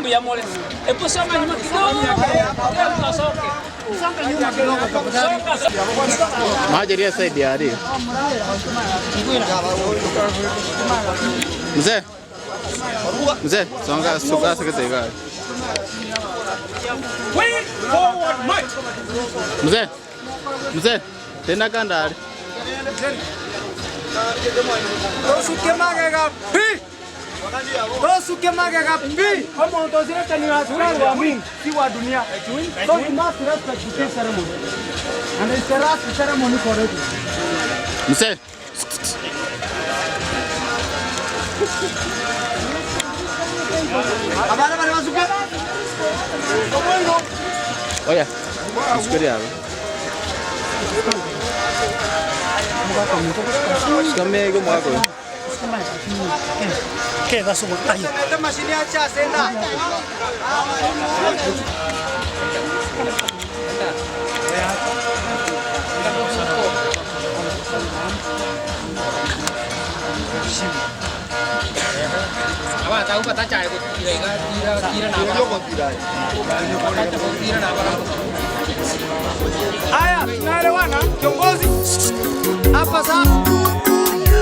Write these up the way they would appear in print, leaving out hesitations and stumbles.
Mbuyamole. Hebu songa nyuma kidogo. Mtasoke. Songa, songa. Majeria side ya hadi. Mzee. Mzee, songa songa sikitega. Way forward march. Mzee. Mzee, tena kandari. Tosuke magega pi. Tosuke magega pi. Kama utozileta ni askari wa Mungu, si wa dunia. So you must respect the ceremony. And it's the last ceremony for it. Mzee. Abana bana basuke. Oya. Msukuri hapo. Shikamego mwako. Ke gasugo ayo. Mashini ya cha senda. Aba tahu kata cai ko tira ka tira tira na ba. Tira na ba. Haya, tunaelewana kiongozi? Hapa sasa.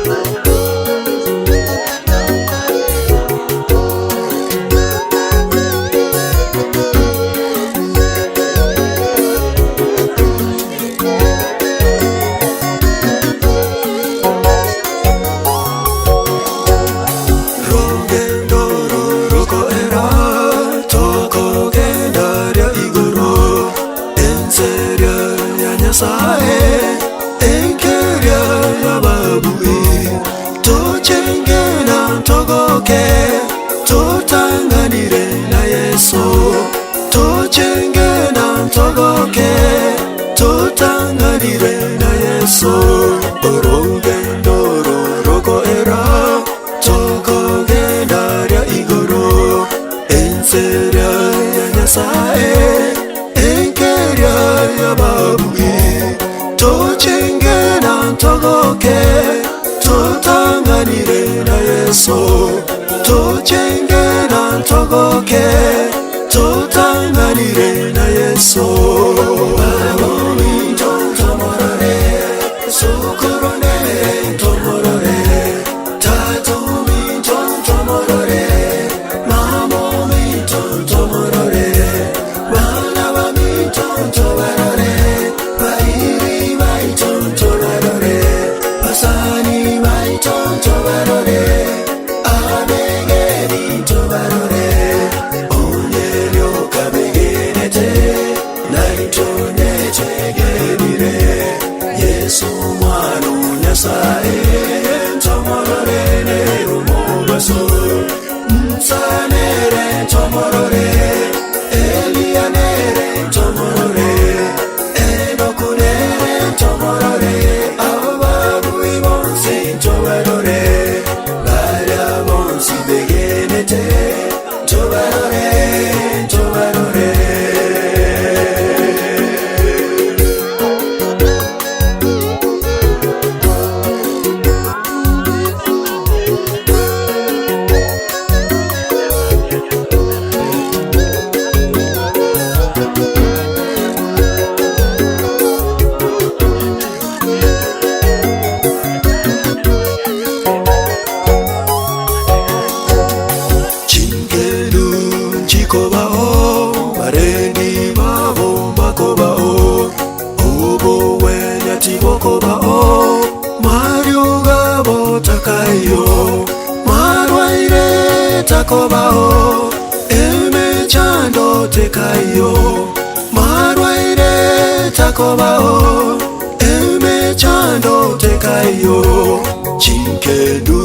Tutanganire na Yesu, tuchenge na ntogoke, tutanganire na Yesu. Orugendo ruroko era, tukogenda rya igoro, enzera ya Nyasaye, enkeria ya babuye. Tuchenge na ntogoke, tutanganire na Yesu. Tuchenge na ntogoke, tutanganire na Yesu. Yesu mwana Nyasaye, ntomorore nerumobaso, nsanere ntomorore, Elianere ntomorore, Enokunere ntomorore, abo babui bonsi ntobarore, baria bonsi begenete, ntobarore, ntobarore. Takobao emechando tekayo, marwaire takobao emechando tekayo, chinkedu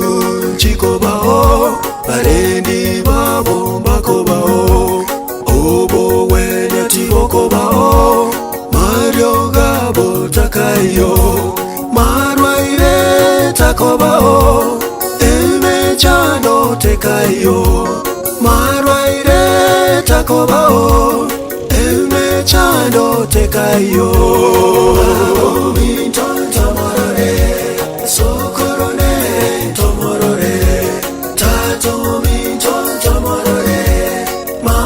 chikobao barendi babo bakobao, obo wenya tibokobao, mario gabo takayo, marwaire takobao emechando tekayo, marwaire takobao emechando tekayo. Tomorore, sokorone tomorore, tato mi tomorore, ma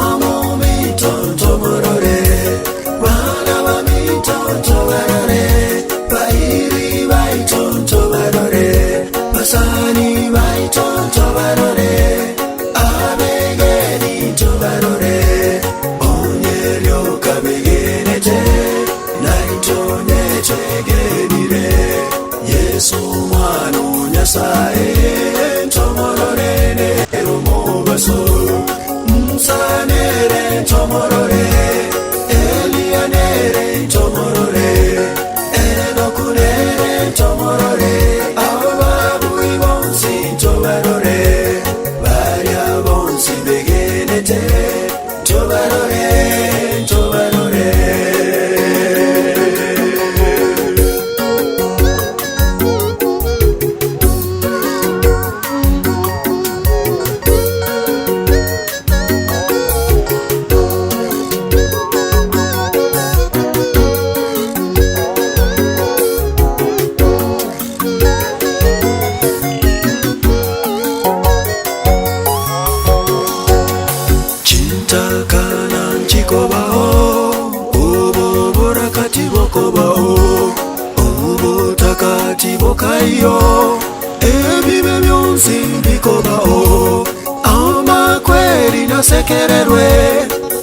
nasekererwe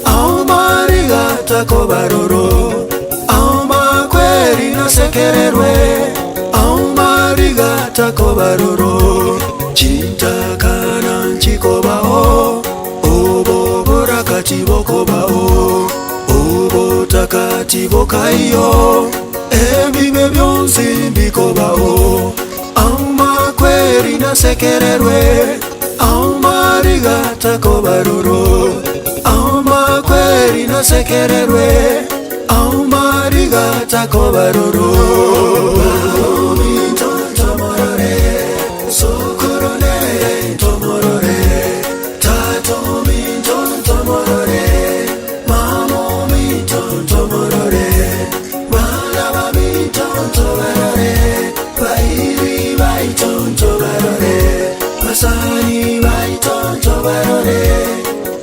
Aomariga takobaroro Aomakweri nasekererwe Aomariga takobaroro Chintakana nchikobao Obobora katibokobao Obotakatibokaiyo Ebibe byonsi mbikobao Amakweri nasekererwe Aomariga takobaroro Amakweri nasekererwe Aomariga takobaroro Baomi tontomorore Sokoronere tomorore Tatomi tontomorore Mamomi tontomorore Bana bami tontobarore Bairi bai tontobarore Basani bai tontobarore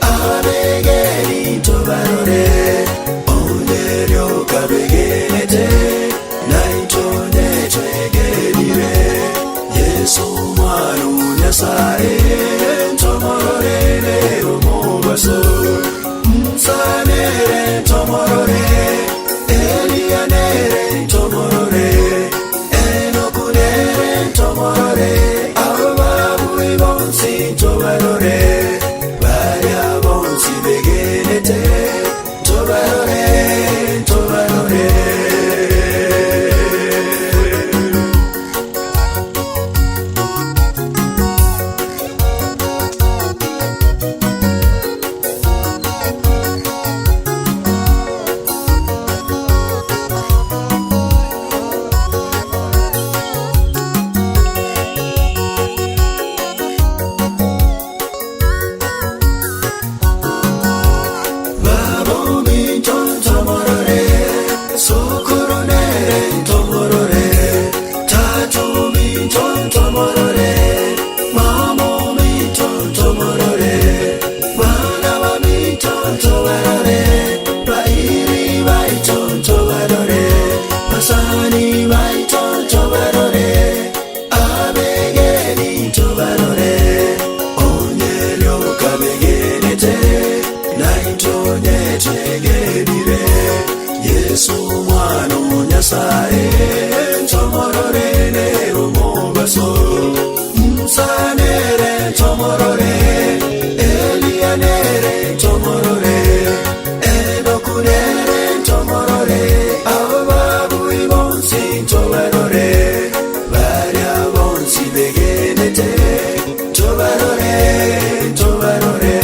Abegeri tobarore Onyerio kabegenete Naitone twegerire Yesu mwana Nyasaye Tomorore omubaso Msanere tomorore Elianere tomorore Enokunere tomorore Ababu bonsi tobarore Baria bonsi begenete Tobarore, tobarore. Babomi tontomorore Sokoronere tomorore Tatomi tontomorore Mamomi tontomorore Bana bami tontobarore Bairi bai tontobarore Basani bai tontobarore Abegeri tobarore Onyerio kabegenete Naitone twegerire Yesu mwana Nyasaye Tomorore omubaso Msanere tomorore Elianere tomorore Enokunere tomorore Ababu bonsi tobarore Baria bonsi begenete Tobarore, tobarore.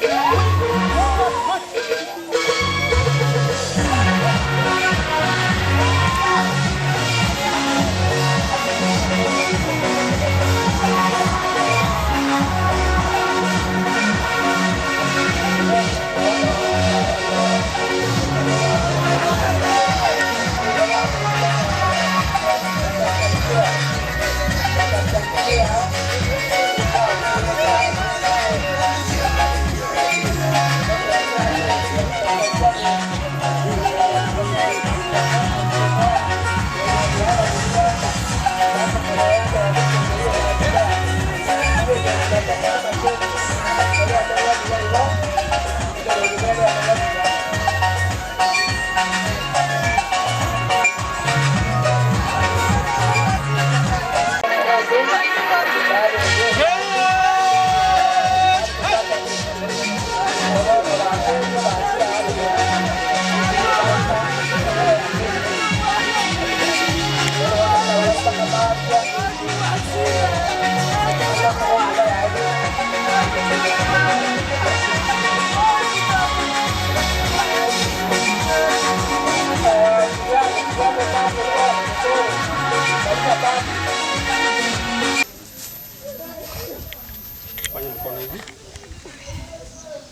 Thank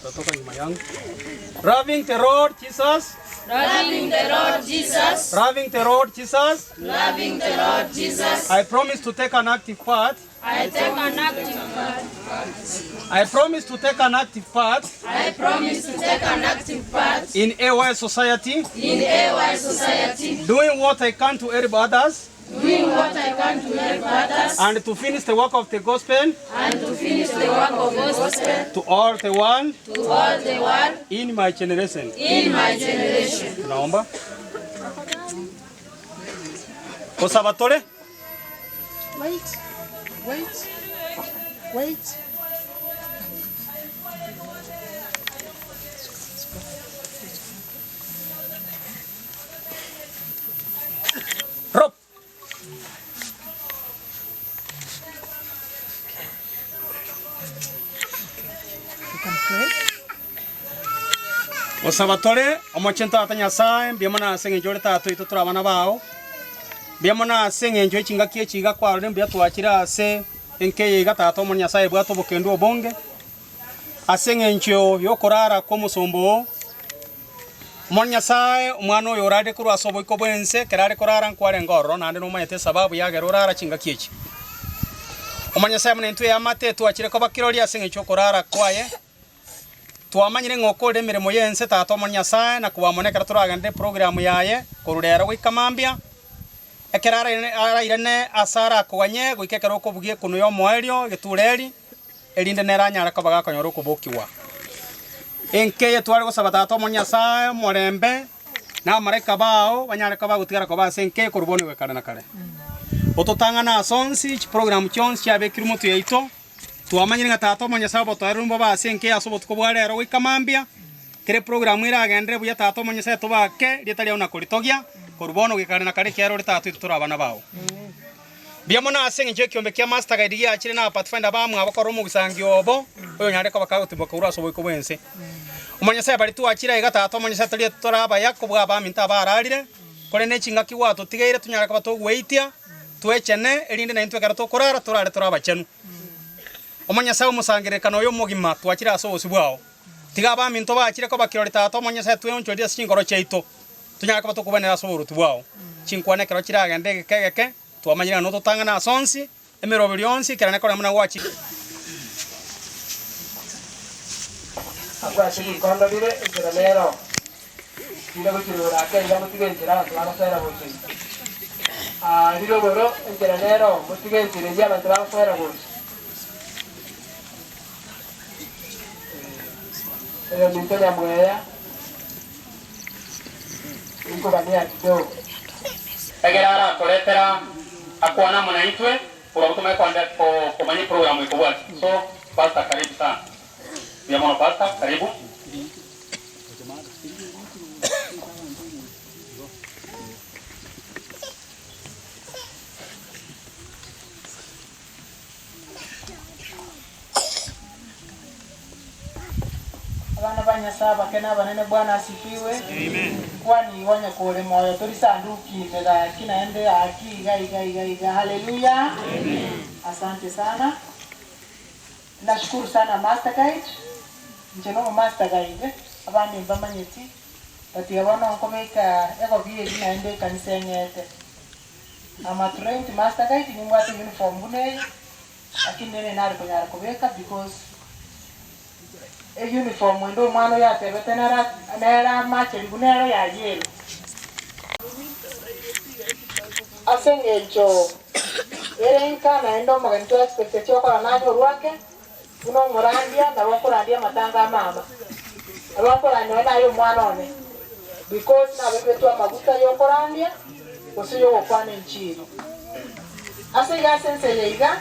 Utatoka nyuma yangu. Loving the Lord Jesus. Loving the Lord Jesus. Loving the Lord Jesus. Loving the Lord Jesus. I promise to take an active part. I take an active part. I promise to take an active part. I promise to take an active part in AY society. In AY society. Doing what I can to help others. Doing what I can to help others. And to finish the work of the gospel. And to finish the work of the gospel. To all the world. To all the world. In my generation. In my generation. Tunaomba. Osabatore. Wait. Wait. Wait. Rob. Osabatore omochento atanyasaye mbiamona aseng'encho ore tatu ito turi abana bao mbiamona aseng'encho echingaki echiga kwarore mbuya twachire ase enkeye iga tata omo Nyasaye bwate obokendu obonge aseng'encho yokorara kwa omosombo oo omo Nyasaye omwana oyo orare korwa ase oboiko bwense ekero are korara nkwarenge ororo naende nomanyete esababu yagera orara chingaki echi omo Nyasaye muna intwe yamate twachire koba kirori aseng'encho okorara kwaye twamanyire ng'okore emirimo yense tata omo Nyasaye na kubamonekera turagende program yaye korurera goikamambia ekero arairane ase arakoganye goika ekero okobugia ekono ya omoerio egetureri erinde nere anyare koba gakonyora okobokiwa enkeye tware gosaba tata omo Nyasaye omorembe na amaraika bao banyare koba gotigara koba ase enkeye korwa bono goikare na kare ototang'ana ase onsi chiprogram chionsi chiabekire omotu yaito twamanyire ng'a tata omo Nyasaye obotoereru mbobe ase enkeye ase obotuko bwa rero goikamambia kere programu iragendere buya tata omo Nyasaye tobake rieta riao na koritogia korwa bono goikare na kare ekero ore tata oito tore abana bao mbiamona ase eng'encho ekiombe kia Master Guide giachire na Pathfinder bamwe abakora omogisangi obo oyo nyare koba kagotimboka korwa ase oboiko bwense omo Nyasaye bari twachire iga tata omo Nyasaye torie torabaya kobwa abaminto abararire kore na echingaki gwatotigeire tonyare koba togweitia twechene erinde naintwe ekero tokorara torare tore abachenu omo Nyasaye omosangererekano oyo omogima twachire ase obosi bwao tiga abaminto bachire koba kirori tata omo Nyasaye tweonchorie ase chingoro chiaito tonyare koba tokobanera ase oboruti bwao chinkwana ekero chiragende egeke egeke twamanyire nototang'ana ase onsi emeroberi onsi ekero nekore muna gwachi Agwase bikondo bire enchera nero tira gochirora ake iga motige enchera abanto bagosoera gocha rirogoro enchera nero motige enchera eria abanto bagosoera gocha eyo minto nyamweya inkobania kidogo egera aratoretera akwana muna itwe urabutume kwande kumanya programu ikubwati so pastor karibu sana Biamono pastor karibu. Abana ba Nyasaye bakena banene Bwana asifiwe. Amen. Kwani wanya kore moyo tori sanduki mega kinaende aki iga iga iga iga haleluya. Amen. Asante sana. Nashukuru sana Master Guide. Njeno Master Guide abandi mbamanyeti bati abana nkobeka eko bie kinaende kanisa ngete. Ama trained Master Guide ni mwate uniform bune lakini nene nari konyara kobeka because e uniform ndo mwana yatebete nera nera mache bunero ya yelo asengecho erenka na ndo magento expectation kwa nanyo rwake uno murandia na wakorandia matanga mama abakorandia nayo mwana one because na bebetwa maguta yokorandia osiyo okwana enchiro asega sense yiga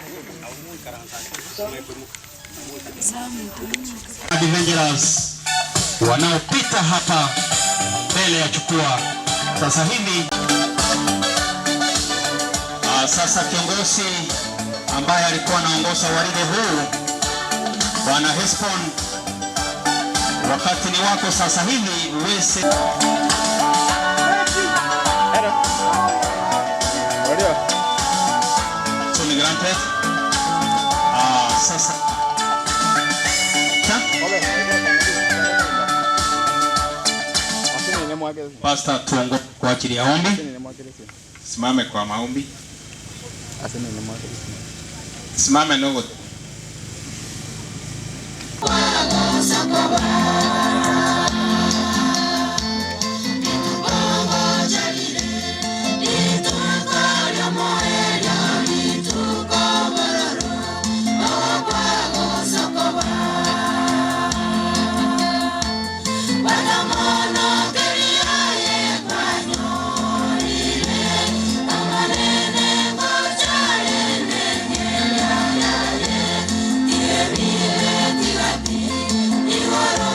Adventurers wanaopita hapa mbele ya jukwaa sasa hivi. Sasa kiongozi ambaye alikuwa anaongoza waride huu Bwana Hespon, wakati ni wako sasa hivi uweze. Tony granted. Sasa Pastor, tuongoze kwa ajili ya ombi. Simame kwa maombi. Simame nogo. Igoro.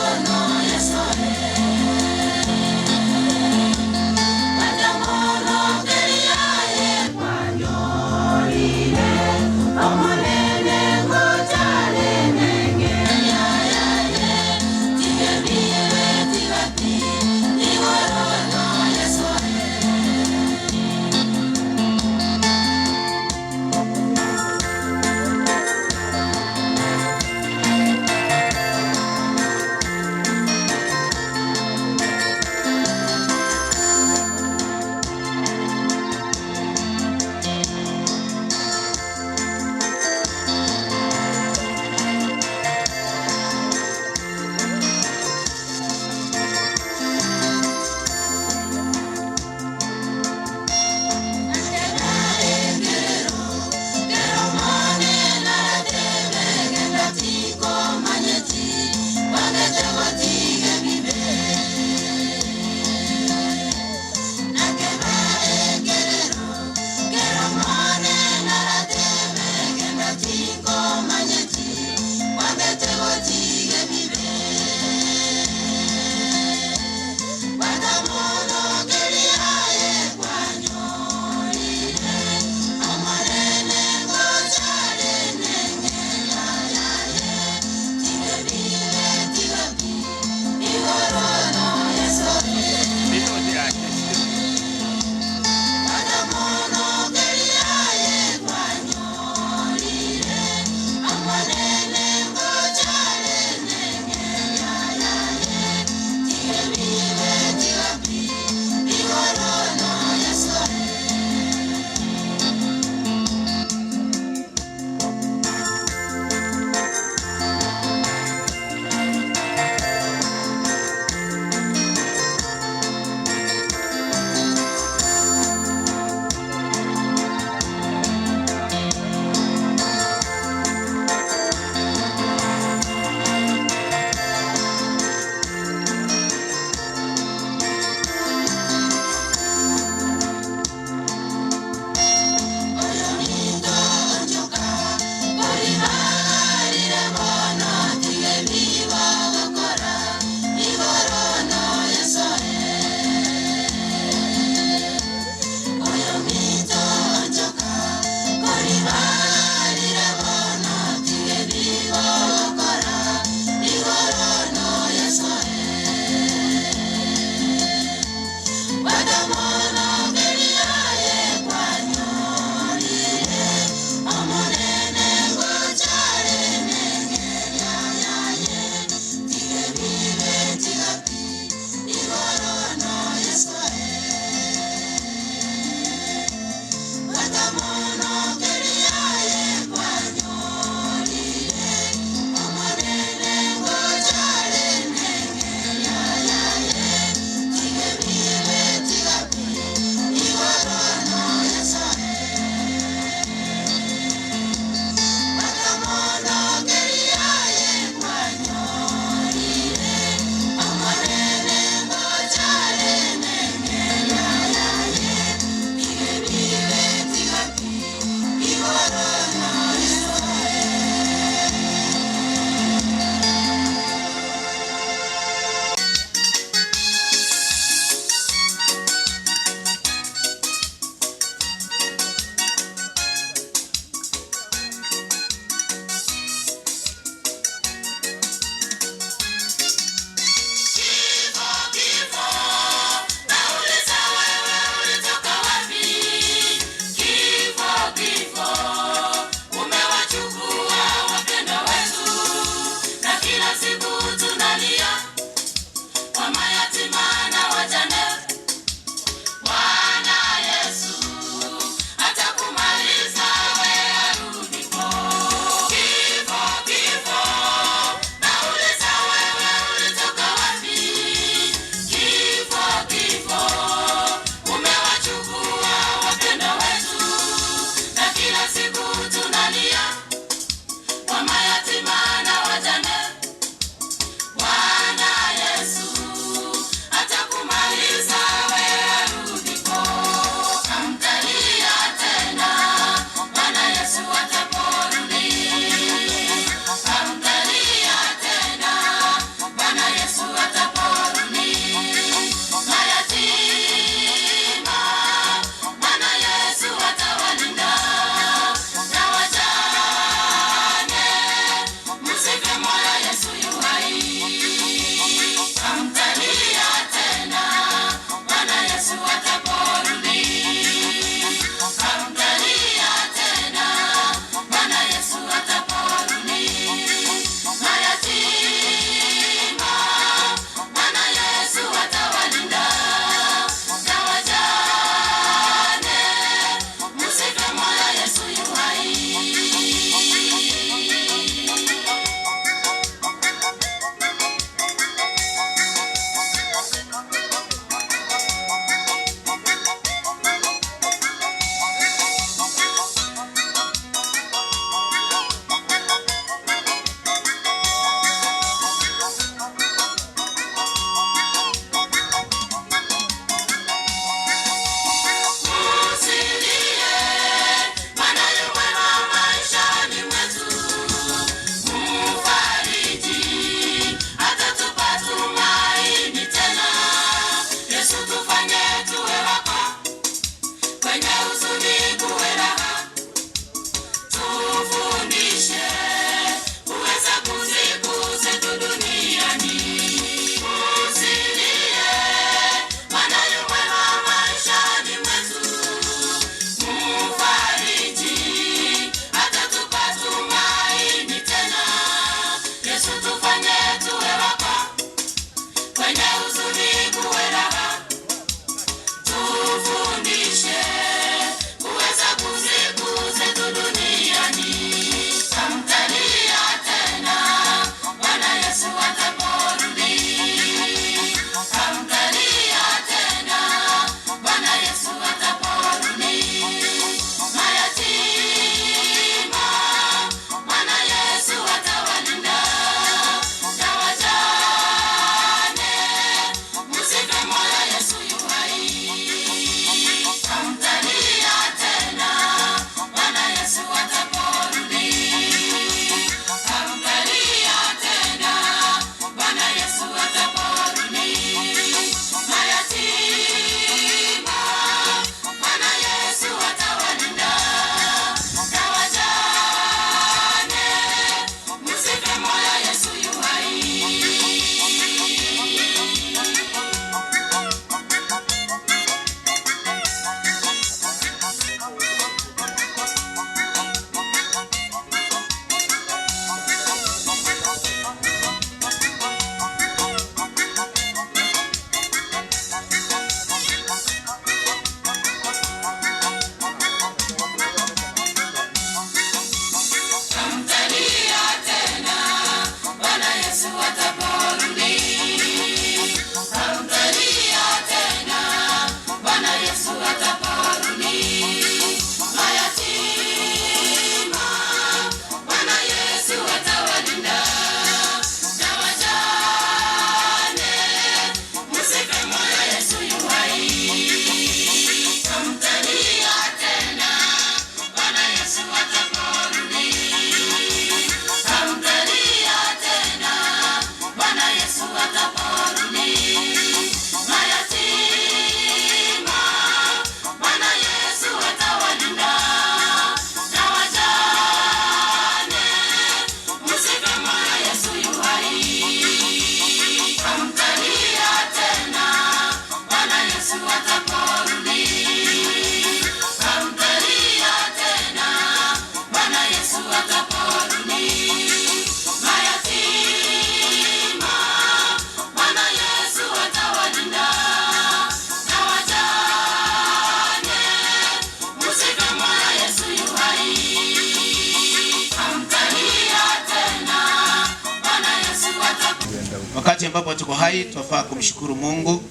Wakati ambapo tuko hai twafaa kumshukuru Mungu.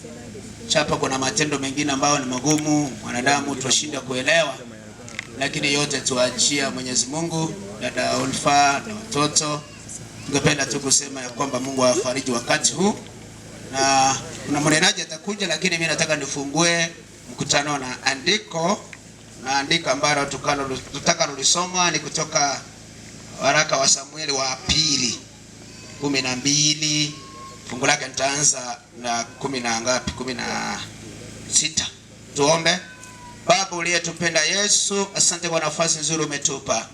Chapa kuna matendo mengine ambayo ni magumu mwanadamu twashinda kuelewa, lakini yote tuachia Mwenyezi Mungu. Dada Olfa na watoto, tungependa tu kusema ya kwamba Mungu awafariji wakati huu, na kuna mnenaji atakuja, lakini mimi nataka nifungue mkutano na andiko, na andiko ambalo tutakalolisoma ni kutoka waraka wa Samueli wa pili 12 Fungu lake nitaanza na 10 na ngapi? 16. Tuombe. Baba uliyetupenda Yesu, asante kwa nafasi nzuri umetupa.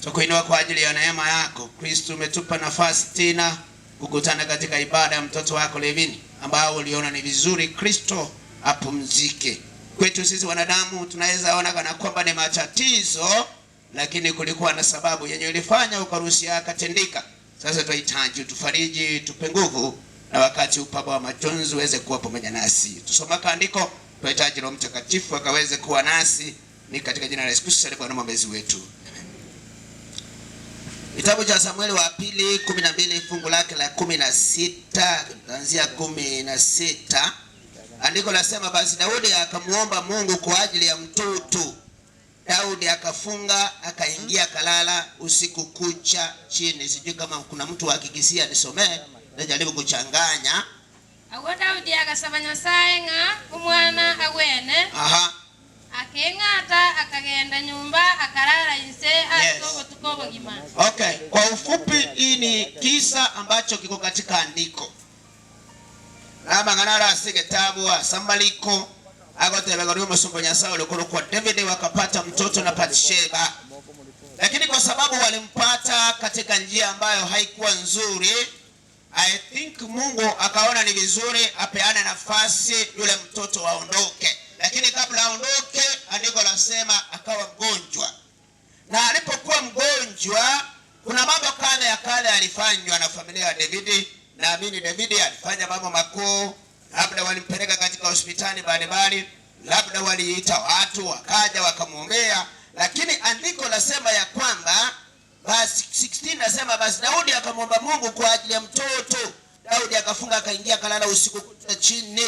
Tukuinua kwa ajili ya neema yako. Kristo, umetupa nafasi tena kukutana katika ibada ya mtoto wako Levini, ambao uliona ni vizuri Kristo apumzike. Kwetu sisi wanadamu tunaweza ona kana kwamba ni matatizo, lakini kulikuwa na sababu yenye ilifanya ukaruhusu akatendeka. Sasa tunahitaji utufariji, tupe nguvu, na wakati upapa wa majonzi uweze kuwa pamoja nasi. Tusoma kaandiko, tunahitaji Roho Mtakatifu akaweze kuwa nasi, ni katika jina la Yesu Kristo aliye Bwana mwombezi wetu. Kitabu cha Samueli wa pili 12 fungu lake la 16, kuanzia 16. Andiko lasema, basi Daudi akamuomba Mungu kwa ajili ya mtoto. Daudi akafunga, akaingia kalala usiku kucha chini. Sijui kama kuna mtu wa Kigisia nisomee, najaribu kuchanganya. Agwo Daudi agasaba Nyasaye ng'a omwana agwene. Aha. Akeng'ata akagenda nyumba akarara inse Yes. ase obogima. Okay, kwa ufupi hii ni kisa ambacho kiko katika andiko. Namang'ana ase kitabu asambaliko agotebega uri omusumba Nyasaye ulikuru kwa David wakapata mtoto na Bathsheba. Lakini kwa sababu walimpata katika njia ambayo haikuwa nzuri, I think Mungu akaona ni vizuri apeane nafasi yule mtoto aondoke. Lakini kabla aondoke, andiko lasema akawa mgonjwa. Na alipokuwa mgonjwa, kuna mambo kadha ya kadha yalifanywa na familia ya David. Naamini David alifanya mambo makuu. Labda walimpeleka katika hospitali mbalimbali, labda waliita watu wakaja wakamwombea. Lakini andiko lasema ya kwamba basi 16 nasema basi Daudi akamwomba Mungu kwa ajili ya mtoto. Daudi akafunga akaingia kalala usiku kucha chini.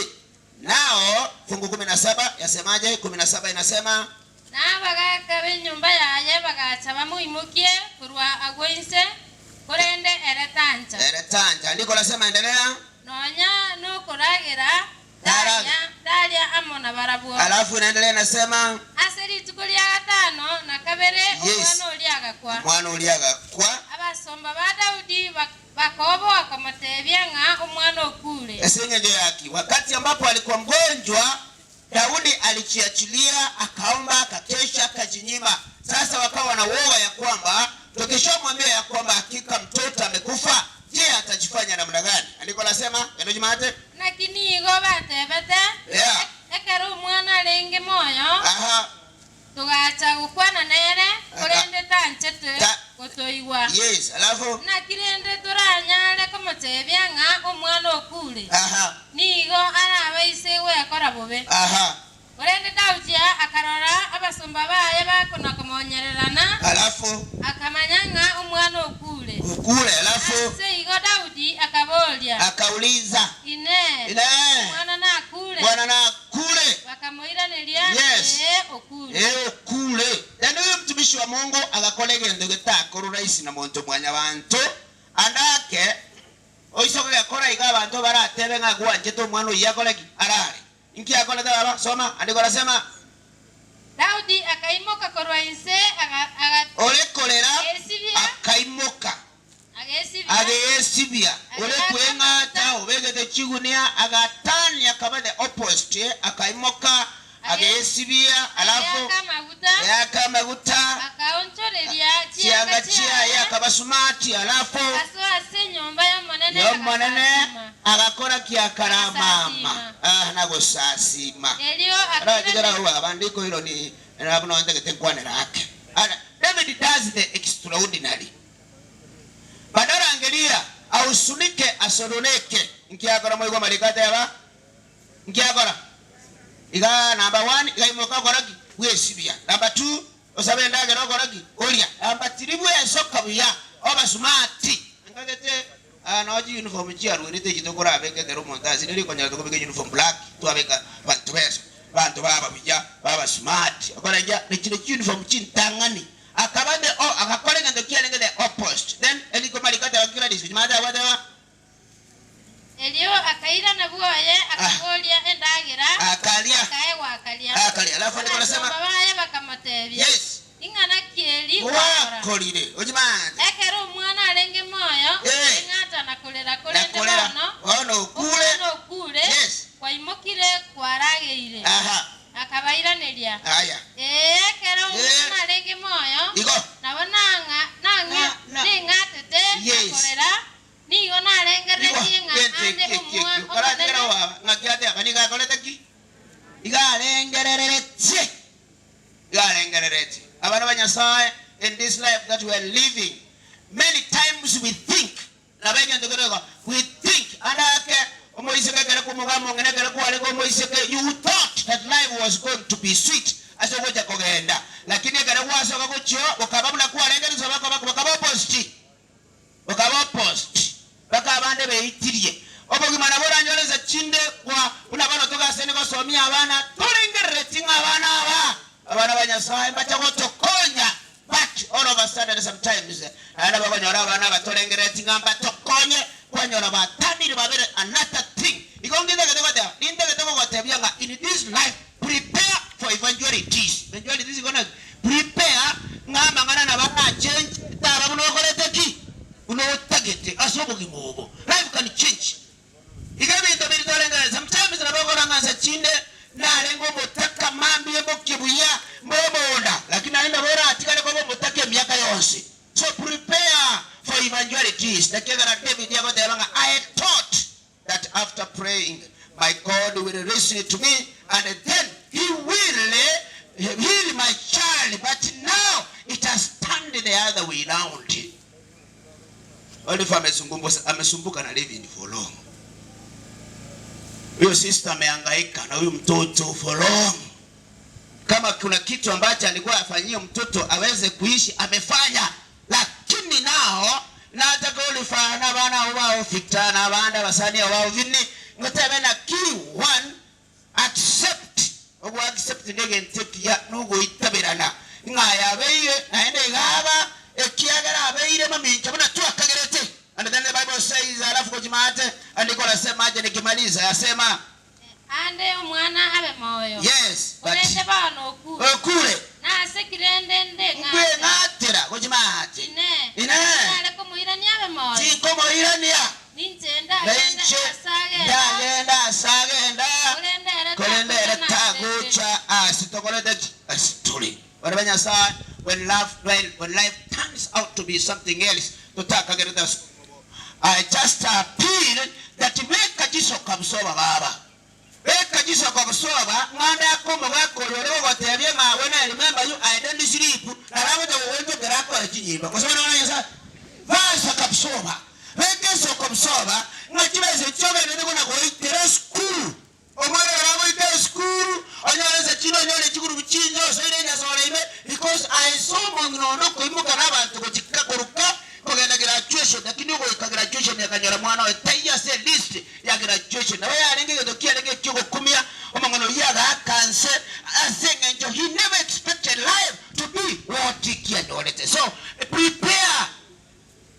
Nao fungu 17 yasemaje? 17 inasema Nabagaka b'enyumba yaye bagacha bamuimukie kurwa agwense kurende eretanja. Eretanja. Andiko lasema endelea. Nonya nokuragira dalia amona barabwo. Alafu inaendelea inasema aseri tukulia gatano na kabere. Yes. Omwana oliaga kwa. Mwana oliaga kwa. Abasomba ba Daudi bakobo akamutebia ng'a omwana okule. Esengejo yake. Wakati ambapo alikuwa mgonjwa, Daudi alichiachilia, akaomba, akakesha, akajinyima. Sasa wakawa na woga ya kwamba tukishamwambia ya kwamba hakika mtoto amekufa, je, atajifanya namna gani? Andiko lasema, eno jumate? Lakini igo batebete. Yeah. Ekero omwana arenge moyo. Aha. Tugacha gukwana nere kurende tanchete gotoigwa. Yes, alafu na kirende turanyare komotebia ng'a omwana okule. Aha. Nigo arabaise gwekora bobe. Aha. Kurende Daudi akarora abasomba baye bakona komonyererana. Alafu akamanya ng'a omwana okule. Okule, alafu ase igo Daudi akaboria. Akauliza. Ine. Ine. Mwana nakule. Mwana nakule. Bakamuiraneria. Yes. Okule. Okule. Yani huyo mtumishi wa Mungu agakora egento getakora rahisi na monto mwanya bantu andake oisoke gakora iga abantu baratebe ng'a gwanchete omwana oyo akoreki arare inki akorete baba soma andiko rasema Daudi akaimoka korwa inse orekorera akaimoka agesibia orekweng'ata obegete chigunia agatania akaba the opposite akaimoka agesibia alafu yaka maguta akaonchoreria chianga chiaye akabasumati alafu ase nyumba yomonene agakora kiakaramama nagosasima elio abandiko hilo ni nabunoendegetenkwanera ake. David does the extraordinary. Badala angelia ausunike asononeke nkiakora moigwa malikate yaba nkiakora iga number 1 igaimoka koraki bwesibia number 2 osabe ndagera koraki olia number 3 bwesoka buya obasumati ngagete noji uniform chiarwerete chitokora abeke kero montazi nili konyala tokobeka uniform black twabeka bantu beso bantu baba buya baba smart okoraja nechino uniform chintangani akabande o akakore ngendo kialenge the opposite then eliko malikata wakira disu mata wadawa Elio akaira na bwoye akaboria endagira akalia akaegwa akalia akalia alafu ndiko nasema babaye bakamutebia. Yes. Ing'ana kieri wakorire ojimande ekero omwana arenge moyo eng'ata na korera korende bono okure yes kwaimokire kwarageire aha akabairaneria aya ekero omwana arenge moyo igo nabo nang'a nang'a ning'atete nakorera nigo narengeretie ng'a ande omwa omonene ng'aki ateba nigo akorete ki iga arengereretie iga arengereretie abana ba Nyasaye. In this life that we are living, many times we think we think you thought that life was going to be sweet asogoja kogenda lakini ekere gwasoka gochio okaba buna kwarengereza bakaba opposite bakaba opposite bakabande beitirie obogima nabo oranyoreza chinde kwa buna bano togasene gosomia abana torengerere tinga abana aba abana ba Nyasaye bacha gotokonya. But all of a sudden sometimes ana bakonyora abana batorengerere tinga batokonye kwanyora batanire babere another thing in this life prepare for eventualities. Eventualities is gonna prepare ng'amang'ana na bana change taba bunokorete ki unotagete asobogimobo. Life can change. Igabinto biritorenga sometimes nabokora chinde narengo mutaka mambi emokibuya mbobonda lakini aenda bora atikale kwa mutaka miaka yonse. So prepare for eventualities. Dakika David yakotelanga I thought that after praying my God will listen to me and then he will heal my child, but now it has turned the other way round. Oliver amesumbuka na living for long. Huyo sister amehangaika na huyu mtoto for long. Kama kuna kitu ambacho alikuwa afanyie mtoto aweze kuishi amefanya, lakini nao nataka ulifana bana wao fitana bana basania wao vini ngotebe na key one accept ogo accept ndege nteki ya nugo itabirana ngaya beire naende igaba ekiagera abeire mamincha bana twakagerete. And then the Bible says alafu kujimate andiko lasema aje nikimaliza yasema ande omwana abe moyo. Yes, but orende bano okure okure na sekirende nde ngwe ngatira kujimate ine ine ale komuirania abe moyo tinkomoirania ninje ndagenda asagenda asagenda kolendere tagucha asitokolete asituli. Wabanya when life turns out to be something else tutaka gereta. I just appeal that weka jiso kamsoba baba weka jiso kamsoba nganda akomo bakorore gotebye ma when I remember you I don't sleep narabuja wenjo gerako ekinyimba kwa sababu naona vasa kamsoba weka so kamsoba ngachibese chobe ndiko na goitera school omwana raboite school onyoleza chino nyole chikuru buchinjo soire nyasore ime because I saw mongno koimuka nabantu gochikakoruka kogenda graduation lakini ugoika graduation yakanyora mwana we taiya se list ya graduation na wewe arenge gotokia arenge kyogokumia omongono yaga kanse asengenjo he never expected life to be what he kianyorete. So prepare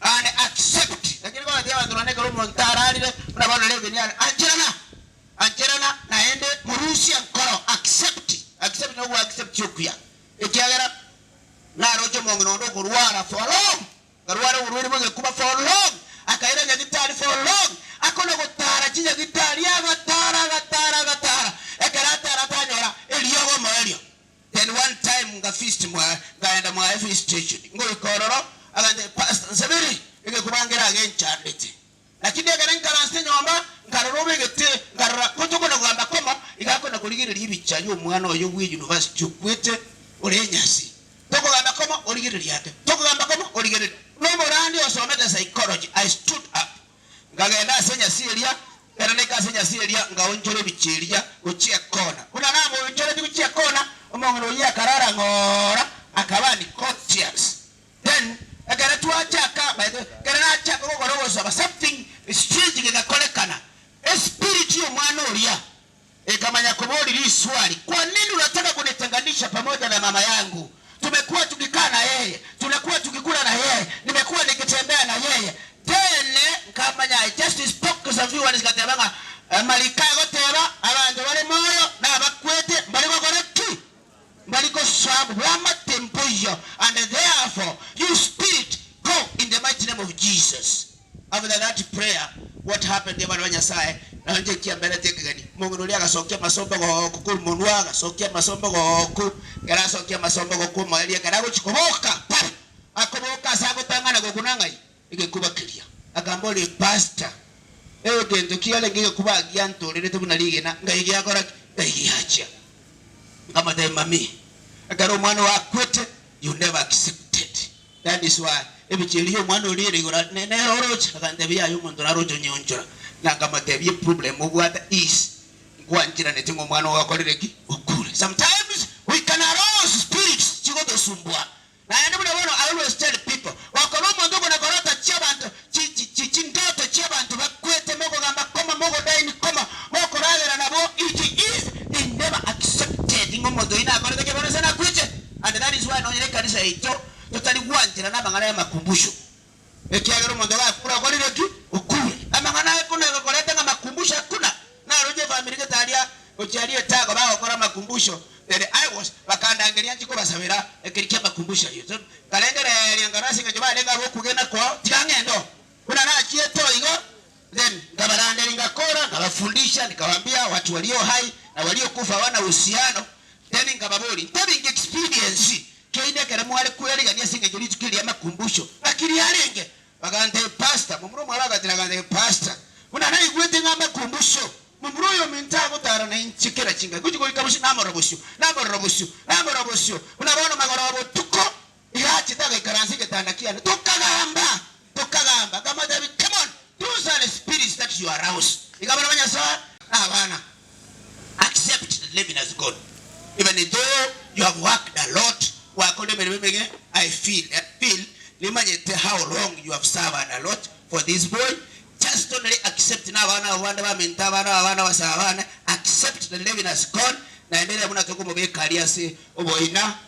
and accept lakini kwa tia bantu naneke rumo ntararire unabona leo genial ancherana ancherana naende murusia nkoro accept accept no accept yokuya ekiagera narojo mongono ndo kurwara for long garwara ururi buge kuba for long akaira nyagitari for long akona gutara chinyagitari agatara agatara agatara ekeratara tanyora eliogo moelio. Then one time nga feast mwa ngaenda mwa every station ngo ikororo agande pastor nsabiri igekubangira agenchandete lakini akarenga ranse nyomba ngaroro begete ngarora kotokona kugamba koma igakona kuligirira ibicha yo mwana oyo wi university kwete orenyasi tokogamba koma oligirira ate tokogamba koma oligirira no morandi osomete psychology. I stood up ngagenda asenya siria era neka asenya siria ngaonjore bichiria guchia kona una nabo onjore guchia kona omongono ya karara ngora akabani conscious. Then akara tuachaka by the kana achaka gogorogosa something strange gigakorekana a spirit yo mwana oria ekamanya kubori liswali kwa nini unataka kunitenganisha pamoja na mama yangu? Tumekuwa tukikaa na yeye, tunakuwa tukikula na yeye, nimekuwa nikitembea na yeye. Tene nkamanya I just spoke some few words katabanga malika goteba abantu bali moyo na bakwete bali bakoreki bali ko swabu wamatempoyo and therefore you spirit go in the mighty name of Jesus. After that prayer, what happened ebana ba Nyasaye nanje kiambere tekegani mungu nuri agacokia masombo goku kuri mundu agacokia masombo goku keracokia masombo goku mweria kera guchikoboka pa akoboka sagutangana gokunangai igikubakiria akamboli pastor eyo kento kiale ngikubagia nturire tubuna ligena ngai giakora ngai giacha kama dai mami akaro mwana wakwete you never accepted. That is why ebichiri omwana orire igora nerorocha akandebia ayo omonto narocho nyonchora nangamatebie problem obwata is ngwanjira netingo omwana wakorire ki okure. Sometimes we can arouse spirits chigotosumbua na ende buna I always tell people wakora omonto gona korota chiabantu chindoto chiabantu bakwete moko gamba koma moko daini koma moko ragera nabo it is they never accepted ngomonto ina akorete kebona sana kwiche. And that is why no nyere kanisa ito totali gwanjira nabangana ya makumbusho ekiagero omonto gakura okorire ki okure amangana kuna gokorete nga makumbusho kuna na roje family getaria ocharie tago bagokora makumbusho. Then I was bakandangeria njiko basabira ekirikia makumbusho iyo so kalengereria ngarasi ngejo barenga bokugena kwa tigangendo kuna nachie to igo then ngabaranderi ngakora ngabafundisha nikawaambia watu walio hai na waliokufa wana uhusiano. Then ngababori ntabinge experience keine kere mwale kwerigania singe jori makumbusho lakini yarenge bagante pastor mumuru mwaraga tiragante pastor una naigwete ngamakumbusho mumuru yo mintago tara na inchikera chinga kuchiko ikabushi namoro bushu namoro bushu namoro bushu unabona magoro tuko igachi taga ikaransi getanda kiana tukagamba tukagamba kama David come on those are the spirits that you arouse ikabana banyasa abana accept the living as God even though you have worked a lot I feel limanyete how long you have served a lot for this boy. Just only accept na bana bana bamenta bana bana basabana accept the living as God na endele muna tukumubekalia se oboina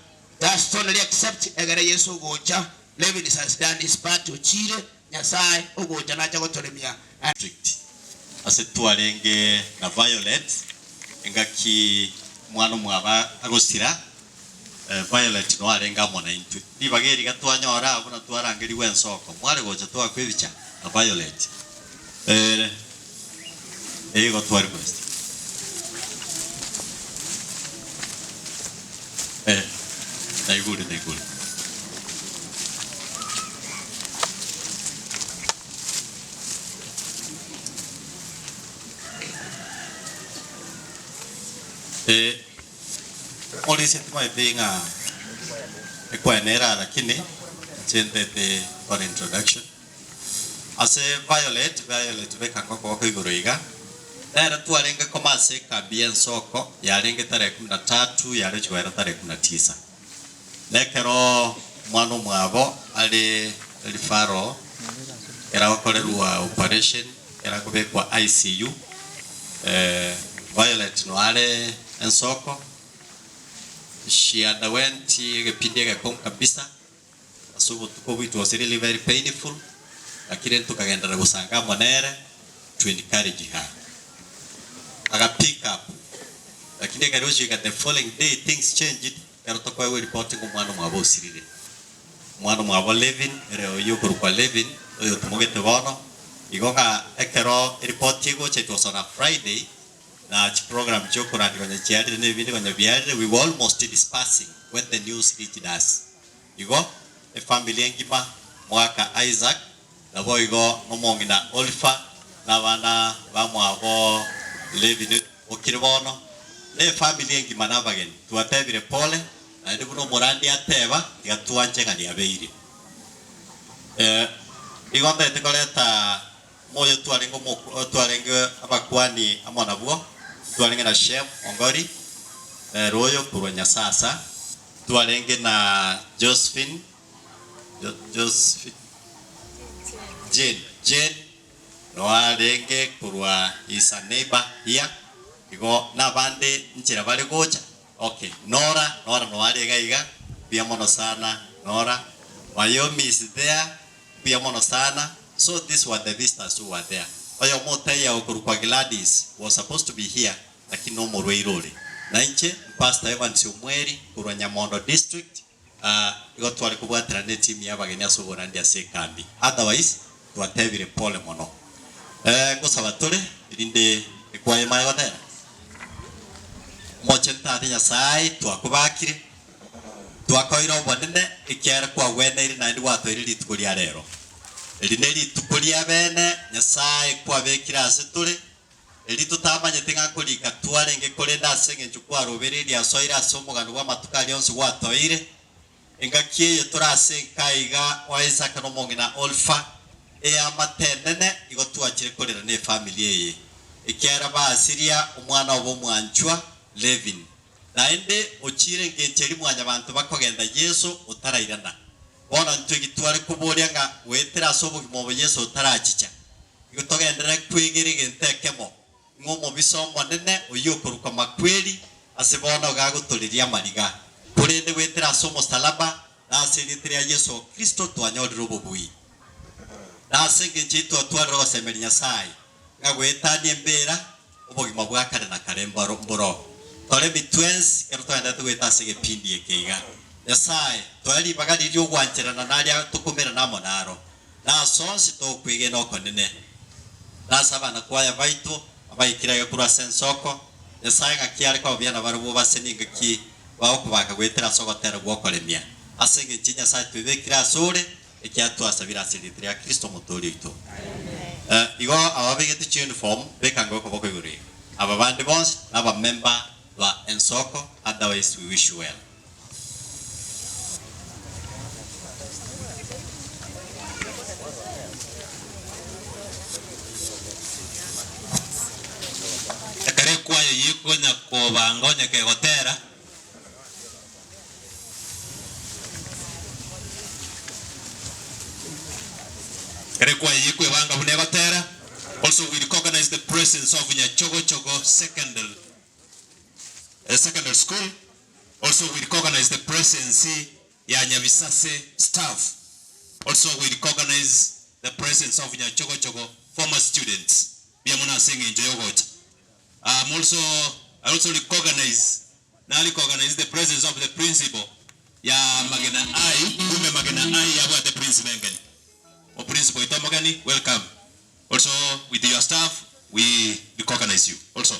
just only accept egere Yesu gocha living has done his part uchire Nyasaye ogocha nacha gotolemia district ase twarenge na Violet engaki mwana mwaba agosira Violet no arenga mona intu nibageri gatwanyora abuna twarangeri wensoko mware gocha twakwibicha na Violet ego twa request naigure naigure Olisi timaipinga ekwenera lakini chentete for introduction ase Violet Violet beka koko ko igoro iga era twarenga komase kabia nsoko yarenge tarehe 13 yare chwera tarehe 19 nekero mwana mwabo ali rifaro era wakorerwa operation era kubekwa ICU Violet no ale nsoko she underwent kipindi gakong kabisa asubu tuko it was really very painful lakini tukagendera gusanga monere to encourage her aga pick up lakini garushi at the following day things changed kero tokwa reporting mwana mwabo usirire mwana mwabo living reo yuko living oyo tumugete bono igoka ekero report igo it was on a Friday na program chokorati kwenye chiari ne bindi kwenye biari we were almost dispersing when the news reached us igo e family engima mwaka Isaac nabo igo nomongina Oliver na bana bamwabo Levin okiribono ne family engima nabageni tuatebire pole na ndi buno morandi ateba igatuanje ngani abeire igo ndete koleta moyo twarengo twarengo abakwani amona bwo twarenge na Shem Ongori Royo kurwa Nyasasa twarenge na Josephine Josephine Jane Jane noarenge kurwa is a neighbor here igo nabande nchira bari gocha okay Nora Nora noarega iga bia mono sana Nora Wyoming is there bia mono sana. So these were the visitors who were there. Oyo moteya okurukwa Gladys was supposed to be here lakini no morweirore. Na inche Pastor Evans Omweri kurwa Nyamondo district igo twari kubwatira ne team yabageni asobora ndi ase kambi. Otherwise Twatebire pole mono. Ngosaba tore irinde ikwaye mayo tena. Moche ntate Nyasaye twakubakire. Twakoira obonene ikiara kwa weneire naende gwatwaire rituko ria rero. Eri ne rituko ria bene Nyasaye kwabekire ase tore. Eri tutamanyete ng'a korika twarenge korenda ase eng'encho kwarobereria asoire ase omogano bwa amatuko aria onsi gwatoire. Engaki eye torase nkaiga wa Isaka nomong'ina Olfa eyamatenene igo twachire korera ne family eye. Ekiara baasiria omwana obo omwanchwa Levin. Naende ochire ngencheri mwanyabanto bakogenda Yesu otarairana. Bono ntwe gitware kuboria ng'a wetera ase obogima obo Yesu otarachicha. Igo togendere kwegera egento ekemo. Ng'omo biso omonene oyio okoruka makweri ase bono gagotoreria amariga. Korende wetera ase omosalaba na ase erieta ria Yesu Kristo twanyorire obobui. Na ase engencho eyio twatwarire ogosemeria Nyasaye ng'a gwetania embera obogima bwa kare na kare mboro. Tore mitwensi kero twaendete gweta ase egepindi eke iga. Nyasaye tware ribaga riria ogwancherana naria tokomera namo naro. Na ase onsi tokwegena okonene. Na ase abana kwaya baito abaikire korwa ase ensoko Nyasaye ng'aki are kobiana barabwo base ningaki bagokobaka gwetera ase ogotera gwokoremia. Ase eng'encho Nyasaye twebekire ase ore ekiatwasabire ase erieta ria Kristo omotoori oito. Igo ababegete chiuniform bekanga okoboko igoro iga. Aba bandi bonsi n'abamemba ba ensoko, otherwise we wish you well. Ekere kwayo yikonya kobanga onye kegotera. Ekere kwayo yikwebanga buna egotera. Also we recognize the presence of Nyachogochogo Secondary School. Also we recognize the presence ya Nyabisase staff. Also we recognize the presence of Nyachogochogo former students. Biamuna singing Joyogocha. I also recognize the presence of the principal ya Magena I, Kume Magena I ya the principal engeni. O principal Itomogani, welcome. Also with your staff, we recognize you also.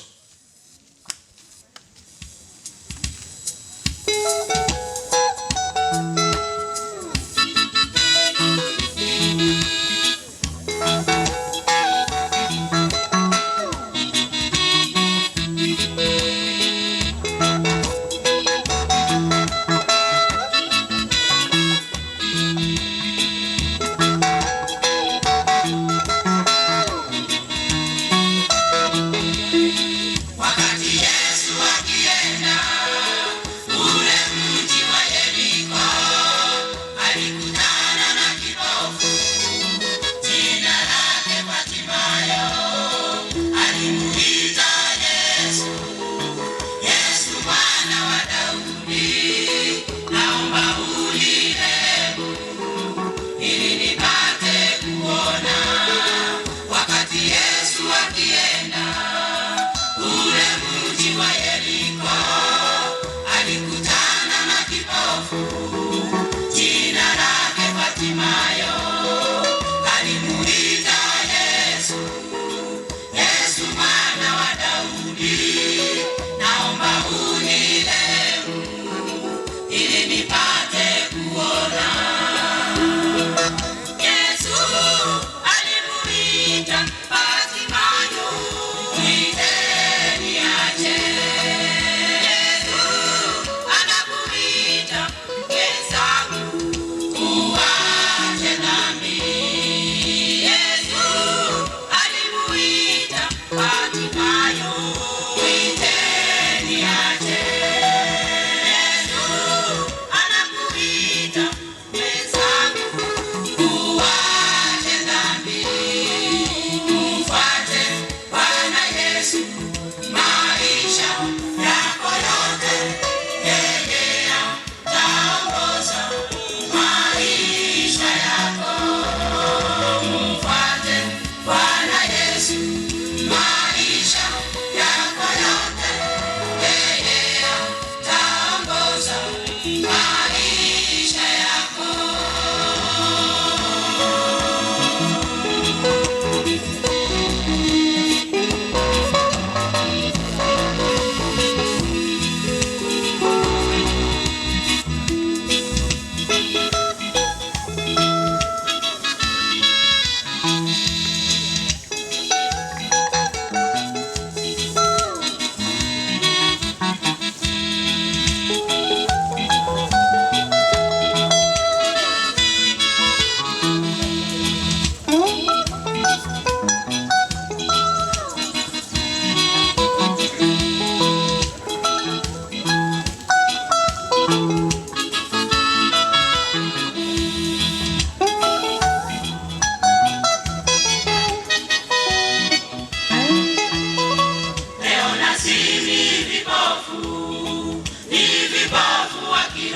Maisha yako.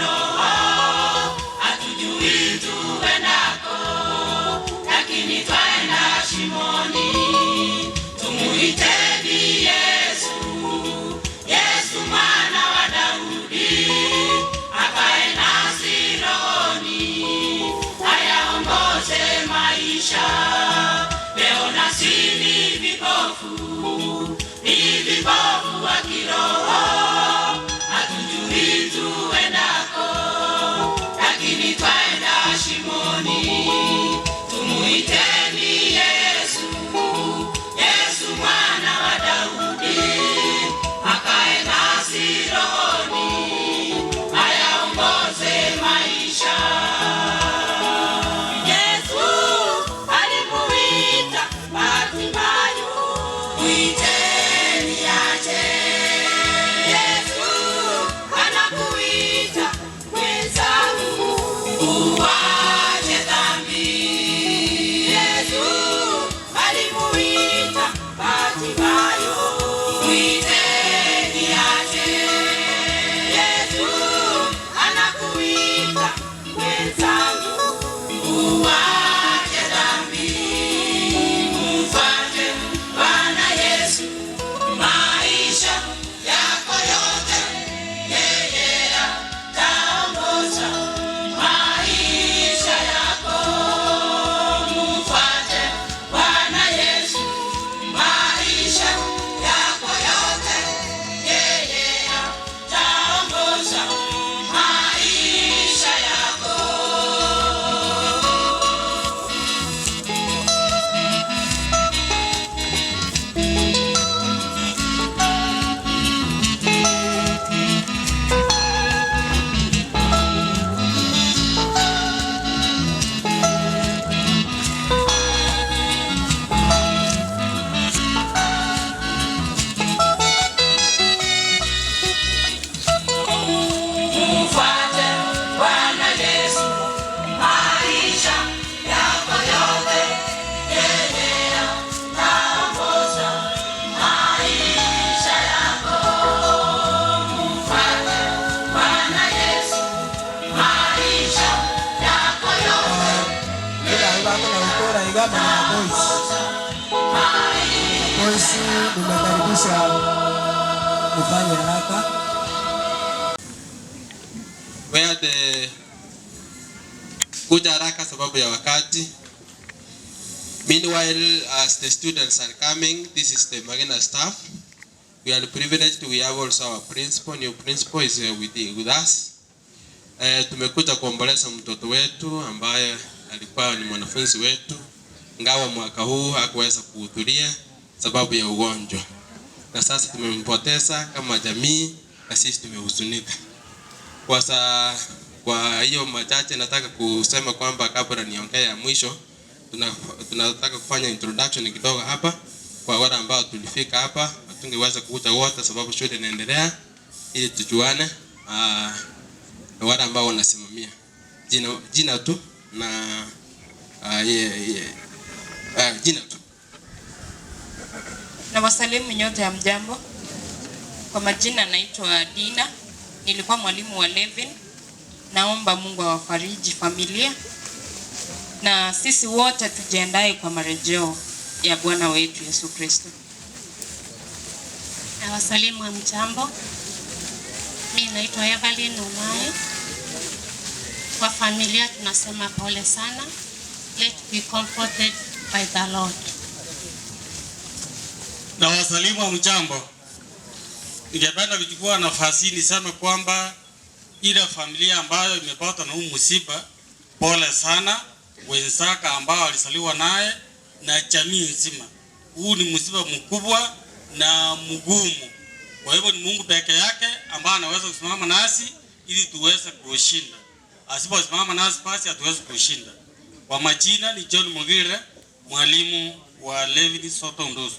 kiroho, hatujui tuendako, lakini twaenda shimoni. Tumuiteni Yesu, Yesu mwana wa Daudi, akae nasi rohoni, ayaongoze maisha. Leo nasi ni vipofu, ni vipofu wa kiroho, hatujui tuendako, lakini twaenda shimoni. Tumuiteni Yesu, Yesu mwana wa Daudi, akae nasi rohoni, ayaongoze maisha. Yesu alimuita Bartimayo, mwiteni aje. Yesu anakuita mwenzangu, uache dhambi. Yesu alimuita Bartimayo, mwiteni aje. Yesu anakuita mwenzangu, uache dhambi. Mfuate Bwana Yesu maisha yako yote, yeye ataongoza maisha yako. Mfuate Bwana Yesu maisha yako yote, yeye ataongoza maisha yako. Mfuate Bwana Yesu maisha yako yote, yeye ataongoza maisha yako. Mfuate Bwana Yesu maisha yako yote, Igama na Boys. Boys, nimekaribisha mfanye haraka. Where the kuja haraka sababu ya wakati. Meanwhile, as the students are coming, this is the Magena staff. We are privileged, we have also our principal, new principal is with us. Tumekuja kuomboleza mtoto wetu ambaye alikuwa ni mwanafunzi wetu, ingawa mwaka huu hakuweza kuhudhuria sababu ya ugonjwa, na sasa tumempoteza kama jamii na sisi tumehuzunika. Kwa hiyo machache nataka kusema kwamba kabla niongee ya mwisho, tunataka kufanya introduction kidogo hapa kwa wale ambao tulifika hapa, hatungeweza kukuja wote sababu shule inaendelea, ili tujuane na wale ambao wanasimamia jina tu na jina tu. Na wasalimu nyote, hamjambo. Kwa majina naitwa Dina, nilikuwa mwalimu wa Levin. Naomba Mungu awafariji familia na sisi wote tujiandae kwa marejeo ya Bwana wetu Yesu Kristo. Na wasalimu, hamjambo. Mimi naitwa Evelyn Umae. Kwa familia tunasema pole sana. Let be comforted by the Lord. Na wasalimu, hamjambo. Ningependa kuchukua nafasi hii niseme kwamba ile familia ambayo imepata na huu msiba, pole sana wenzaka ambao walizaliwa naye na jamii nzima. Huu ni msiba mkubwa na mgumu. Kwa hivyo ni Mungu peke yake ambaye anaweza kusimama nasi ili tuweze kushinda. Asiposimama nasi basi hatuwezi kushinda. Kwa majina ni John Mugire, mwalimu wa Levin Soto Ndusu.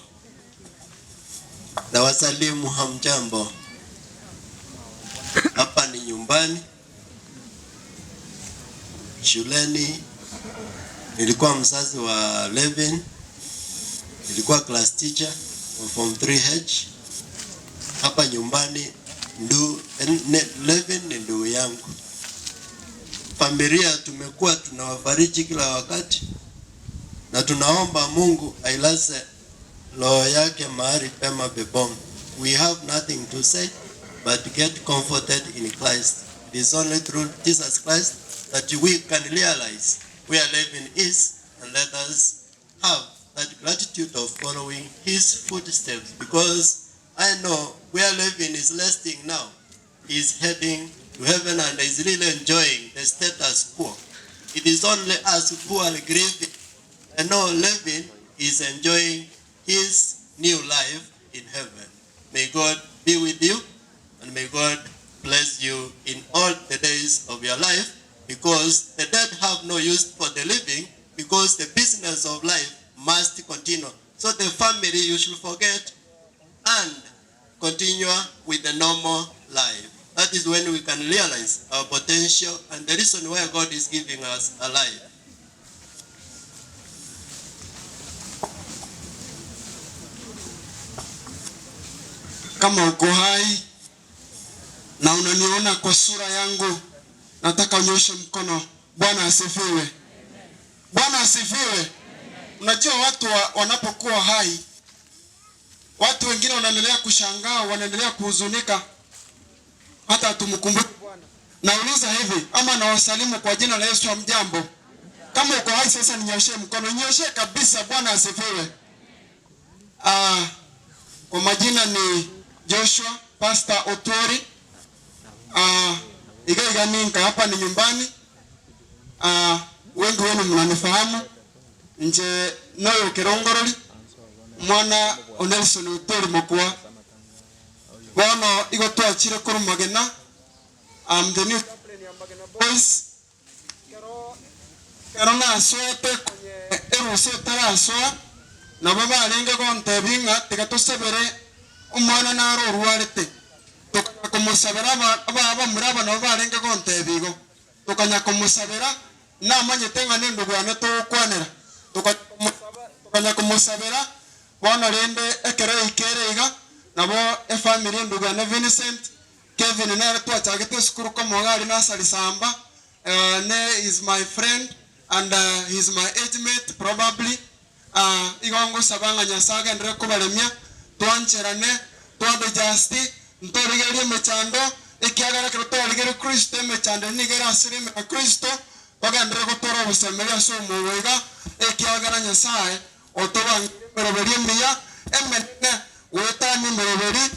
Na wasalimu, hamjambo. Hapa ni nyumbani, shuleni. Nilikuwa mzazi wa Levin, nilikuwa class teacher wa form 3H. Hapa nyumbani Levin ni ndugu yangu. Familia tumekuwa tunawafariji kila wakati na tunaomba Mungu ailaze roho yake mahali pema peponi. We have nothing to say but get comforted in Christ. It is only through Jesus Christ that we can realize where Levin is, and let us have that gratitude of following his footsteps, because I know where Levin is resting now. He is heading to heaven and is really enjoying the status quo. It is only us who are grieving. I know Levin is enjoying his new life in heaven. May God be with you, and may God bless you in all the days of your life, because the dead have no use for the living, because the business of life must continue. So the family you should forget and continue with the normal life. That is when we can realize our potential and the reason why God is giving us a life. Kama uko hai na unaniona kwa sura yangu, nataka unyoshe mkono. Bwana asifiwe. Bwana asifiwe. Unajua watu wanapokuwa hai, watu wengine wanaendelea kushangaa, wanaendelea kuhuzunika, hata hatumkumbuki Bwana. Nauliza hivi, ama nawasalimu kwa jina la Yesu, hamjambo? Kama uko hai sasa, ninyoshe mkono, ninyoshe kabisa. Bwana asifiwe. Kwa majina ni Joshua Pastor Otori. Igaiganinka hapa ni nyumbani. Wengi wenu mnanifahamu. Nje noyo Kirongorori mwana Nelson Otori mokwa. Bono igo twachire kuru Magena. I'm the new chaplain ya Magena Boys. Kero na sote kwenye erusi tarasoa na baba arenge gontebinga tiga tusebere omwana naro orwarete tukanya kumusabera ababa muraba nabo barenge gontebigo tukanya kumusabera namanyete ng'a nendugu yane togokwanera tukanya kumusabera bono rende ekero ikere iga nabo efamily endugu yane Vincent Kevin nere twachagete esukuru komoga ari nasari samba ne is my friend and he is my age mate probably. Igongo sabanga nyasaga ndire kubaremia twancherane twadejasti ntorigerie mechando ikiagara kero torigerie Kristo mechando nigera asiri me Kristo bagendere gotora obusemeria ase omoiga ikiagara Nyasaye otobangire meroberi emiya emenene wetani meroberi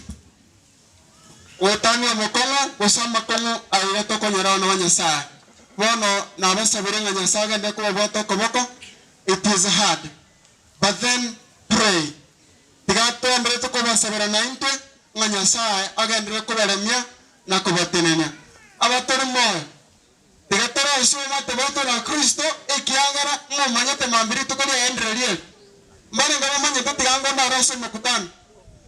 wetani omokongo gose amakongo aire tokonyora na Nyasaye bono nabasabire ng'a Nyasaye agende kobabwata okoboko. It is hard, but then pray. Tigatwendere tukobasabira na intwe ng'a Nyasaye agendere kobaremia na kobatenenia abatori moyo tigatara osoma tebato na Kristo ekiagara ng'omanyete mambiri tukoria endererie marenga bamanyete tigango ndarose mukutano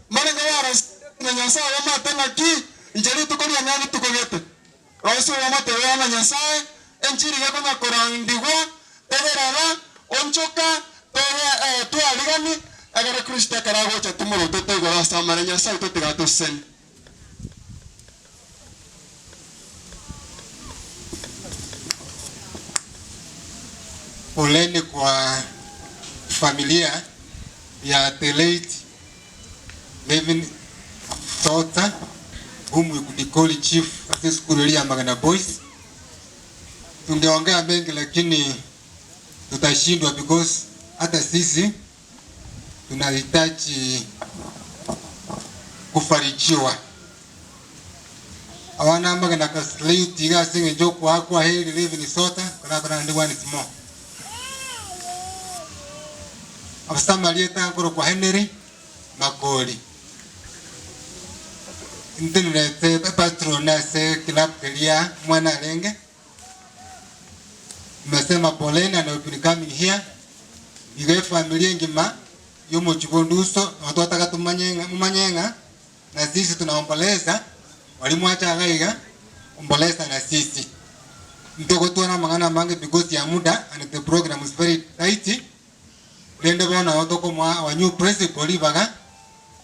marenga warose na Nyasaye bamate ng'aki njeri tukoria nani tukogete rose bamate na Nyasaye enchiri gekonya korandigwa tegerera onchoka twarigani agere Kristo akaragocha tumorote tegora samara Nyasaye totigatuseni. Poleni kwa familia ya the late Levin Tota, whom we could call chief at school ya Magena Boys. Tungeongea mengi lakini tutashindwa because hata sisi tunahitaji kufarijiwa. Awana Magena kaslate gasinge njoko akwa heri Levin Sota kana kana ndi one small. Abasamaria ngoro kwa Henry Magoli. Ntinirete patron ase club kelia mwana renge. Nimesema poleni and we've been coming here. Iwe familia ngima yomo chibonduso watu wataka tumanyenga mumanyenga na sisi tunaomboleza walimu acha gaiga omboleza na sisi. Mtoko tuona mangana mange because ya muda and the program is very tight. Lende bona otoko mwa wa new principal ibaga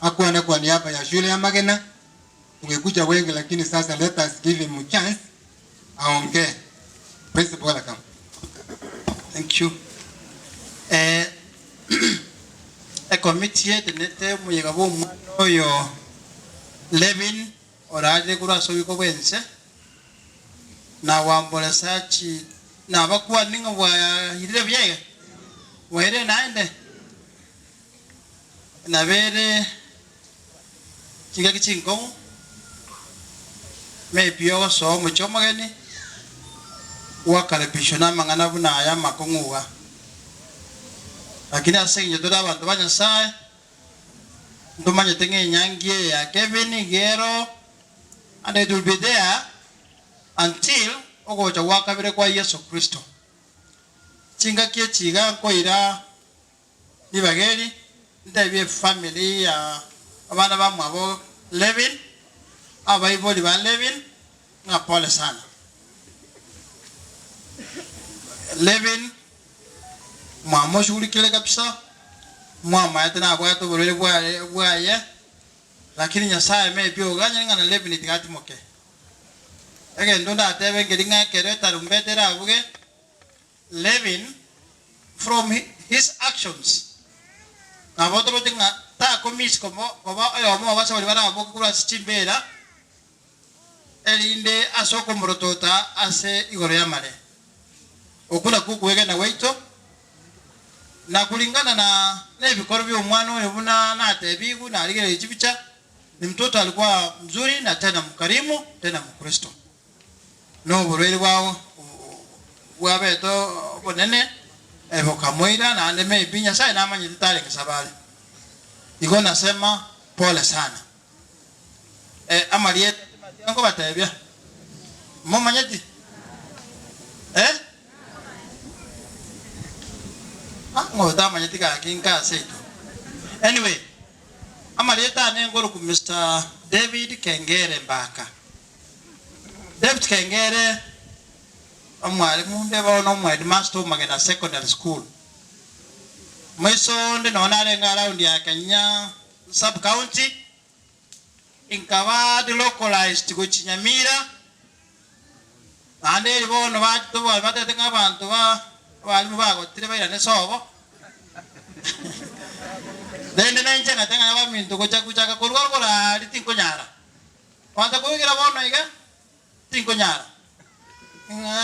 akuane kwa niaba ya shule ya Magena. Tungekuja wengi lakini sasa let us give him a chance aongee. Principal, welcome. Thank you. Ekomiti yetenete omuyiga bwa omwana oyo Levin orarire korwa ase obiko bwense nawamboresa chi nabakwani ng'a bwahirire buya iga bwairire naende nabere chingaki chinkong'u maybe ogosoa omochie omogeni gwakaribishwa na amang'ana buna aya amakong'u iga lakini ase eng'encho tore abanto ba Nyasaye ntomanyete ng'a enyangi eye ya Kevin iga ero and it will be there until ogocha gwa kabere kwa Yesu Kristo. Chingaki echi iga nkoira ribageri ntebie efamily ya abana bamwabo Levin abaibori ba Levin ng'a pole sana. Levin mwamoshughulikile kabisa mwamaete nabwate oborwaire bwaye bwaye lakini Nyasaye maybe oganyire ng'a na Levin tigatimoke. Egento ndatebe ngeri ng'a ekero etarumbete erabuge Levin from his actions nabo toroche ng'a takomiss komo koba oyomo obase baria baraboke korwa ase chimbera erinde ase okomorotota ase igoro ya amare. Okwo nakwo okwegena gwaito na kulingana na nebikoro bya omwana oyo buna natebigu narigereria chibicha ni mtoto alikuwa mzuri na tena mkarimu tena Mkristo. No oborwaire bwao bwabete obonene bokamoira naende maybe Nyasaye namanyete tarenge sabare. Igo nasema pole sana. Amarieta nkobatebia momanyeti ngotamanyeti gaki nkase ito. Anyway, amarieta ane ngoruku Mr. David Kengere Mbaka. David Kengere omwalimu nde bono omwedimaster omagena secondary school. Maiso nde nona arenga around ya Kenya sub county inkaba delocalized gochi Nyamira naende eri bono batete ng'a abanto ba abarimu bagotire bairane sobo rende nainche ngate ng'a baminto gocha gochaka korwa rogoro tinkonyara kwanza koigera bono iga tinkonyara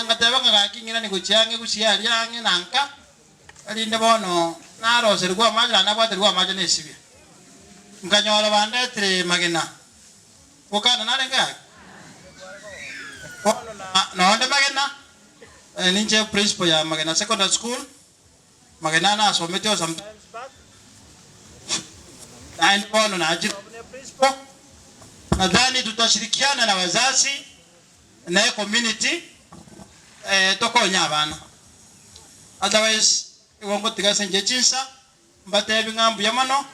ngateba ng'a gaki ng'ina nigochia ang'e gochia aria ang'e nanka erinde bono naroserigwa amache naende nabwaterigwa amache na esibia nkanyora bandetire magena gokana narenge ake bono nonde magena ninche principal ya Magena Secondary School. Magena nasomete sometimes back naende bono najira principal. Nadhani tutashirikiana na wazazi na community tokonya abana. Otherwise igo ngotiga ase inche chinsa mbatebi ng'a mbuya mono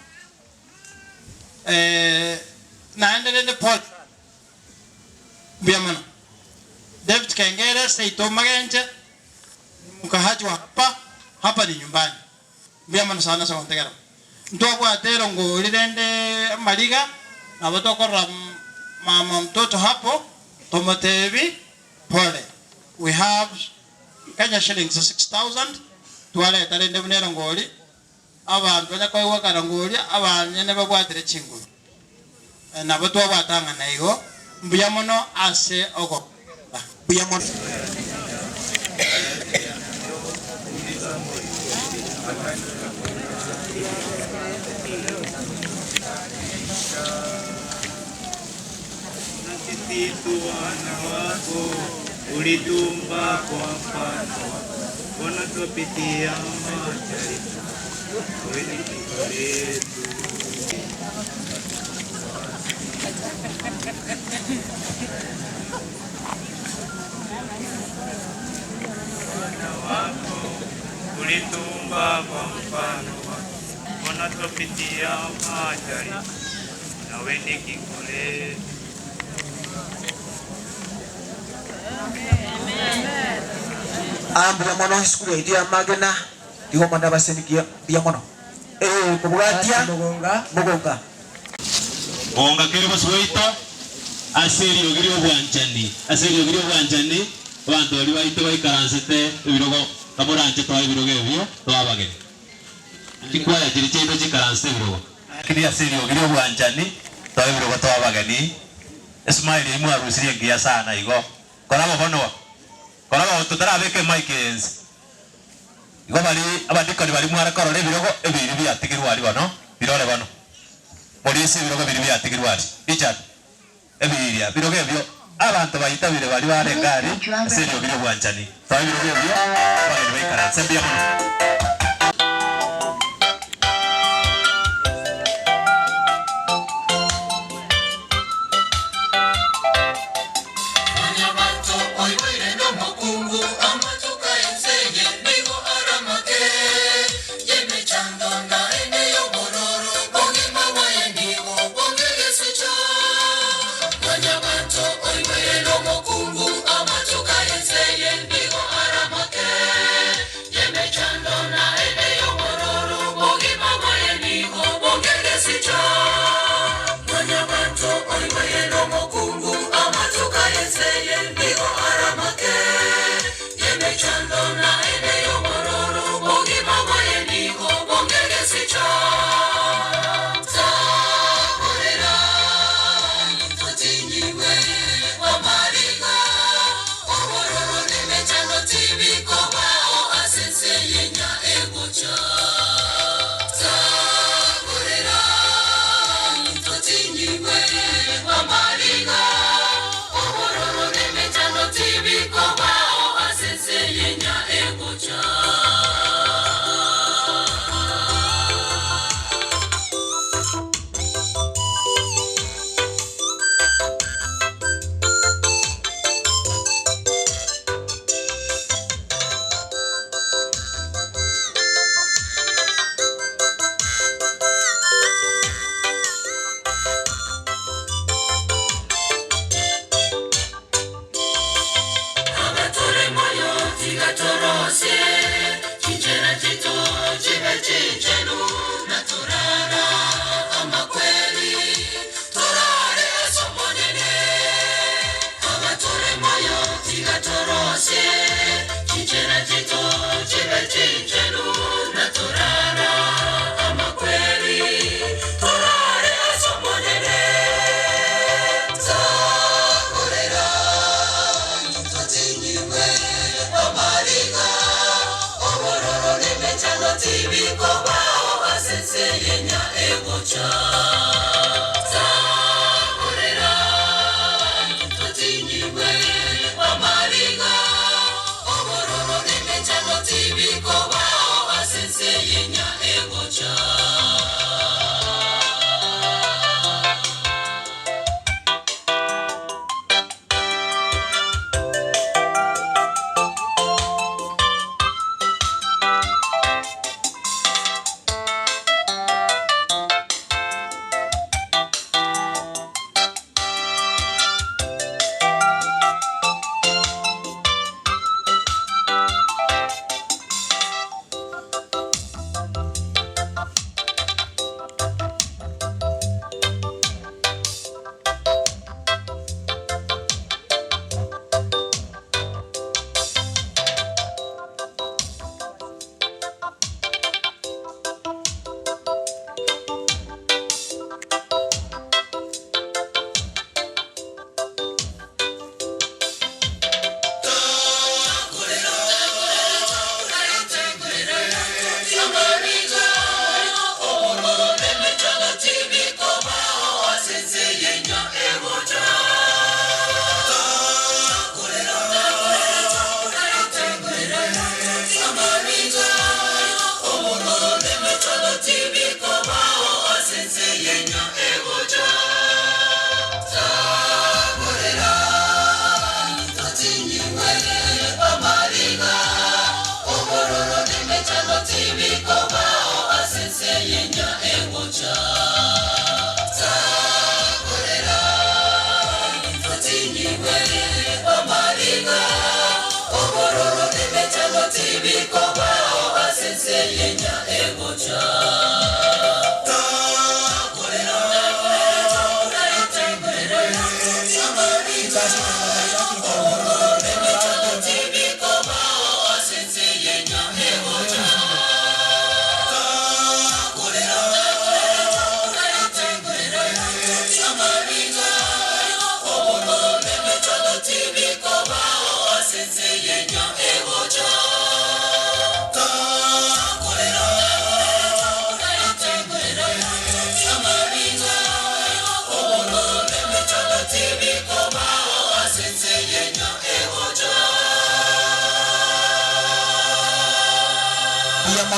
naende rende pole mbuya mono. David Kengere seito magenche mkahaji wa hapa hapa ni nyumbani. Mbuya mono sana sa kontegera. Ntwabwatero ngori rende mariga nabo tokorora mama mtoto hapo tomotebi pole. We have Kenya shillings 6,000 twaleta rende bunero ngori abantu banyakoiwakara ngori abanyene babwatire chinguru nabo twabwatang'ana igo mbuya mono ase ogo mbuya mono. Sisi tu wana wako ulitumba kwa mfano wako, Bwana tupitia majaribu, wewe ni kinga letu. Wana wako ulitumba kwa mfano wako, Bwana tupitia majaribu, nawe ni kinga letu. Ambuya mono esukuru yaitu ya Magena igo mwana basenikia mbuya mono kobwatia mugonga mugonga mugonga kere basuita aserio giri obwanchani aserio giri obwanchani Abantu bari baite baikaransete ebirogo kamuranje twa ebirogo ebyo twabageni. Chikwaya chiri chindo chikaranse ebirogo. Kiri asiri ogiri obwanchani twa ebirogo twabageni. Smile imwe arusirie ngiya sana igo. Korabo bono. Korabo tutarabeke mic ensi. Igo bari abandikoni bari mwarakorora ebirogo ebiri biatigirwa ari bono birore bono. Polisi ebirogo biri biatigirwa ari. Richard ebiria birogo ebyo abantu bayitabire bari barengari serio biri bwanchani. Twa ebirogo ebyo bageni baikaranse mbia mono.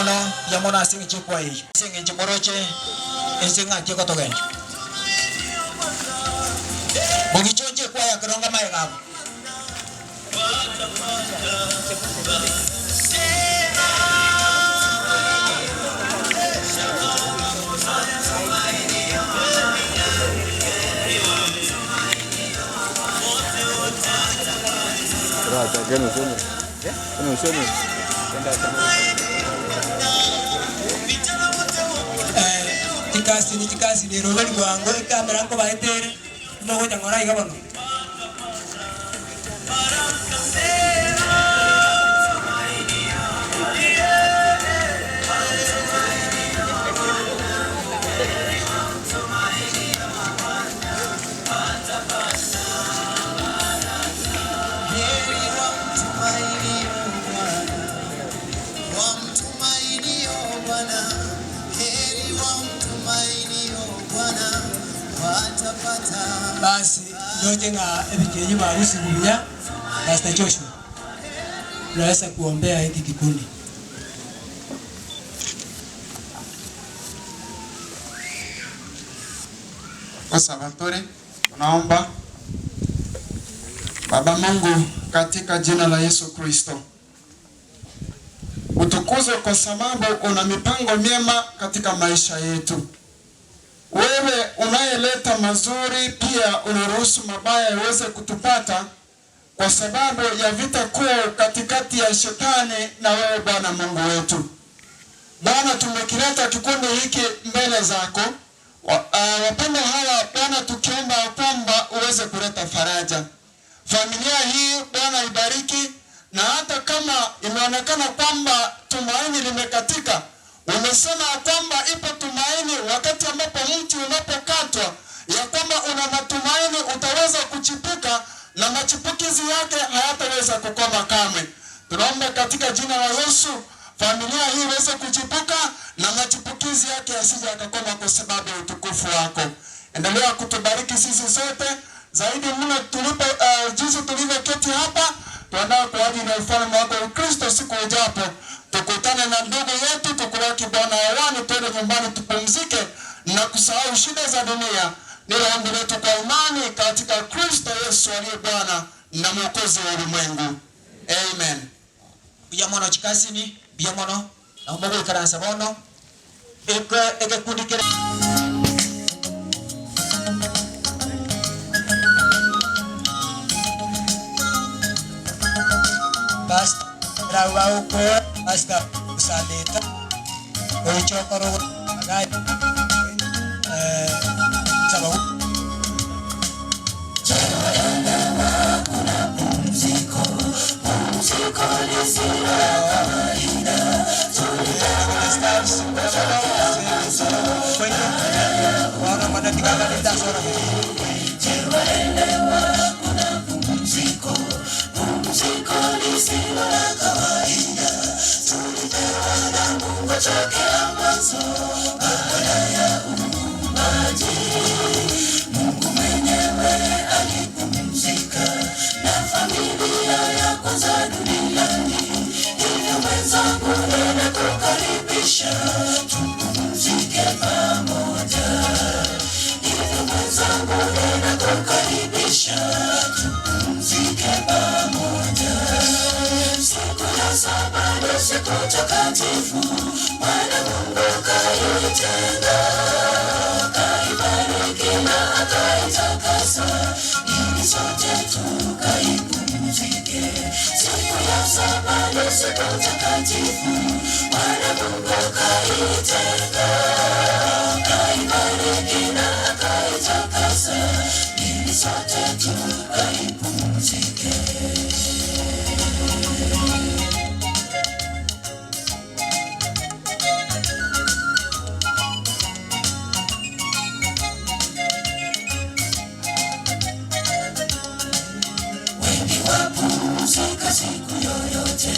Yamono asingi kwa hii. Singi chimoroche ensinga chiko togenje. Mugichonje kwa ya kironga mae gabo. Tikasi ni robali kwangu kamera nko baetere mogo ngora iga bono. Basi ndoje nga ebikenyi barusi buya Pastor Joshua unaweza kuombea hiki kikundi. Kwa Salvatore tunaomba. Baba Mungu, katika jina la Yesu Kristo, utukuzwe kwa sababu una mipango mema katika maisha yetu. Wewe unayeleta mazuri pia unaruhusu mabaya yaweze kutupata kwa sababu ya vita kuu katikati ya shetani na wewe Bwana Mungu wetu. Bwana, tumekileta kikundi hiki mbele zako. Wapendwa hawa Bwana, tukiomba kwamba uweze kuleta faraja. Familia hii Bwana ibariki, na hata kama imeonekana kwamba tumaini limekatika, umesema kwamba ipo tumaini wakati ambapo mti unapokatwa, ya kwamba una matumaini utaweza kuchipuka na machipukizi yake hayataweza kukoma kamwe. Tunaomba katika jina la Yesu familia hii iweze kuchipuka na machipukizi yake yasije yakakoma kwa sababu ya utukufu wako. Endelea kutubariki sisi sote zaidi mno tulipo, jinsi tulivyoketi hapa, tuandaa kwa ajili ya ufalme wako Kristo siku ijapo. Tukutane na ndugu yetu, tukulaki Bwana hewani, twende nyumbani tupumzike na kusahau shida za dunia. Ni ombi letu kwa imani katika Kristo Yesu aliye Bwana na Mwokozi wa ulimwengu. Amen. Biamono chikasini, biamono na umogo ikaransa bono. Eke kundi kere. Basta rawa uko basta usaleta oichokoro gai sababu pumziko pumziko lisilo la kawaida tulipewa kuna pumziko pumziko lisilo la kawaida tulipewa na Mungu tokea mwanzo baada ya uumbaji. Mungu mwenyewe alipumzika na familia ya kwanza duniani. Hivyo mwenzangu, ninakukaribisha tupumzike pamoja. Hivyo mwenzangu, ninakukaribisha tupumzike pamoja. Siku ya saba ni siku takatifu, Bwana Mungu kaitenga, kaibariki na akaitakasa, ili sote tukaipumzike. Siku ya saba ni siku takatifu, Bwana Mungu kaitenga, kaibariki na akaitakasa, ili sote tukaipumzike. Wapumzika siku yoyote,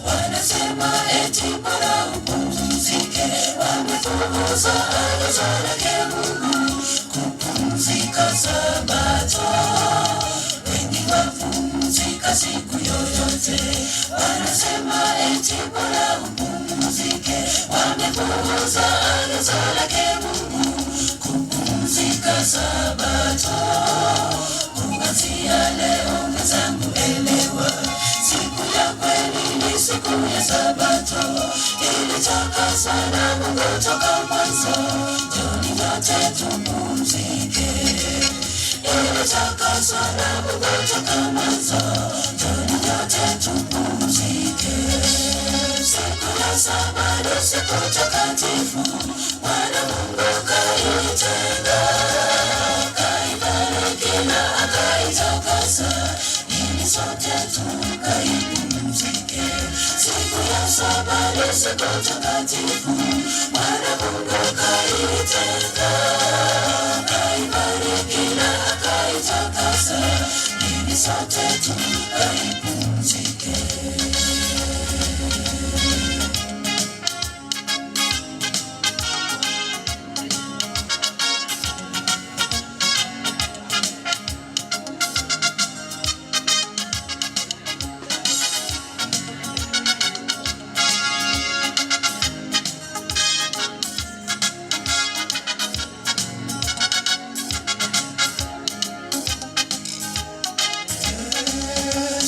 wanasema eti bora upumzike. Wamepuuza agizo lake Mungu kupumzika Sabato. Wengi wapumzika Kupumzika siku yoyote. Wanasema eti bora upumzike, wamepuuza agizo lake Mungu kupumzika Sabato. Kuanzia leo mwenzangu, elewa, siku ya kweli ni siku ya Sabato, ilitakaswa na Mungu toka mwanzo. Njooni nyote tupumzike, ilitakaswa na Mungu toka mwanzo. Njooni nyote tupumzike. Siku ya saba ni siku takatifu, Bwana Mungu kaitenga, kaibariki na akaitakasa, ili sote tukaipumzike. Siku ya saba ni siku takatifu, Bwana Mungu kaitenga, kaibariki na akaitakasa, ili sote tukaipumzike.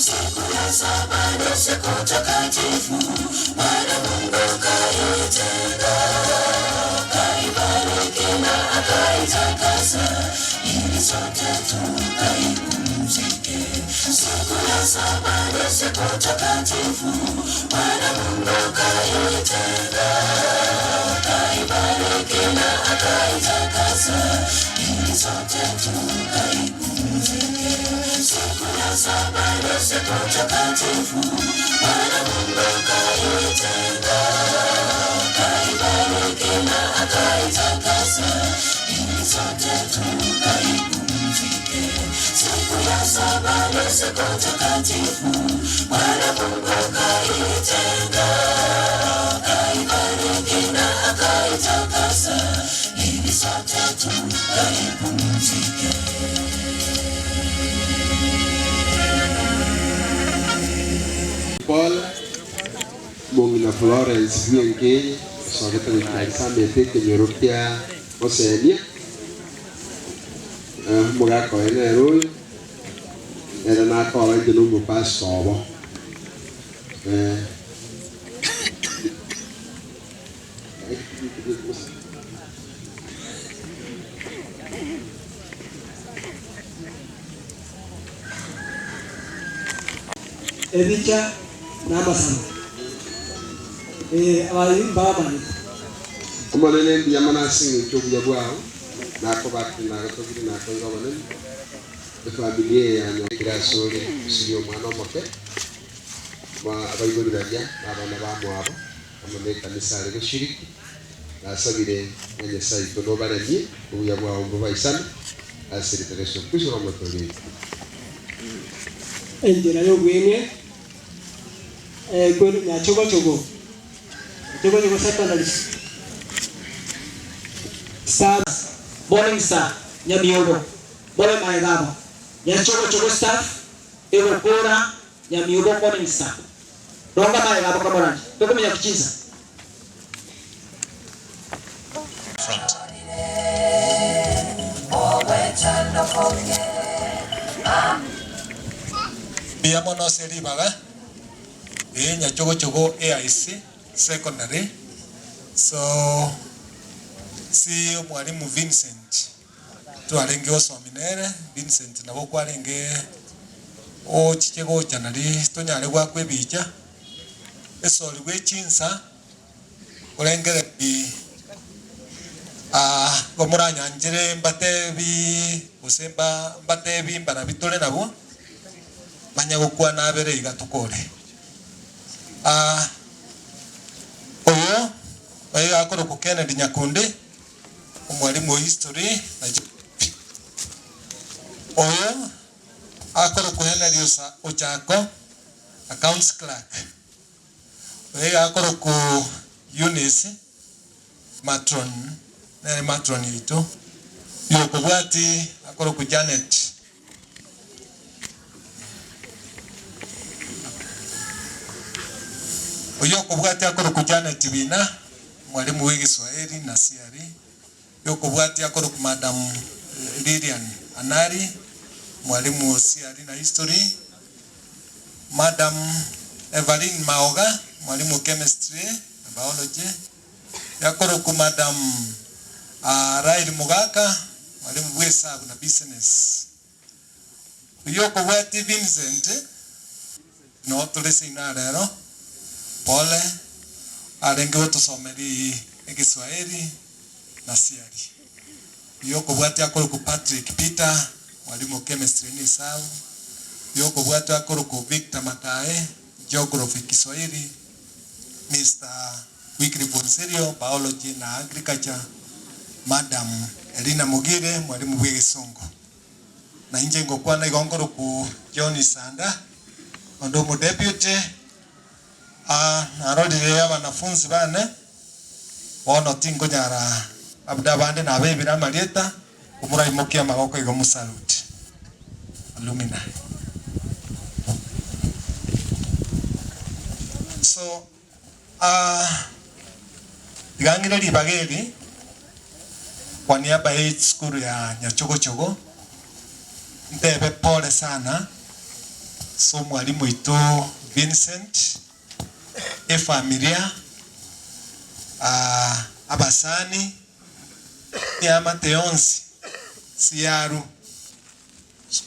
Siku ya saba ni siku takatifu, Bwana Mungu kaitenga, kaibariki na akaitakasa, ili sote tukaipumzike. Siku ya saba ni siku takatifu, Bwana Mungu kaitenga, kaibariki na akaitakasa, ili sote tukaipumzike. Siku ya saba ni siku takatifu, Bwana Mungu kaitenga, kaibariki na akaitakasa, ili sote tukaipumzike. Siku ya saba ni siku takatifu, Bwana Mungu kaitenga, kaibariki na akaitakasa, ili sote tukaipumzike. Paul Mongina Florence Nyenke sogete goikaisa ekenyoro kia Osenia mogaka oye nere oyo nere nakora inche na omopastor obo. Ebicha n'amasano abayimba bamanyi omonene mbiyama nasinga ekyobuya bwawo nakobakire nagatogire nakoiga obonene efamilia eyanya kirasore siri omwana omoke abaibori baria abana bamwabo amane ekanisa are goshiriki nasabire Nyasaye ito nobaremie obuya bwawo mbubaisane asiritere Yesu Kristo omotorire. Enjera y'obwenge Nyachogochogo Nyachogochogo Secondary Staff Morning Star Nyamiogo Bole Maegabo Nyachogochogo Staff Egokora Nyamiogo Morning Star Ronga Maegabo Kamorangi Tokumenya kuchiza Front. Biamo no seribaga Nyachogochogo AIC Secondary. So si mwalimu Vincent twarenge osominere Vincent nabo kwarenge ochiche gochanari tonyare gwakwa ebicha esori gwechinsa orengere bi gomoranyanjire mbatebi gose mbatebi mbarabitore nabo banyagokwa nabere iga tukore. Oyo oyo akoro Kennedy Nyakundi omwalimu wa history na oyo akoro Henry Ochako accounts clerk oyo akoro Eunice matron nere matron ito yokobwati akoro Janet. Oyo kobwati akoroku Janet Bina, mwalimu wa Kiswahili na CRE. Yo kobwati akoroku Madam Lilian Anari, mwalimu wa CRE na History. Madam Evelyn Maoga, mwalimu wa Chemistry na Biology. Yakoroku Madam Rail Mugaka, mwalimu wa hesabu na Business. Oyo kobwati Vincent, no tulisi rero pole arenge gutusomeri Kiswahili na CRE. Yo kobwati akoroku Patrick Peter, mwalimu wa Chemistry ni hesabu. Yo kobwati akoroku Victor Makae, Geography Kiswahili. Mr. Wycliffe Bonserio, Biology na Agriculture. Madam Elina Mugire, mwalimu wa Gisongo. Na inje ngokwana igongoroku John Sanda, ondomo deputy. Narorire abanafunzi bane bono tingonyara abda bande nabebira amarieta omuraimokia amagoko igo musalute alumina. So ligangire libageri kwa niaba ya skuru ya Nyachogochogo ntebe pole sana so mwalimu itu Vincent efamilia abasani amateonsi siaru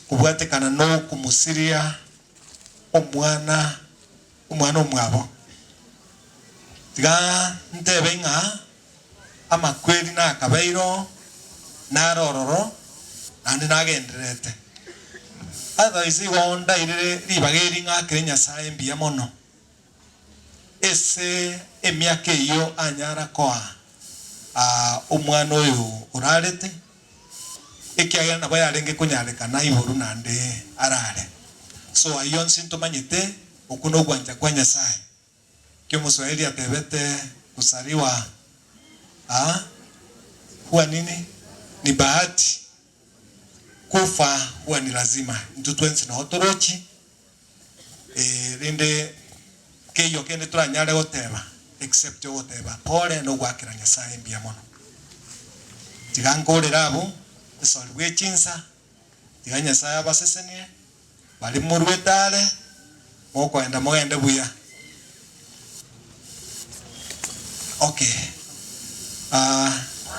kubwatekana no kumusiria omwana omwabo tiga ntebe ng'a amakweri nakabairo narororo nandi nagenderete otherwise igonda irire ribageri ng'akire Nyasaye mbuya mono ese emiaka eyo anyara koa omwana oyo orarete ekiagera nabo yarenge kunyarekana iboru nande arare so ayo nsi ntomanyete okuno ogwanja kwa Nyasaye kio Mswahili atebete kusariwa huwa nini ni bahati, kufa huwa ni lazima ntutwensi na otorochi rinde keyo kende turanyare goteba except goteba pole no gwakira Nyasaye mbuya mono tigankorera abo esori bwechinsa tiga Nyasaye abasesenie bari murwetare mokwenda mogende buya. Okay,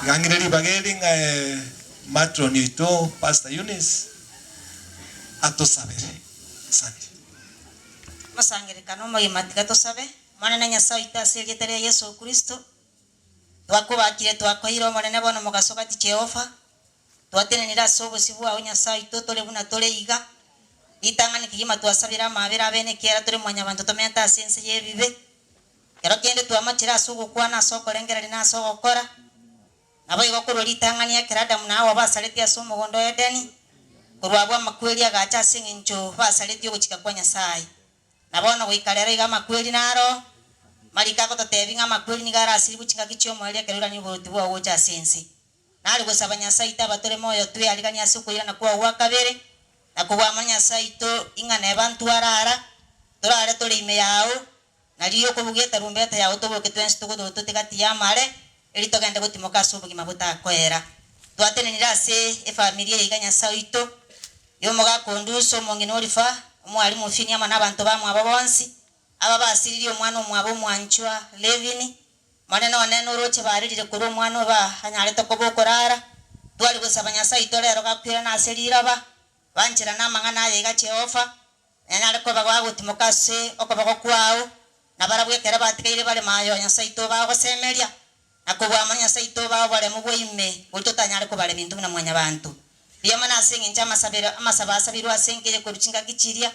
gangire ribageri ng'a matron ito Pastor Eunice atosabere. Asante. Masangerekano magimatika tosabe mwana na Nyasaye itasirigetere Yesu Kristo twakubakire twakohira omonene bono mugasoka ti Jehova twatenenera ase obosi bwao Nyasaye ito tore buna tore iga itang'ani kigima twasabira amabera abene kiera tore mwanyabanto tomenta ase ense y'ebibe kero kende twamachira ase ogokwana ase okorengereri na ase ogokora nabo igo korwa ritang'ani ekero Adamu na Hawa basareti ase omogondo o Edeni korwa abwo amakweri agacha ase eng'encho basareti ogochika kwa Nyasaye nabono goikarera iga amakweri naro marika gototebi ng'a amakweri niga arasiri gochingaki chiomoerio ekero orani oboroti bwao gocha ase ense nari gosaba Nyasaye ito abatore moyo twearigani ase okoirana kwao gwa kabere na kobwama Nyasaye ito ing'ana ebantu arara torare tore ime yao nariyo okobugeta rumbeta yao toboke twensi togodoto tigati yamare eri togende gotimoka ase obogima botakoera twatenenera ase efamilia iga Nyasaye ito yomogakondusa omong'ina orifa omwalimu Fini ama n'abantu bamwabo bonsi aba basiririe omwana omwabo omwanchwa Levini manene onene oroche baririre korwa omwana oba anyarete koba okorara twari gosaba Nyasaye ito rero gakwirana ase riraba banchera n'amang'ana aye iga Jehova nanyare koba gwagotimoka ase okoboko kwao nabarabwekera batikaire bare mayo Nyasaye ito bagosemeria nakobwama Nyasaye ito baoboremu bwaime bori totanyare kobara ebinto buna mwanyabanto riamana ase eng'encho amasaba asabirwe ase enkeye korwa chingaki chiria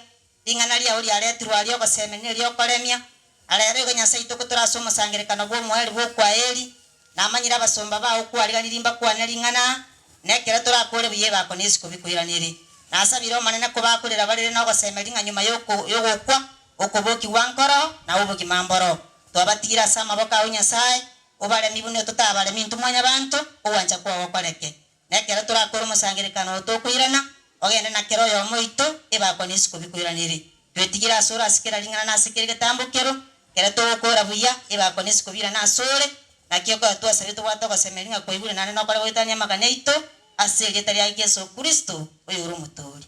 ring'ana riao riaretirwe aria ogosemenia eria okoremia arero igo Nyasaye ito kotora ase omosangerekano bwa omoeri bwa okwaeri namanyire abasomba bao kwariganiri mbakwane ring'ana nekero torakore buya ebako na esiko bikoiranere nasabire omonene kobakorera barere na ogosemeria ng'a nyuma yogokwa okobokiwa nkoro na obogima mboro twabatigire ase amaboko ao Nyasaye obaremi buna totabaremi intwe mwanyabanto ogwancha kwao gokoreke nekero torakora omosangerekano tokoirana ogende na kero oyomo oito ebako na esiko bikoiranere twetigire ase orasikera ring'ana na ase kere getambokero Kera togokora buya ebako nesikobira nasore nakio kwa twasabire tobwate ogosemeria ng'a kwaigure naende nokore goetania amaganya aito ase erieta ria Yesu Kristo oyo ore omotoori.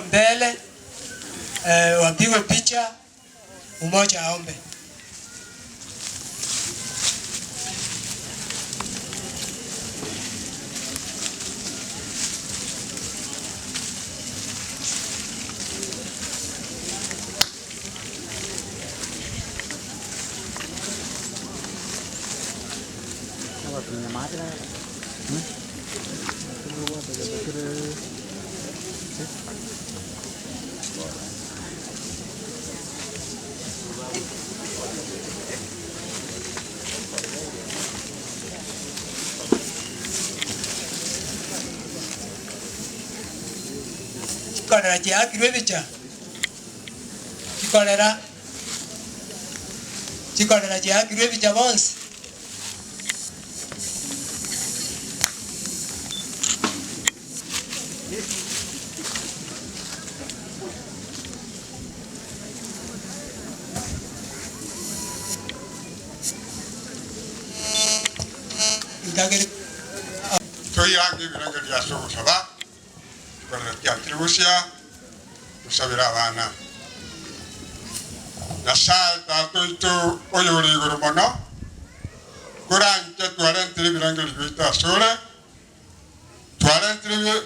Mbele wapigwe picha, mmoja aombe. Chikorera chiakirwe ebicha chikorera chikorera chiakirwe ebicha bonsi. Toyange ebiragiro byase ogusaba tukorera kyakiribusia tusabira abaana Nyasaye tata oitu oyo ore igoro mono kuranche twarentire ebirangiro biaitu asore twarentire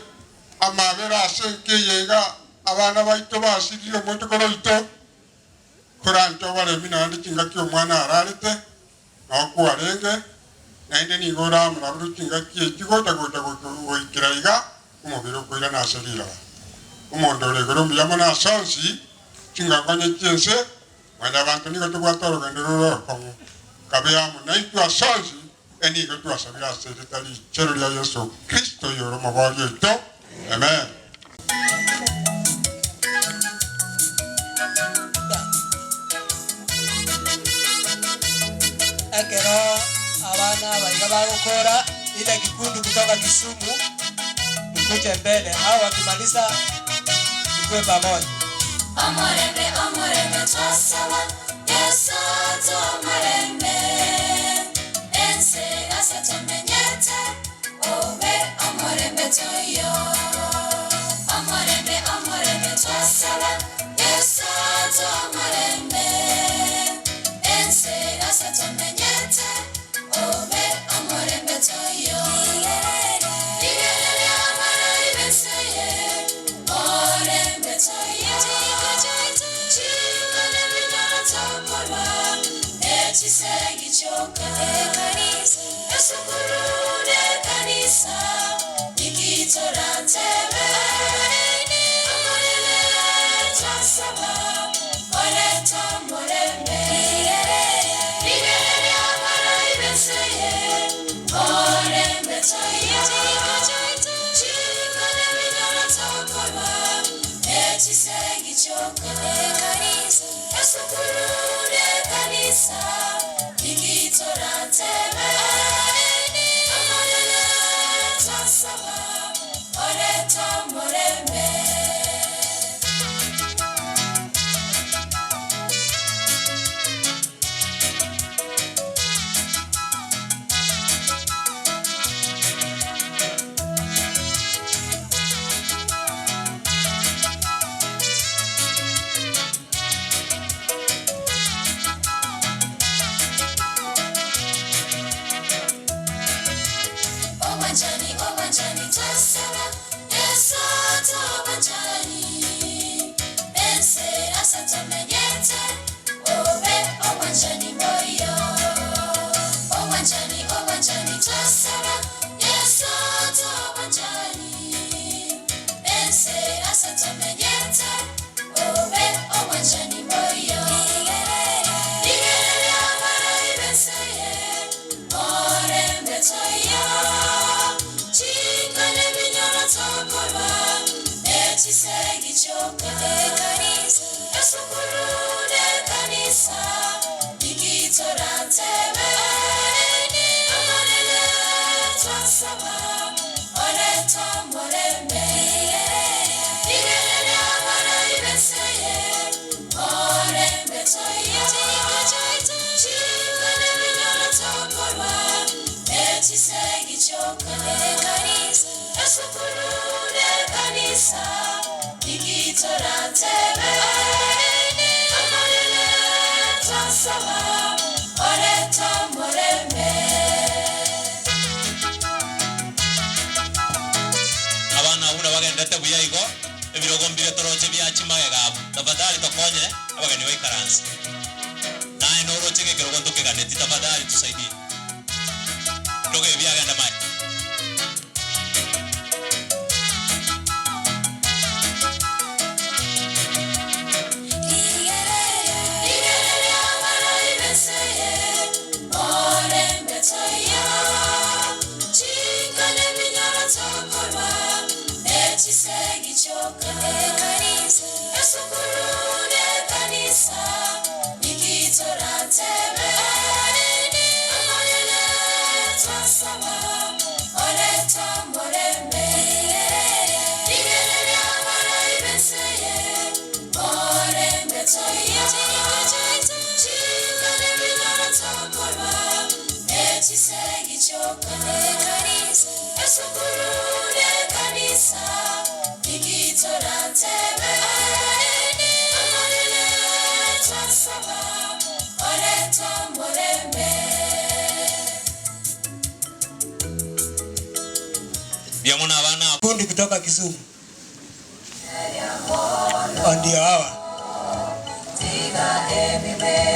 amabera ase nkeyega abaana baitu basirire omochokoro oito kuranche obaremi naende chingaki omwana ararete nokwarenge naende nigo oramoraburu chingaki echi gocha gocha goikera iga omobere okoirana ase riraba omonto ore igoro mbuya mono ase onsi chingankonye chiense mwanya abantu nigo tobwate orogendo rorokong'u kabe amo naitwe ase onsi enigo twasabire ase erita richero ria Yesu Kristo yoro omobori oito. Amen. Ekero abana baiga bagokora ile kikundi kutoka Kisumu mkuje mbele, hao wakimaliza mkue pamoja. Omorembe, omorembe twasaba, Yesu atuomorembe. Ense ase tumenyete, obe omorembe toyo. Omorembe, omorembe twasaba, Yesu atuomorembe. Ense ase tumenyete, obe omorembe toyo. Igerere amara ibeseye, omorembe toyo. Ekisegi kyokka esukulu n'ekkanisa ikitora ntebe omorembe twasaba oleeta omurembe igerere amara ibeseye omurembe toyo kiriko n'ebinyoro tokolwa ekisegi kyokka esukulu n'ekkanisa ikitora ntebe omorembe twasaba oleeta omurembe. Obanjani, obanjani twasaba, Yesu atuobanjani. Ense ase tumenyete, obe obanjani moyo. Obanjani, obanjani twasaba, Yesu atuobanjani. Ense ase tumenyete, obe obanjani moyo. Igerere amara ibeseye, omorembe toyo. Chikane binyoro tokolwa, ekisegi kyokka. Esukulu n'ekkanisa ikitora ntebe omorembe twasaba oleeta omurembe. Igerere Esukuru n'ekkanisa igitora ntebe. Amalele twasaba oreta murembe. Abana abuna bagendete buya igo ebirogo mbire toroche biachimage gabo tafadhali tokonye abageni baikaranse naye noroche gekerogo ntokeganeti tafadhali tusaidie birogo ebi byagenda mai. Igerere abarayi beseye orembe toya. Chingane binyoro tokorwa ekisegi kyokka. Esukuru n'ekkanisa igitora ntebe. Amalele twasaba oreta murembe. Igerere abarayi beseye orembe toya. Chingane binyoro tokorwa ekisegi kyokka. Esukuru n'ekkanisa igitora ntebe. Amalele twasaba oreta murembe. Biamona abana Kundi kutoka Kisumu ndio hawa.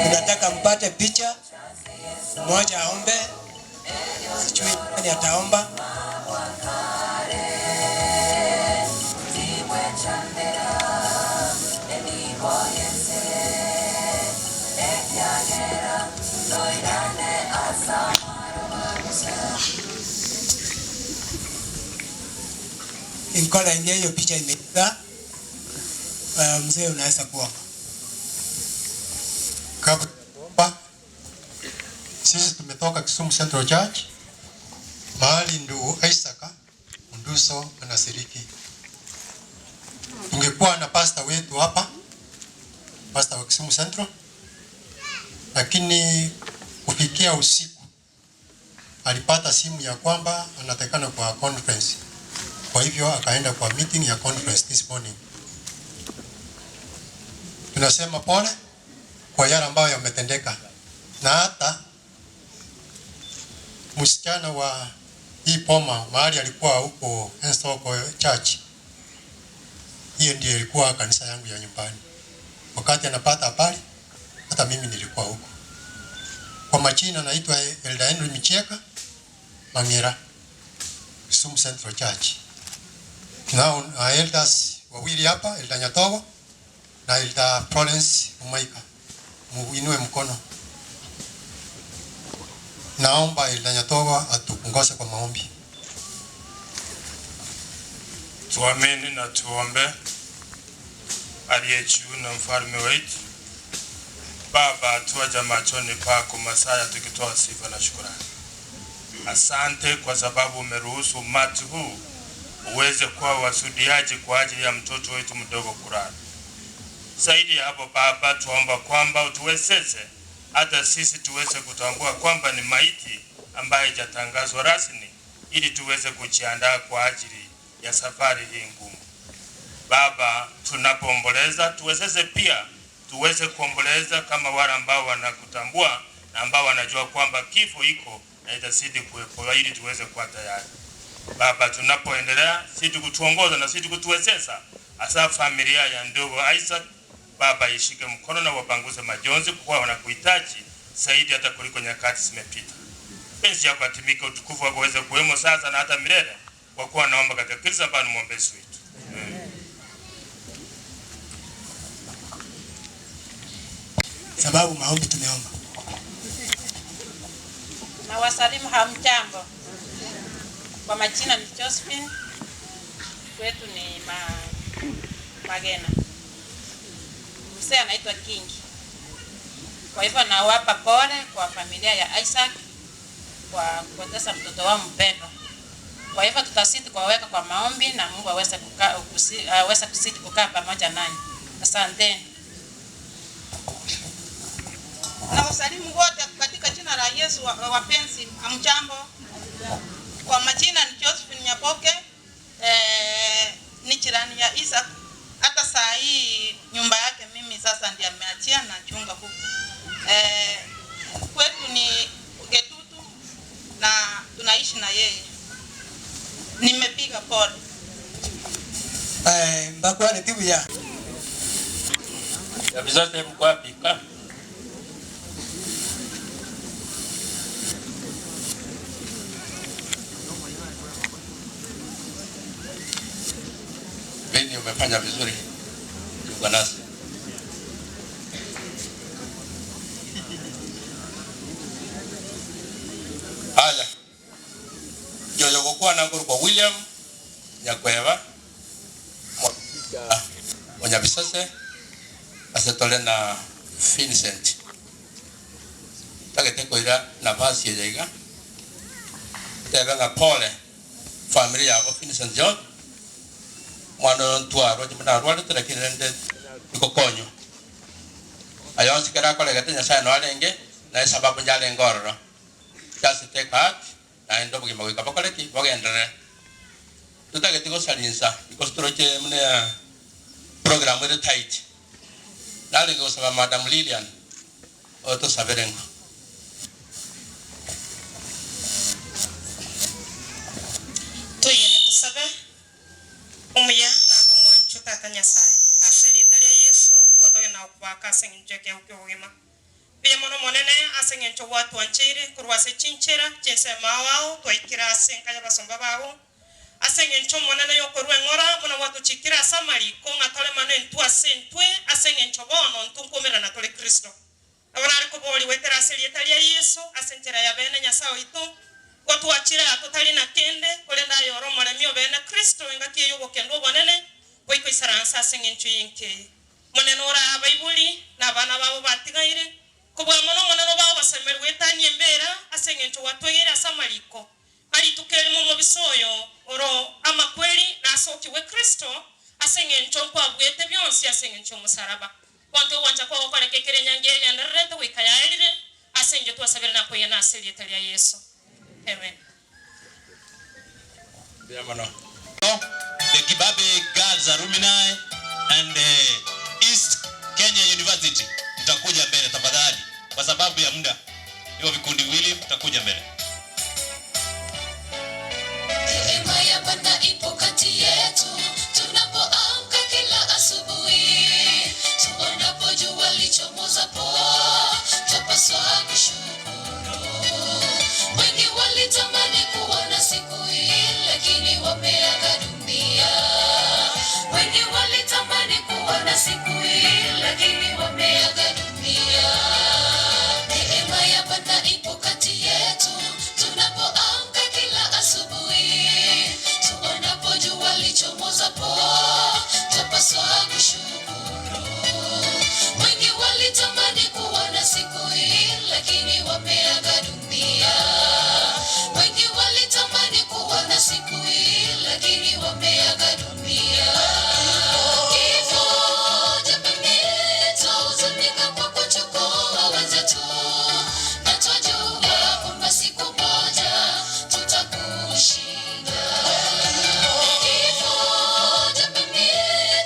Tunataka mpate picha, mmoja aombe, sijui nani ataomba. Inkola ingia hiyo picha imeiva. Mzee unaweza kuomba. Kabla ya kuomba, sisi tumetoka Kisumu Central Church, mahali ndugu Isaac Onduso anashiriki. Tungekuwa na pastor wetu hapa, pastor wa Kisumu Central, lakini kufikia usiku alipata simu ya kwamba anatakikana kwa conference. Kwa hivyo akaenda kwa meeting ya conference this morning. Tunasema pole kwa yale ambayo yametendeka, na hata msichana wa hii poma mahali alikuwa huko Enstoko Church, hiyo ndiyo ilikuwa kanisa yangu ya nyumbani. Wakati anapata habari, hata mimi nilikuwa huko. Kwa majina naitwa Elder Henry Michieka Mangera, Kisumu Central Church. Tunao na elders wawili hapa, Elder Nyatogo na Elder Florence Umaika. Muinue mkono. Naomba Elder Nyatogo atuongoze kwa maombi. Tuamini na tuombe. Aliye juu na mfalme wetu, Baba, tuaja machoni pako masaya tukitoa sifa na shukrani. Asante kwa sababu umeruhusu umati huu uweze kuwa wasudiaji kwa ajili ya mtoto wetu mdogo Kurara. Zaidi ya hapo Baba, tuomba kwamba utuwezeshe hata sisi tuweze kutambua kwamba ni maiti ambaye haijatangazwa rasmi, ili tuweze kujiandaa kwa ajili ya safari hii ngumu. Baba, tunapoomboleza tuwezeshe pia tuweze kuomboleza kama wale ambao wanakutambua na ambao wanajua kwamba kifo iko na itazidi kuwepo, ili tuweze kuwa tayari. Baba, tunapoendelea si kutuongoza na si kutuwezesha, hasa familia ya ndugu Isaac, Baba, ishike mkono na wapanguze majonzi, kwa wanakuhitaji zaidi hata kuliko nyakati zimepita. Penzi yako atimike, utukufu wako uweze kuwemo sasa na hata milele, kwa kuwa naomba katika Kristo ambaye ni mwombezi wetu. Amen. Sababu maombi tumeomba. Na wasalimu hamjambo. Kwa majina ni Josephine, kwetu ni Magena. Mzee anaitwa Kingi. Kwa hivyo nawapa pole kwa familia ya Isaac kwa kupoteza mtoto wao mpendwa. Kwa hivyo tutasiti kuwaweka kwa maombi na Mungu aweze aweze kusiti kukaa pamoja nanyi. Asanteni. Na wasalimu wote katika jina la Yesu wapenzi, hamjambo. Kwa majina ni Josephine Nyaboke, Ni jirani ya Isaac. Hata saa hii nyumba yake mimi sasa ndiye ameachia na chunga huku. Kwetu ni Getutu na tunaishi na yeye. Nimepiga pole. Mbakwane tibuya. Ya bizote mko wapi? Ka? Beni, umefanya vizuri. Yuko nasi. Haya. Jojo gokuwa na nguru kwa William Nyakweva Onyabisase asetole na Vincent tagete koira nafasi yega tebe nga pole familia yabo Vincent John mwana ntwaro jimna rwale lakini nende ikokonyo ayo sikera kolega Nyasaye no alenge na sababu njale ngororo just take heart na ndo bugima gwika bakoleki bagendere tutagete gosalinsa ikostroche mune program ere tight nalenge gosaba Madam Lilian otosaberengo. Tuyene tusabe umuya nando mwanchu tata Nyasaye ase rita ria Yesu twatoge na okubaka ase eng'encho ekeo kia obogima buya mono monene ase eng'encho gwatwancheire korwa ase chinchera chinsemo ao twaikire ase enka ya basomba bao ase eng'encho monene yokorwa eng'ora mono gwatochikire ase amariko ng'a toremane intwe ase intwe ase eng'encho bono intwe nkomerana tore Kristo nabo nare kobori gwetera ase rieta ria Yesu ase enchera ya bene Nyasaye oito gwatwachire atotari na kende korenda ayoro omoremi obene Kristo engaki ey'obokendo obonene goikoisaransa ase eng'encho y'enke monene ora abaibuli na abana babo batigaire kobwa mono monene bao basemerwe gwetania embera ase eng'encho gwatwegeire ase amariko aritukerimo omobiso oyo oro amakweri nasokiwe Kristo ase eng'encho nkwabwete bionsi ase eng'encho omusaraba bonto gwancha kwagokoreka ekere enyangi egendererete goika yaerire ase eng'encho twasabire na koyena ase erieta ria Yesu. Amen. The Kibabe Girls Alumni and East Kenya University mtakuja mbele tafadhali, kwa sababu ya muda. Hiyo vikundi viwili mtakuja mbele. Neema ya Bwana ipo kati yetu tunapoamka kila asubuhi, tuonapo jua lichomozapo twapaswa kushukuru. Wengi walitamani kuona siku hii lakini wameaga dunia. Wengi walitamani kuona siku hii lakini wameaga dunia. Neema ya Bwana ipo kati yetu tunapoamka kila asubuhi, tuonapo jua lichomozapo twapaswa kushukuru. Wengi walitamani kuona siku hii lakini wameaga dunia. Wengi walitamani kuona siku hii lakini wameaga dunia. Kifo jamani, twahuzunika kwa kuchukua wenzetu, na twajua kwamba siku moja tutakushinda. Kifo jamani,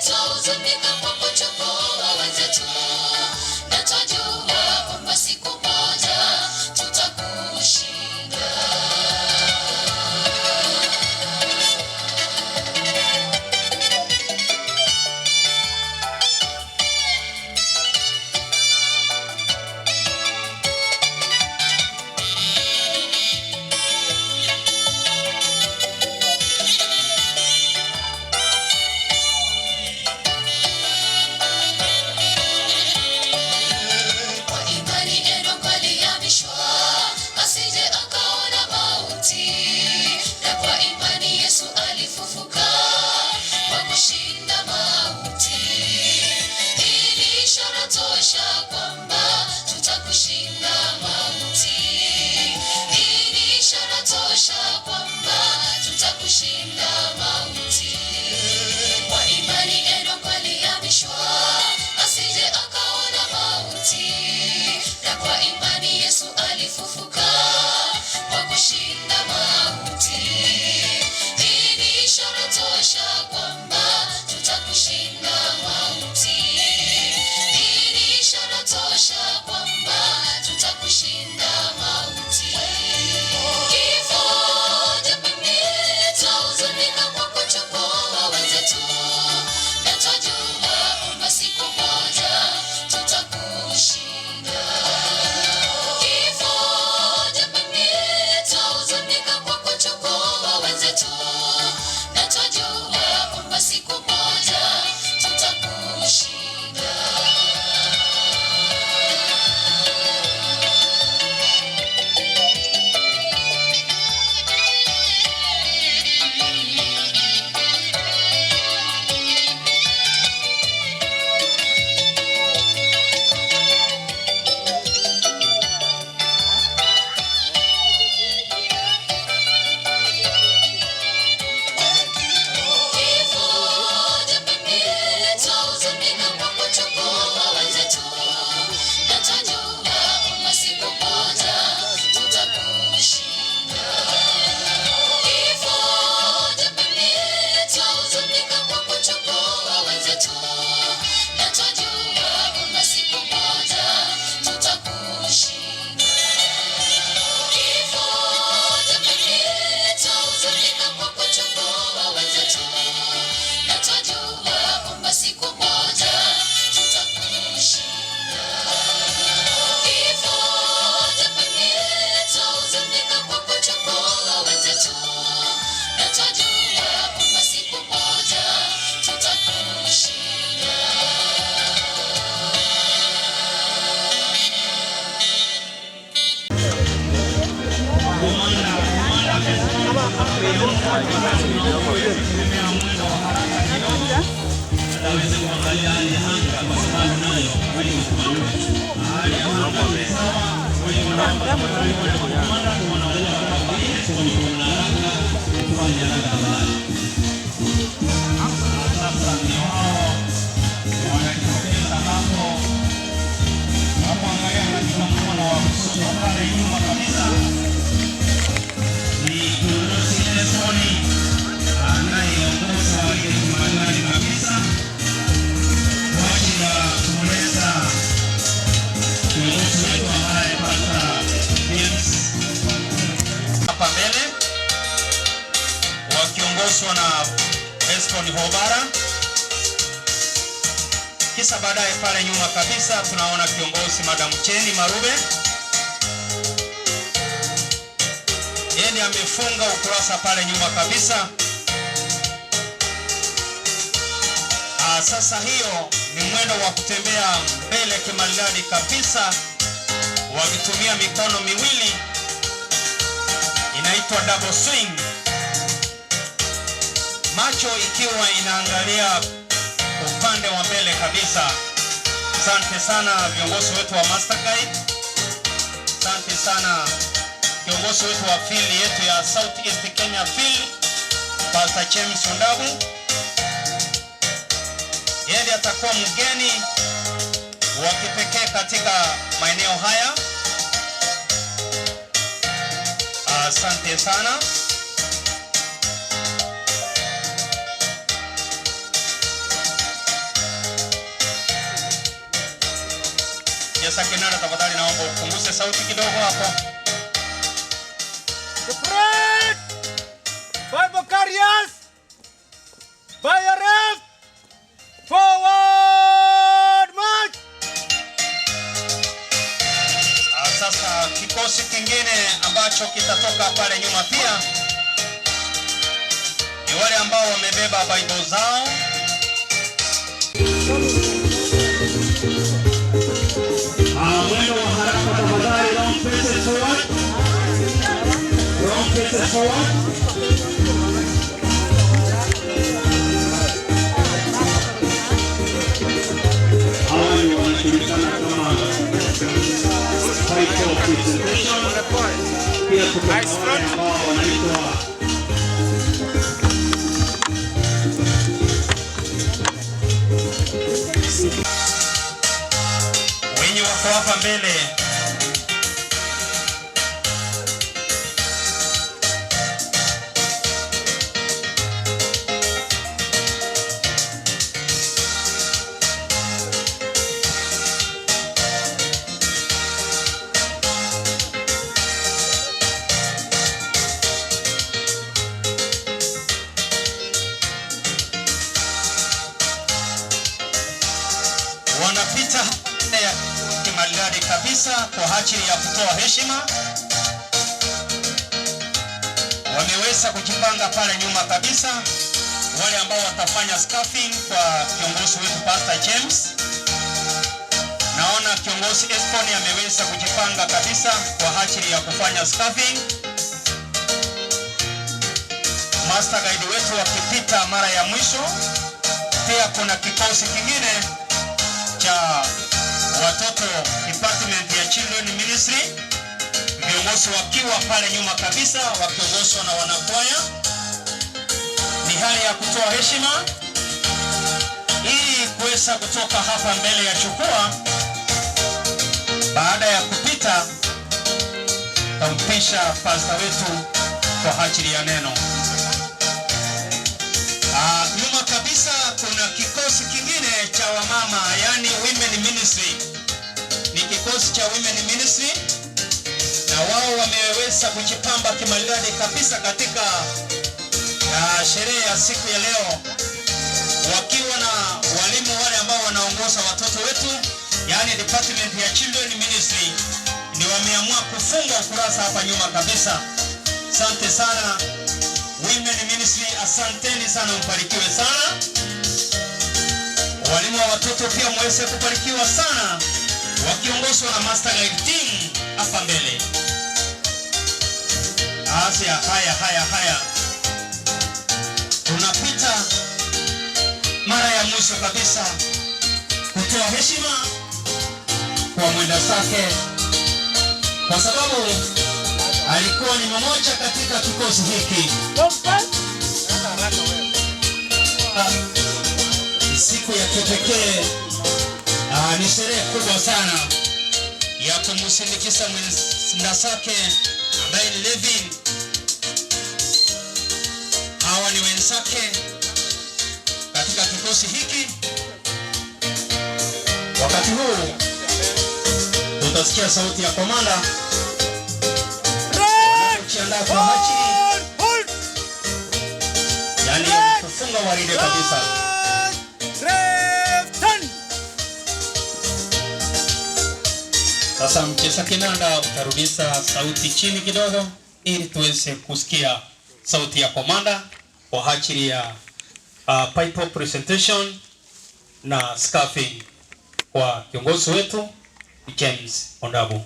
twahuzunika kwa kuchukua wenzetu, na twajua kwamba siku moja tutakushinda. Hapa mbele wakiongozwa na Eston Hobara, kisha baadaye pale nyuma kabisa tunaona kiongozi Madam Cheni Marube, yeye ndiye amefunga ukurasa pale nyuma kabisa. Sasa hiyo ni mwendo wa kutembea mbele kimaridadi kabisa, wakitumia mikono miwili, inaitwa double swing, macho ikiwa inaangalia upande wa mbele kabisa. Asante sana viongozi wetu wa Master Guide, asante sana kiongozi wetu wa field yetu ya South East Kenya Field, Pastor James Undabu. Yeye ndiye atakuwa mgeni wa kipekee katika maeneo haya. Asante sana. Yesa Kinara, tafadhali naomba upunguze sauti kidogo hapo. The parade! Bible carriers! By your left! Forward march! Sasa kikosi kingine ambacho kitatoka pale nyuma pia ni wale ambao wamebeba Bible zao. Mwendo wa haraka tafadhali, wrong faces forward. Wrong faces forward. Hawa ni wanajulikana kama title presentation. Pia tuko na wale ambao wanaitwa wenye wako hapa mbele. Wanapita hapa mbele ya kimaridadi kabisa kwa ajili ya kutoa heshima. Wameweza kujipanga pale nyuma kabisa, wale ambao watafanya scarfing kwa kiongozi wetu Pastor James. Naona kiongozi Esponi ameweza kujipanga kabisa kwa ajili ya kufanya scarfing. Master guide wetu wakipita mara ya mwisho. Pia kuna kikosi kingine cha watoto department ya Children Ministry, viongozi wakiwa pale nyuma kabisa wakiongozwa na wanakwaya. Ni hali ya kutoa heshima ili kuweza kutoka hapa mbele ya jukwaa. Baada ya kupita, tampisha pastor wetu kwa ajili ya neno. Nyuma kabisa kuna kikosi kingine cha wamama, yani Women Ministry. Ni kikosi cha Women Ministry na wao wameweza kujipamba kimaridadi kabisa katika sherehe ya siku ya leo, wakiwa na walimu wale ambao wanaongoza watoto wetu, yani department ya Children Ministry, ni wameamua kufunga ukurasa hapa nyuma kabisa. Asante sana Women Ministry, asanteni sana, mbarikiwe sana. Walimu wa watoto pia mweze kubarikiwa sana, wakiongozwa na Master Guide Team hapa mbele. Asia, haya haya haya. mwisho kabisa kutoa heshima kwa mwenda zake, kwa sababu alikuwa ni mmoja katika kikosi hiki. Siku ya kipekee, ni sherehe kubwa sana ya kumsindikiza mwenda zake ambaye ni Levin. Hawa ni wenzake katika kikosi hiki. Wakati huu tutasikia sauti ya komanda wanapojiandaa kwa ajili, yani kufunga waride kabisa. Sasa mcheza kinanda utarudisha sauti chini kidogo ili tuweze kusikia sauti ya komanda kwa ajili ya pipe presentation na scarfing kwa kiongozi wetu James Ondabu.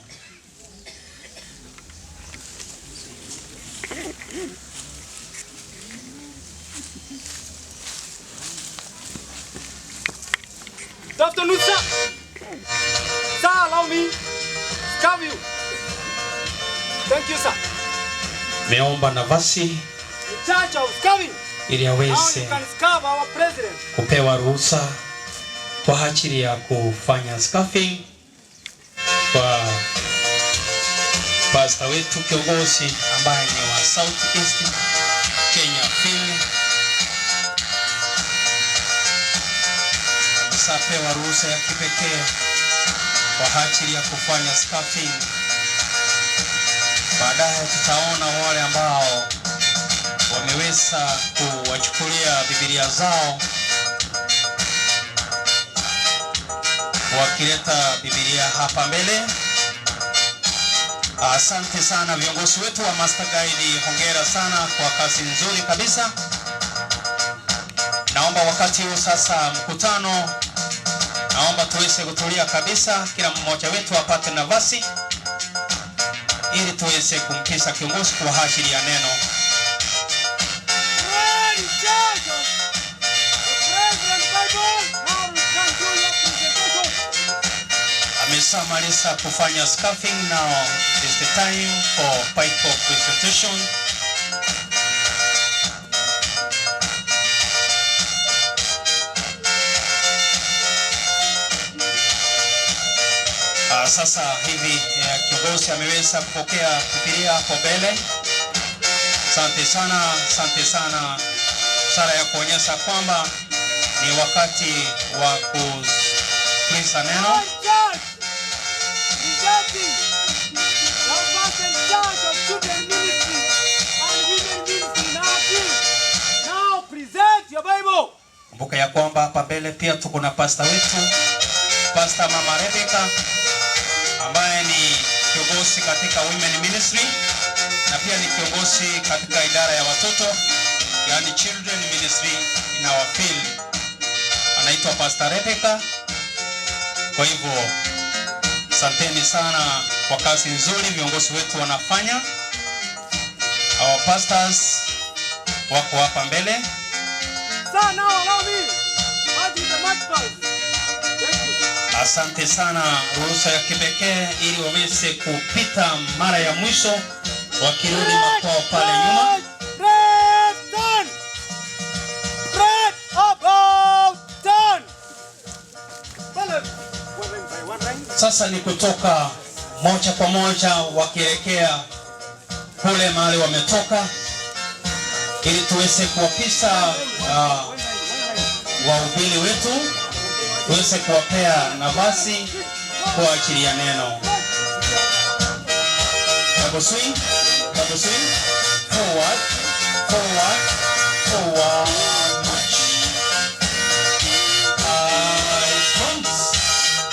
Dr. Nusa, sir, allow me scarf you. Thank you, sir. Meomba nafasi In charge of scarfing. ili Now aweze you can scarf our president. kupewa ruhusa kwa ajili ya kufanya scarfing kwa pastor wetu kiongozi ambaye ni wa South East Kenya Field. Ameshapewa ruhusa ya kipekee kwa ajili ya kufanya scarfing. Baadaye tutaona wale ambao wameweza kuwachukulia Biblia zao wakileta Biblia hapa mbele. Asante sana viongozi wetu wa Master Guide, hongera sana kwa kazi nzuri kabisa. Naomba wakati huu sasa mkutano, naomba tuweze kutulia kabisa, kila mmoja wetu apate nafasi ili tuweze kumpisha kiongozi kwa ajili ya neno. In charge of the president Bible. Now you can do your presentation. Ameshamaliza kufanya scarfing, now it is the time for Bible presentation. Sasa hivi kiongozi ameweza kupokea Biblia hapo mbele. Asante sana, asante sana. Ishara ya kuonyesha kwamba ni wakati wa kusikiliza neno. In charge, presenting the person in charge of children ministry and women ministry in our team. Now present your Bible. Kumbuka ya kwamba hapa mbele pia tuko na pasta wetu, Pastor Mama Rebecca, ambaye ni kiongozi katika Women Ministry na pia ni kiongozi katika idara ya watoto, yani Children Ministry in our field. Anaitwa Pastor Rebecca. Kwa hivyo asanteni sana kwa kazi nzuri viongozi wetu wanafanya. Our pastors wako hapa mbele. Sir, now allow me. March with the march past. Thank you. Asante sana, ruhusa ya kipekee ili waweze kupita mara ya mwisho wakirudi makwao pale nyuma. Left turn. Right about turn. Balance. One line by one line. Sasa ni kutoka moja kwa moja wakielekea kule mahali wametoka, ili tuweze kuwapisa wahubiri wetu, tuweze kuwapea nafasi kwa ajili ya neno. Double swing, double swing, forward, forward, forward, march. Eyes front.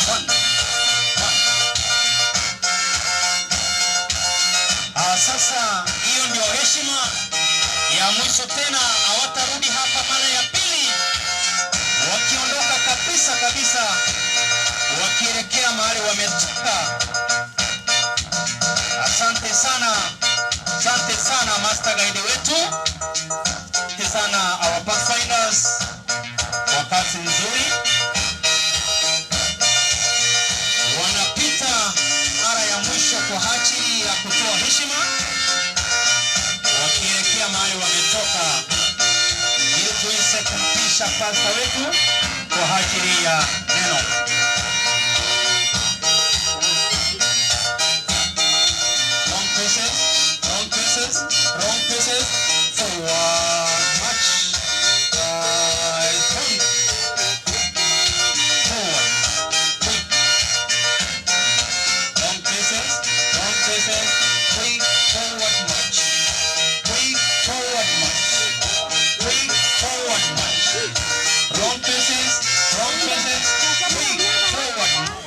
One, one. Sasa hiyo ndio heshima ya mwisho tena, hawatarudi hapa mara ya pili, wakiondoka kabisa kabisa, wakielekea mahali wametoka. Asante sana, asante sana master guide wetu, asante sana our pathfinders. kwa kasi nzuri, wanapita mara ya mwisho kwa ajili ya kutoa heshima, wakielekea mahali wametoka, ili tuweze kumpisha pasta wetu kwa ajili ya neno. Long faces, long faces, long faces, forward march. Right front. Forward. Quick. Long faces, long faces, quick forward march. Quick forward march. Quick forward march. Long faces, long faces, quick forward march.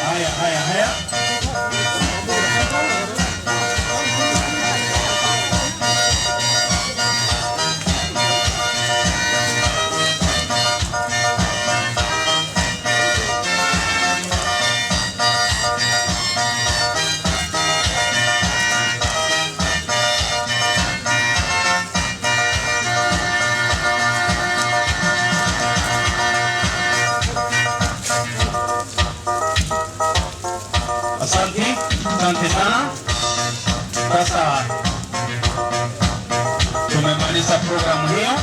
Haya, haya, haya. Asante, asante sana. Sasa tumemaliza programu hiyo.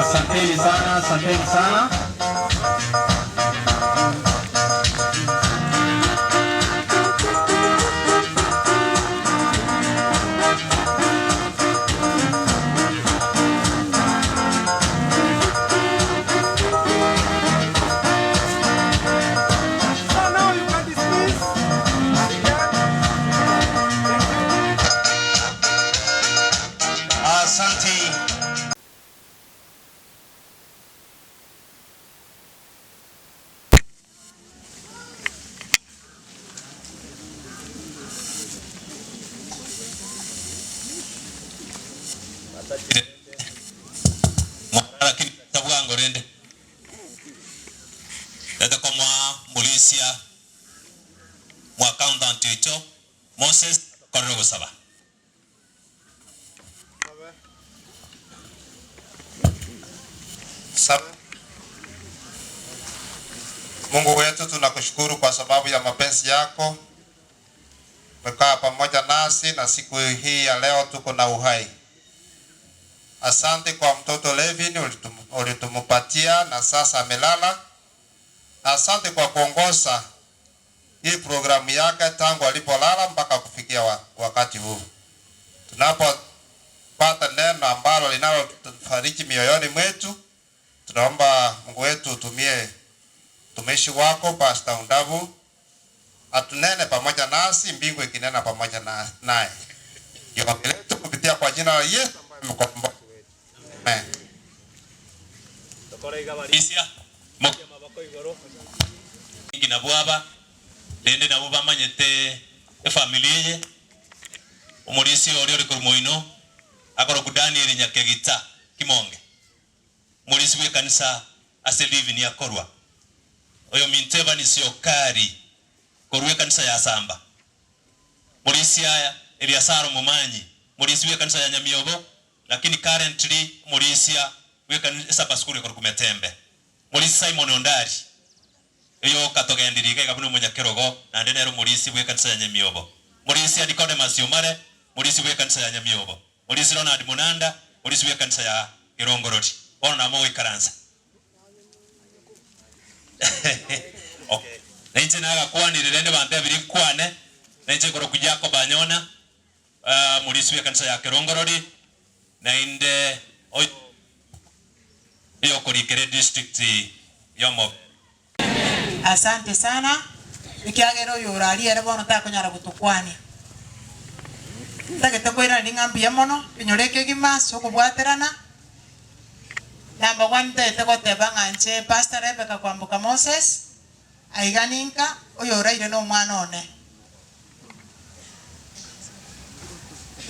Asanteni sana, asanteni sana. So now you can dismiss. Asante. Lakini tabwango rende leta kwa mwa mulisia mwa accountant icho Moses korero gusaba. Mungu wetu, tunakushukuru kwa sababu ya mapenzi yako. Umekaa pamoja nasi na siku hii ya leo tuko na uhai. Asante kwa mtoto Levin ulitumupatia na sasa amelala. Asante kwa kuongoza hii programu yake tangu alipolala mpaka kufikia wakati huu. Tunapopata neno ambalo linalotufariji mioyoni mwetu, tunaomba Mungu wetu utumie mtumishi wako Pastor Undavu atunene pamoja nasi, mbingu ikinena pamoja naye. Ndio ombi letu kupitia kwa jina la Yesu ambaye mkombozi wetu. Amen. Isia ngina bwaba rende nabo bamanyete efamily ye omurisi ori ori kurumoino akoro ku Daniel Nyakegita Kimonge murisi we kanisa ase living yakorwa oyo minteba ni siokari korwe kanisa ya samba murisi aya Eliasaro Mumanyi murisi we kanisa ya Nyamiobo, lakini currently murisi we kanisa baskuri korukumetembe murisi Simon Ondari eyo katogendirike gabuno munyakerogo na ndenero murisi we kanisa ya Nyamiobo, murisi Nicodemus Yumare murisi we kanisa ya Nyamiobo, murisi Ronald Munanda murisi we kanisa ya Kirongorori bono namo wikaransa. Okay. Nainche nagakwanirire ndi bantu ebiri nkwane nainche koroku Jacob Anyona murisi we kanisa ya Kirongorori nainde oyo korikere district yomo. Asante sana. Ikiagero yurarie bono takonyara gutukwania tagete kwira ning'ambia mono kinyoreke gima sokobwaterana namba 1 tete goteba ng'anche Pastor Rebecca Kwamboka Moses aiganinka oyo oraire no mwana one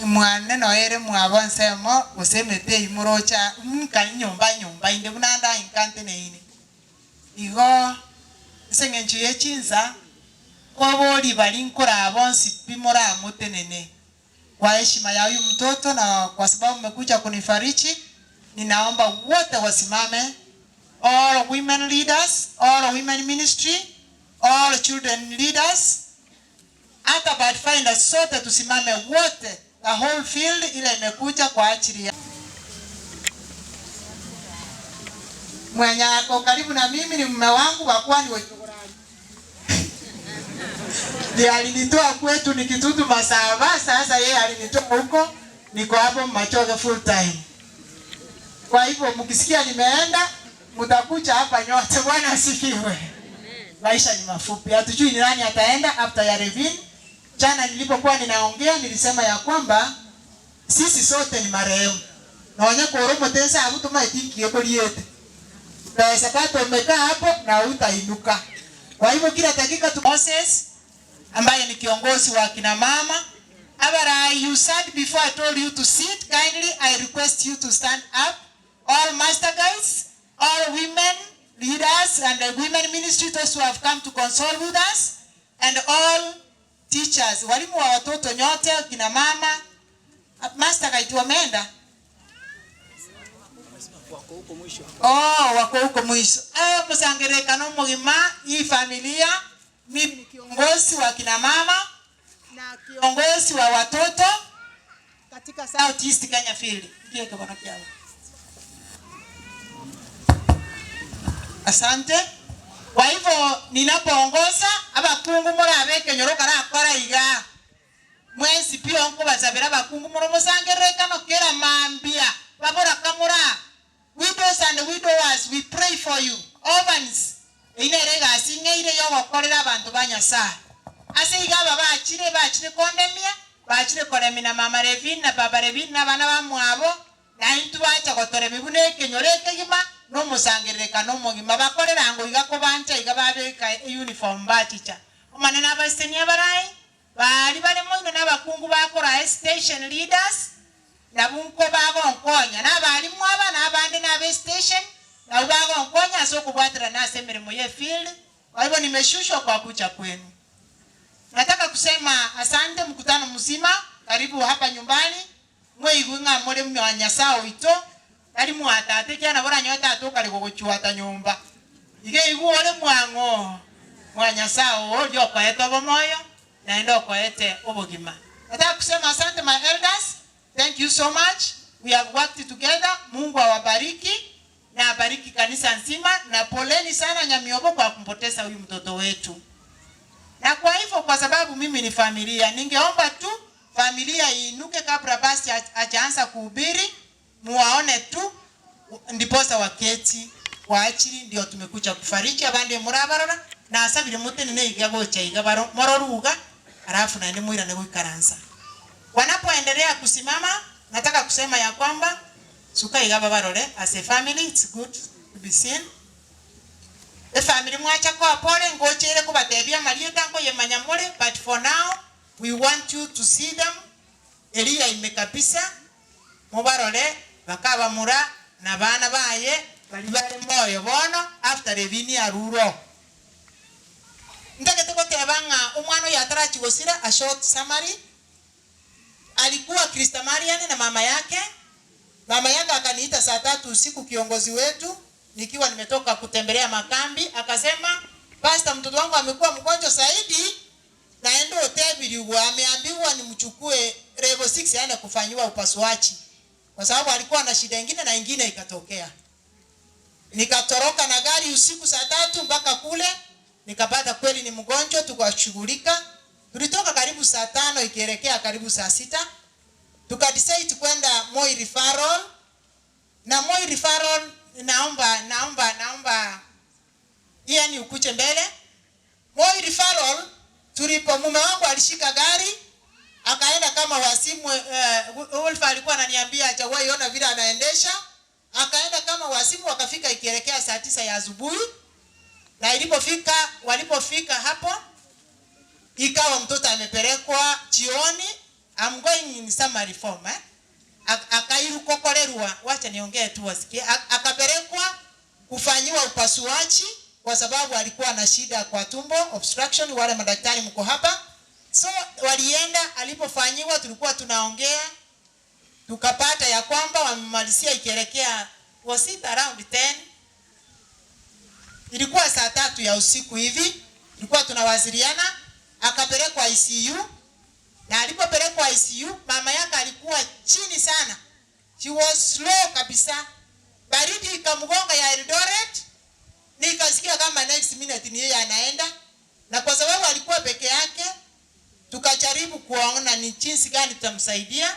mwane noere mwabo nsemo gusemete imurocha nka nyumba nyumba inde bunanda inkante neine igo seng'encho yechinsa kobori bari nkora bonsi bimora mutenene Kwa heshima ya huyu mtoto na kwa sababu mmekuja kunifariji, ninaomba wote wasimame, all women leaders, all women ministry, all children leaders, hata Pathfinders, sote tusimame wote, the whole field ile imekuja kwa ajili ya mwenye ako karibu na mimi ni mume wangu kwa kuwa ni ndiye alinitoa kwetu ni Kitutu Masaba. Sasa yeye alinitoa huko, niko hapo Machoge full time. Kwa hivyo mkisikia nimeenda, mtakuja hapa nyote. Bwana asifiwe. Maisha ni mafupi, hatujui ni nani ataenda after ya Revin. Jana nilipokuwa ninaongea nilisema ya kwamba sisi sote ni marehemu. Na wenye kuoromo tesa abutuma itiki ekoliete. Pesa pato umekaa hapo na utainuka. Kwa hivyo kila dakika tu Moses ambaye ni kiongozi wa kina mama. Abarai, you sat before I told you to sit. Kindly, I request you to stand up. All master guides, all women leaders and the women ministry, those who have come to console with us, and all teachers, walimu wa watoto nyote, kina mama, master guide wameenda? Oh, wako huko mwisho. Musangerekano mugima, hii familia, mimi ni kiongozi wa kina mama na kiongozi wa watoto katika South East Kenya Field. Ndiye kwa kiao. Asante. Kwa hivyo ninapoongoza abakungu murabeke nyoroka rakora iga. Mwensi pia onko basabira abakungu muromusangerekano kera mambia. Babora kamura. Widows and widowers, we pray for you. Orphans, inerega singeire yogokorera abantu ba Nyasaye. Ase iga baba bachire kondemia, bachire koremina mama Revin na baba Revin na bana bamwabo, na intu bacha gotoremi bune kenyoreke gima no musangereka no mugima bakorera ngo iga kobancha iga babeka uniform bachicha. Omane nabasenia barai, bali bale moino nabakungu bakora station leaders. Nabunko bagonkonya nabalimu abana abandi nabe station na bagonkonya so kubwatira na semirimo ye field. Kwa hivyo nimeshushwa kwa kucha kwenu. Nataka kusema asante mkutano mzima, karibu hapa nyumbani. Mwe mole mwanyasao ito ali mwatate kyana bora nyota atoka likokuchuata nyumba. Ige iguole mwango mwanyasao olyo kwaeta bomoyo na ndo kwaete obogima. Nataka kusema asante my elders. Thank you so much. We have worked together. Mungu awabariki na abariki kanisa nzima, na poleni sana Nyamiobo kwa kumpoteza huyu mtoto wetu. Na kwa hivyo kwa sababu mimi ni familia, ningeomba tu familia iinuke kabla basi ajaanza kuhubiri, muwaone tu ndiposa waketi waachiri, ndio tumekuja kufariji abande murabarora na asabire mutene ne igagocha igabaro mororuga alafu na ni muira ne guikaransa. Wanapoendelea kusimama, nataka kusema ya kwamba suka igaba barore as a family, it's good to be seen. E family mwacha kwa pole ngochere kubatebia malieta ngo yemanyamole, but for now we want you to see them. Elia imekabisa mubarore bakaba mura na bana baye bali bale moyo bono after Revini aruro. Ndake tukotebanga umwana yatarachi gosira a short summary. Alikuwa Krista Marian na mama yake. Mama yake akaniita saa 3 usiku, kiongozi wetu, nikiwa nimetoka kutembelea makambi, akasema pastor, mtoto wangu amekuwa mgonjwa zaidi na endo otebiriwa, ameambiwa nimchukue level 6 aende kufanyiwa upasuaji kwa sababu alikuwa na shida nyingine na nyingine ikatokea. Nikatoroka na gari usiku saa 3 mpaka kule, nikapata kweli ni mgonjwa, tukashughulika. Tulitoka karibu saa 5 ikielekea karibu saa 6. Tukadecide kwenda Moi Referral. Na Moi Referral naomba yani ukuche mbele. Moi Referral tulipo, mume wangu alishika gari akaenda kama wasimu. Wolf alikuwa ananiambia hajawahi ona vile anaendesha. Akaenda kama wasimu, wakafika ikielekea saa 9 ya asubuhi. Na walipofika hapo ikawa mtoto amepelekwa jioni. I'm going in summary form, eh? Akairukokorerwa, wacha niongee tu wasikie. Akapelekwa kufanyiwa upasuaji kwa sababu alikuwa na shida kwa tumbo, obstruction. Wale madaktari mko hapa. So walienda, alipofanyiwa tulikuwa tunaongea, tukapata ya kwamba wamemalizia ikielekea, was it around 10? Ilikuwa saa 3 ya usiku hivi, tulikuwa tunawasiliana. Akapelekwa ICU, na alipopelekwa ICU mama yake alikuwa chini sana. She was slow kabisa. Baridi ikamgonga ya Eldoret, nikasikia kama next minute ni yeye anaenda. Na kwa sababu alikuwa peke yake, tukajaribu kuona ni jinsi gani tutamsaidia.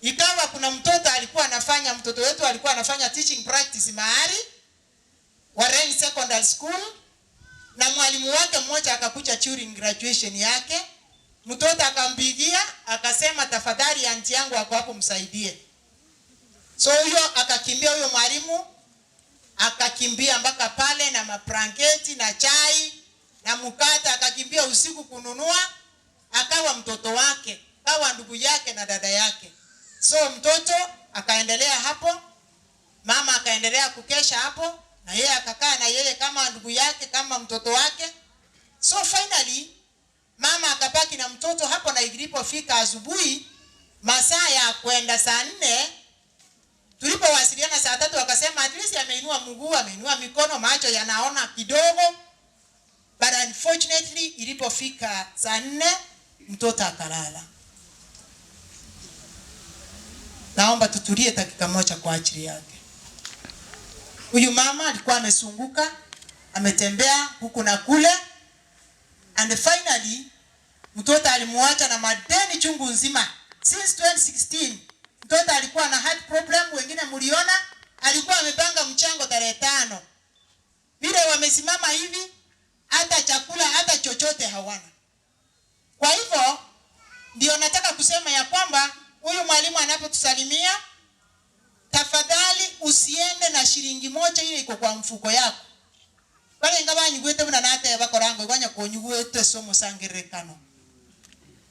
Ikawa kuna mtoto alikuwa anafanya, mtoto wetu alikuwa anafanya teaching practice mahali Warren Secondary School, na mwalimu wake mmoja akakuja during graduation yake. Mtoto akampigia akasema, tafadhali anti yangu ako hapo, msaidie. So huyo akakimbia, huyo mwalimu akakimbia mpaka pale na mapranketi na chai na mkate, akakimbia usiku kununua. Akawa mtoto wake, akawa ndugu yake na dada yake. So mtoto akaendelea hapo, mama akaendelea kukesha hapo, na yeye akakaa na yeye kama ndugu yake, kama mtoto wake. So finally mama akabaki na mtoto hapo, na ilipofika asubuhi masaa ya kwenda saa 4, tulipowasiliana saa 3, wakasema at least ameinua mguu, ameinua mikono, macho yanaona kidogo. But unfortunately ilipofika saa 4 mtoto akalala. Naomba tutulie dakika moja kwa ajili yake. Huyu mama alikuwa amesunguka, ametembea huku na kule, and finally mtoto alimuacha na madeni chungu nzima. Since 2016 mtoto alikuwa na heart problem, wengine mliona alikuwa amepanga mchango tarehe 5. Vile wamesimama hivi, hata chakula hata chochote hawana. Kwa hivyo ndio nataka kusema ya kwamba huyu mwalimu anapotusalimia, tafadhali usiende na shilingi moja ile iko kwa mfuko yako. Bale ngaba nyugwete buna nate bakorango igwanya konyugwete somo sangerekano.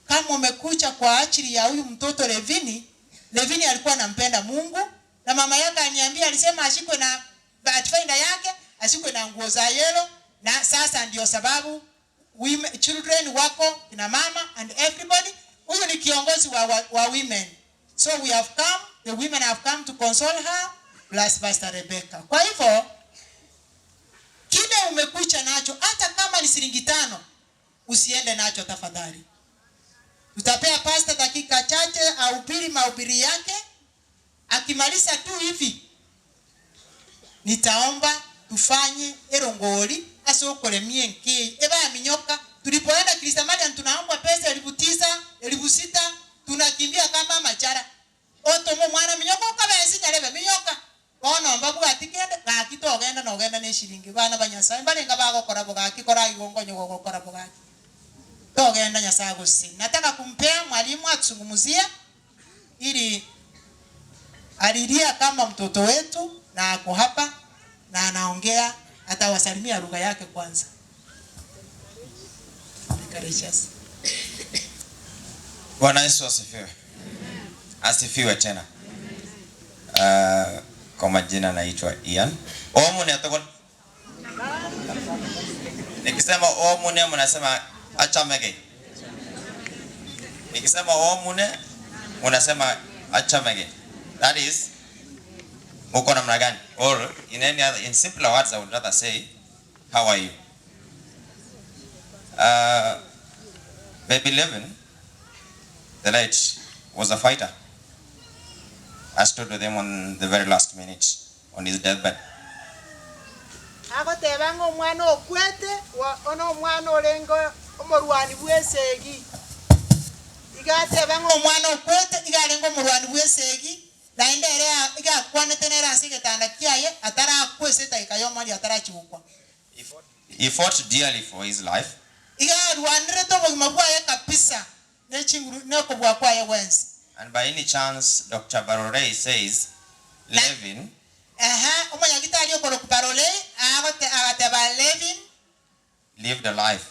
Kama umekuja kwa ajili ya huyu mtoto Levini, Levini alikuwa anampenda Mungu, na mama yake aliniambia, alisema ashikwe na pathfinder yake, ashikwe na nguo za yellow, na sasa ndio sababu women, children wako kina mama and everybody. Huyu ni kiongozi wa women. So we have come, the women have come to console her plus Pastor Rebecca. Kwa hivyo kile umekucha nacho, hata kama ni shilingi 5, usiende nacho tafadhali. Tutapea pastor dakika chache ahubiri mahubiri yake. Akimaliza tu hivi, nitaomba tufanye erongoli asokolemie nki eba minyoka. Tulipoenda Kristamalian tunaomba pesa 9,000, 6,000, tunakimbia kama machara. Otomo mwana minyoka ukabesi nyarebe minyoka. Bono mbabu atikende gakitogenda nogenda ne shilingi bana banyasaye balenga bagokora bogaki kora igongo nyogokora bogaki. Togenda Nyasaye gusi. Nataka kumpea mwalimu atuzungumzie ili alilia kama mtoto wetu na ako hapa na anaongea, atawasalimia lugha yake kwanza. Encourages. Bwana Yesu asifiwe. Asifiwe tena. Kwa majina naitwa Ian. Omune atoko. Nikisema omune mnasema achamege. Nikisema omune unasema achamege. That is uko namna gani? Or in any other, in simpler words I would rather say, how are you? Baby Levin, the late, was a fighter. I stood with him on the very last minute on his deathbed. Agotebanga omwana okwete ono omwana orengo omorwani bwesegi. Igatebanga omwana okwete igarengo omorwani bwesegi. Naende ere igakwanete nere ase egetanda kiaye atarakwese dakika yomari atarachukwa. He fought dearly for his life. Igarwanire obogima bwaye kabisa nechinguru nekobwa kwaye wensi. And by any chance, Dr. Barore says, Levin. Omonyagitari okoroku Barore agateba Levin lived a life.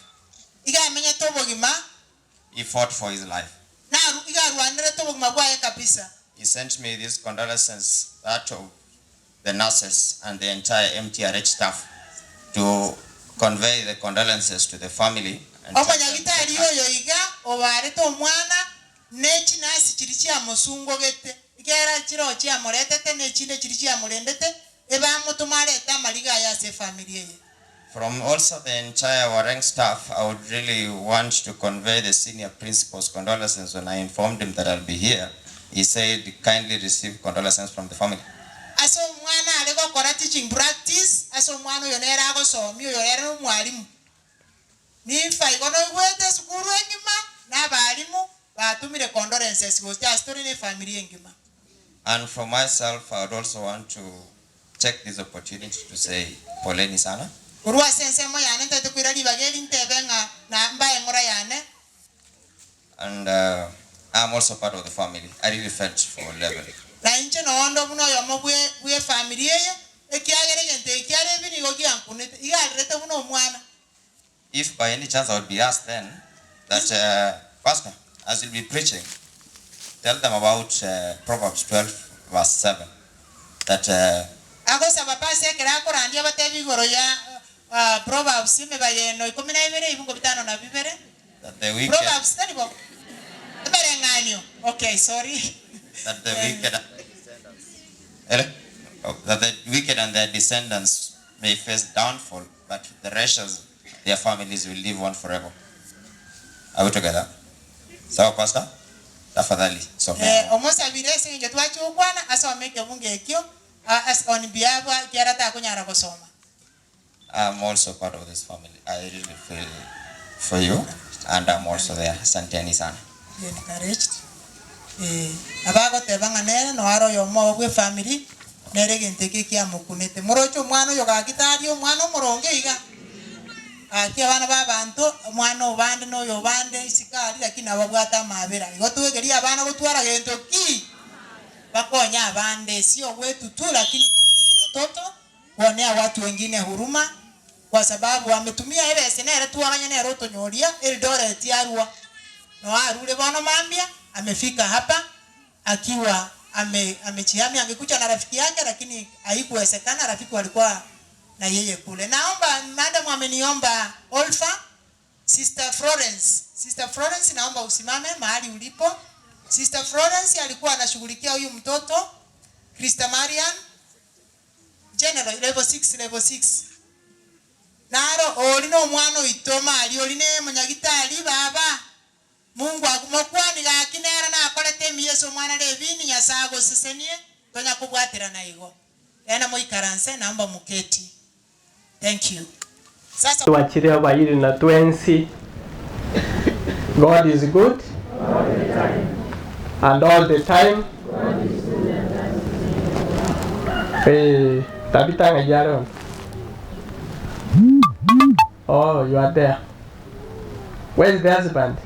Igamenyete obogima. He fought for his life. Naru igarwanire obogima bwaye kabisa. He sent me these condolences, that of the nurses and the entire MTRH staff, to convey the condolences to the family And tell them, Omonyagitari oyo iga obarete omwana nechinasi chiri chiamosungogete ikera chiro chiamoretete nechinde chiri chiamorendete ebamotomarete amariga aya ase efamiri eye. From also the entire Wareng staff, I would really want to convey the senior principal's condolences. When I informed him that I'll be here, he said, kindly receive condolences from the family. Ase omwana are gokora teaching practice ase omwana oyo nere agosomi oyo ere omwalimu nimfa igo noigwete esukuru engima na abarimu batumire condolences gocha ase tore na efamiri engima. And for myself, I would also want to take this opportunity to say, poleni sana. Korwa ase ensemo yane ntete kwira ribaga eri ntebe ng'a na mbae eng'ora yane. And I'm also part of the family. I really felt for Level. Na inche noondo buna oyomo bwe efamiri eye ekiagere egento ekiare ebi nigo giankunete igarerete buna omwana. If by any chance I would be asked then that, Pastor, as you'll be preaching, tell them about Proverbs 12, verse 7. That agosaba pasi ekero akorandia batebi igoro ya Proverbs emibayeno 12 ibungo 52. That the wicked, Proverbs taribo emereng'anio. Okay, sorry. That the wicked that the wicked and their descendants may face downfall, but the righteous, their families will live on forever. Are we together? Sawa, Pastor? Tafadhali. So, Omosabire ase eng'encho twachokwana asome ekebungo ekio as on behalf kiara takunyara gosoma. I'm also part of this family. I really feel for you, and I'm also there. Asanteni sana. Be encouraged. Abagoteba ng'a nere noaro oyomo bwe family nere egento eke kiamokunete moroche omwana oyo gakitari omwana omoronge iga aki abana ba abanto omwana obande noyo obande isikari lakini ababwate amabera igo twegeria abana gotwara gento ki bakonya abande sio wetu tu, lakini tufunze watoto kuonea watu wengine huruma kwa sababu ametumia ebese nere tuwaganya nere otonyoria Eldoret yarua no arure bono mambia amefika hapa akiwa amechihami. Angekuja na rafiki yake lakini haikuwezekana, rafiki walikuwa na yeye kule. Naomba madam ameniomba Olfa, Sister Florence. Sister Florence naomba usimame mahali ulipo. Sister Florence alikuwa anashughulikia huyu mtoto Krista Marian General level 6 level 6. Naro oli no omwana oitoma ali oli ne munyagitari baba. Mungu akumokwani gakinera nakorete emiyeso omwana Levini Nyasaye agosesenie tonya kubwatira na igo. Ena moikaranse naomba muketi. Thank you. Sasa tuachiria bayiri na twensi. God is good and all the time. Tabita ngajaro. Oh, you are there. Where is the husband?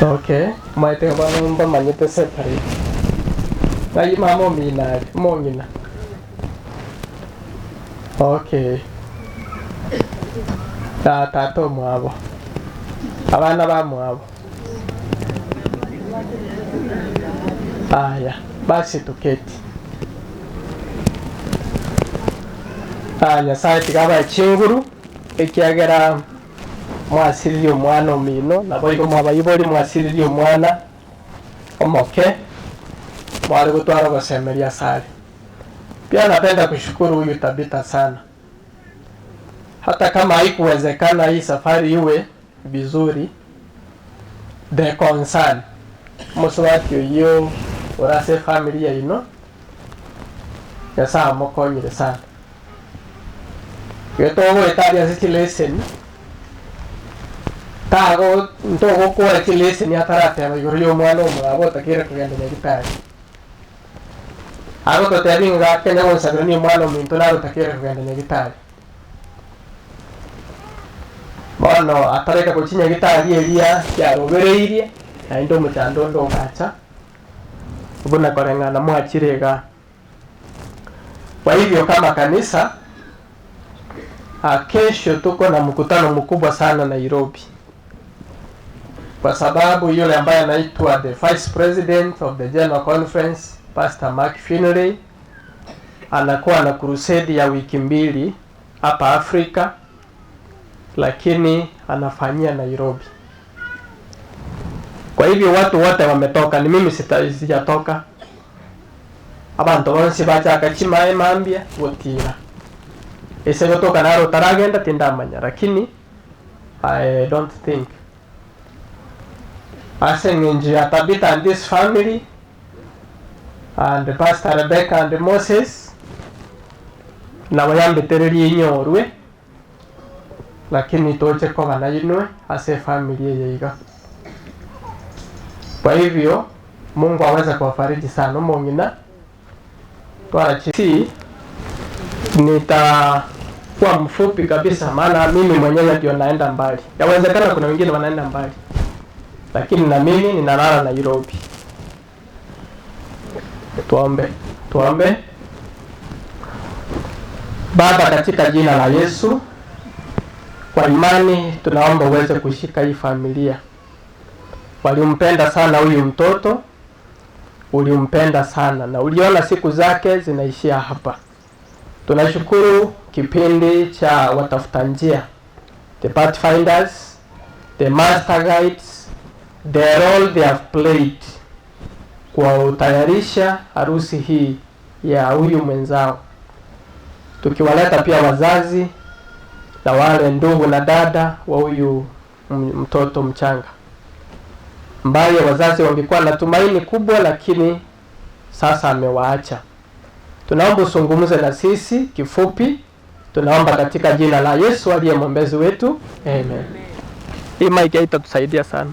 Okay, maite bano manyete separate. Ngai mama mina, mongina. Okay. Tata mwabo. Abana ba mwabo. Aya, basi tuketi. Nyasaye tigaba chinguru ekiagera mwasiririe omwana omino nabo igo mwabayibori mwasiririe omwana omoke mwari gutwara gosemeria sare. Pia napenda kushukuru huyu Tabita sana. Hata kama haikuwezekana hii safari iwe vizuri, the concern muswati uyu urase familia ino Nyasaye amukonyire sana. Getogo etaria chileseni tago ntogo kwa chileseni atarate igoro yo mwana omwabo takire kugenda nyagitari ago totebi ngake nyagonsabira ni omwana ominto naro takire kugenda nyagitari bono atareka gochinya gitari eria yarobereirie naende omochando onde ogacha obuna koreng'ana mwachirega. Kwa hivyo kama kanisa, kesho tuko na mkutano mkubwa sana Nairobi, kwa sababu yule ambaye anaitwa the Vice President of the General Conference, Pastor Mark Finley, anakuwa na crusade ya wiki 2 hapa Afrika, lakini anafanyia Nairobi. Kwa hivyo watu wote wametoka, ni mimi sijatoka. Abantu bonsi bachaka chimae mambia gotira. Ese gotoka naro taragenda tindamanya, lakini I don't think. Asking Tabitha and this family and Pastor Rebecca and Moses na wayambetererie inyorwe, lakini toche koba na inwe ase familia yeiga. Kwa hivyo Mungu aweze kuwafariji sana mongina. Twarachi nitakuwa mfupi kabisa, maana mimi mwenyewe ndio naenda mbali. Yawezekana kuna wengine wanaenda mbali, lakini na mimi ninalala Nairobi. Tuombe, tuombe. Baba, katika jina la Yesu, kwa imani tunaomba uweze kushika hii familia. Walimpenda sana huyu mtoto, ulimpenda sana na uliona siku zake zinaishia hapa. Tunashukuru kipindi cha watafuta njia, the pathfinders, the master guides, the role they have played kwa utayarisha harusi hii ya huyu mwenzao, tukiwaleta pia wazazi na wale ndugu na dada wa huyu mtoto mchanga, ambaye wazazi wangekuwa na tumaini kubwa, lakini sasa amewaacha. Tunaomba usungumze na sisi kifupi. Tunaomba katika jina la Yesu aliye mwombezi wetu, amen. Hii mic haitatusaidia sana.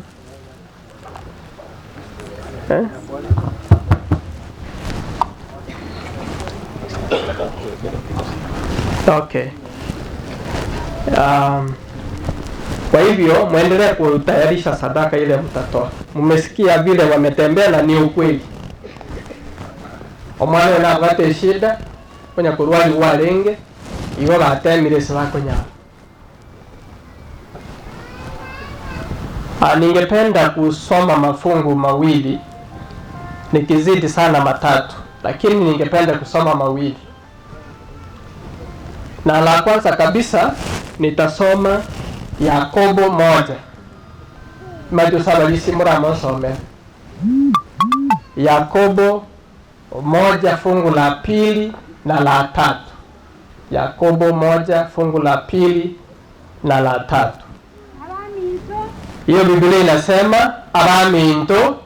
Okay. Kwa hivyo muendelee kutayarisha sadaka ile mtatoa. Mmesikia vile wametembea na ni ukweli. Omwana na abate shida konya kurwali walenge igo batemire sibako nyabo. Ningependa kusoma mafungu mawili, nikizidi sana matatu, lakini ningependa kusoma mawili. Na la kwanza kabisa nitasoma Yakobo 1. Mathayo 7 Yakobo 1 fungu la 2 na la 3. Yakobo 1 fungu la 2 na la 3. Hiyo Biblia inasema abaminto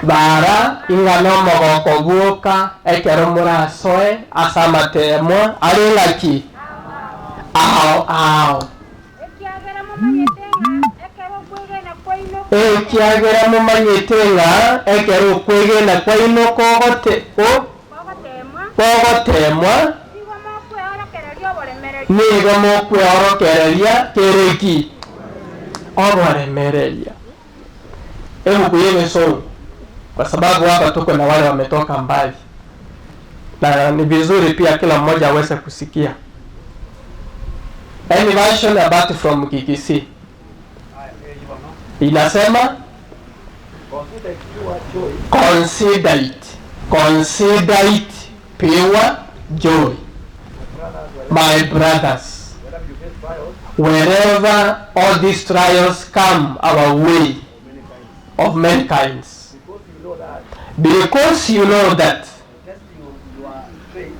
bara ingano mogoko bwoka ekero murasoe asamatemwa ari ngaki ao ao ekiagera mumanyite ng'a ekero okwegena kwaino kogotemwa nigo mokweorokereria kereki oboremereria. Hebu kuyemeso, kwa sababu hapa tuko na wale wametoka mbali, na ni vizuri pia kila mmoja aweze kusikia. Any version about from KKC inasema consider it pure joy, my brothers, wherever all these trials come our way of many kinds, because you know that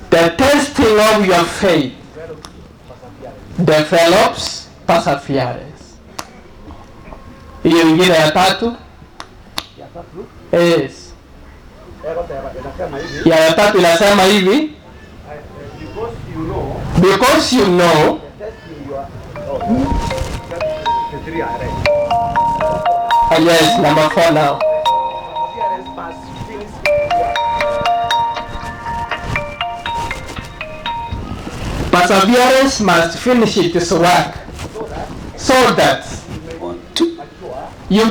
the testing of your faith develops perseverance. Hiyo ingine ya tatu, yes, ya tatu inasema hivi, because you know yes, number 4 now. Perseverance must finish its work, so that you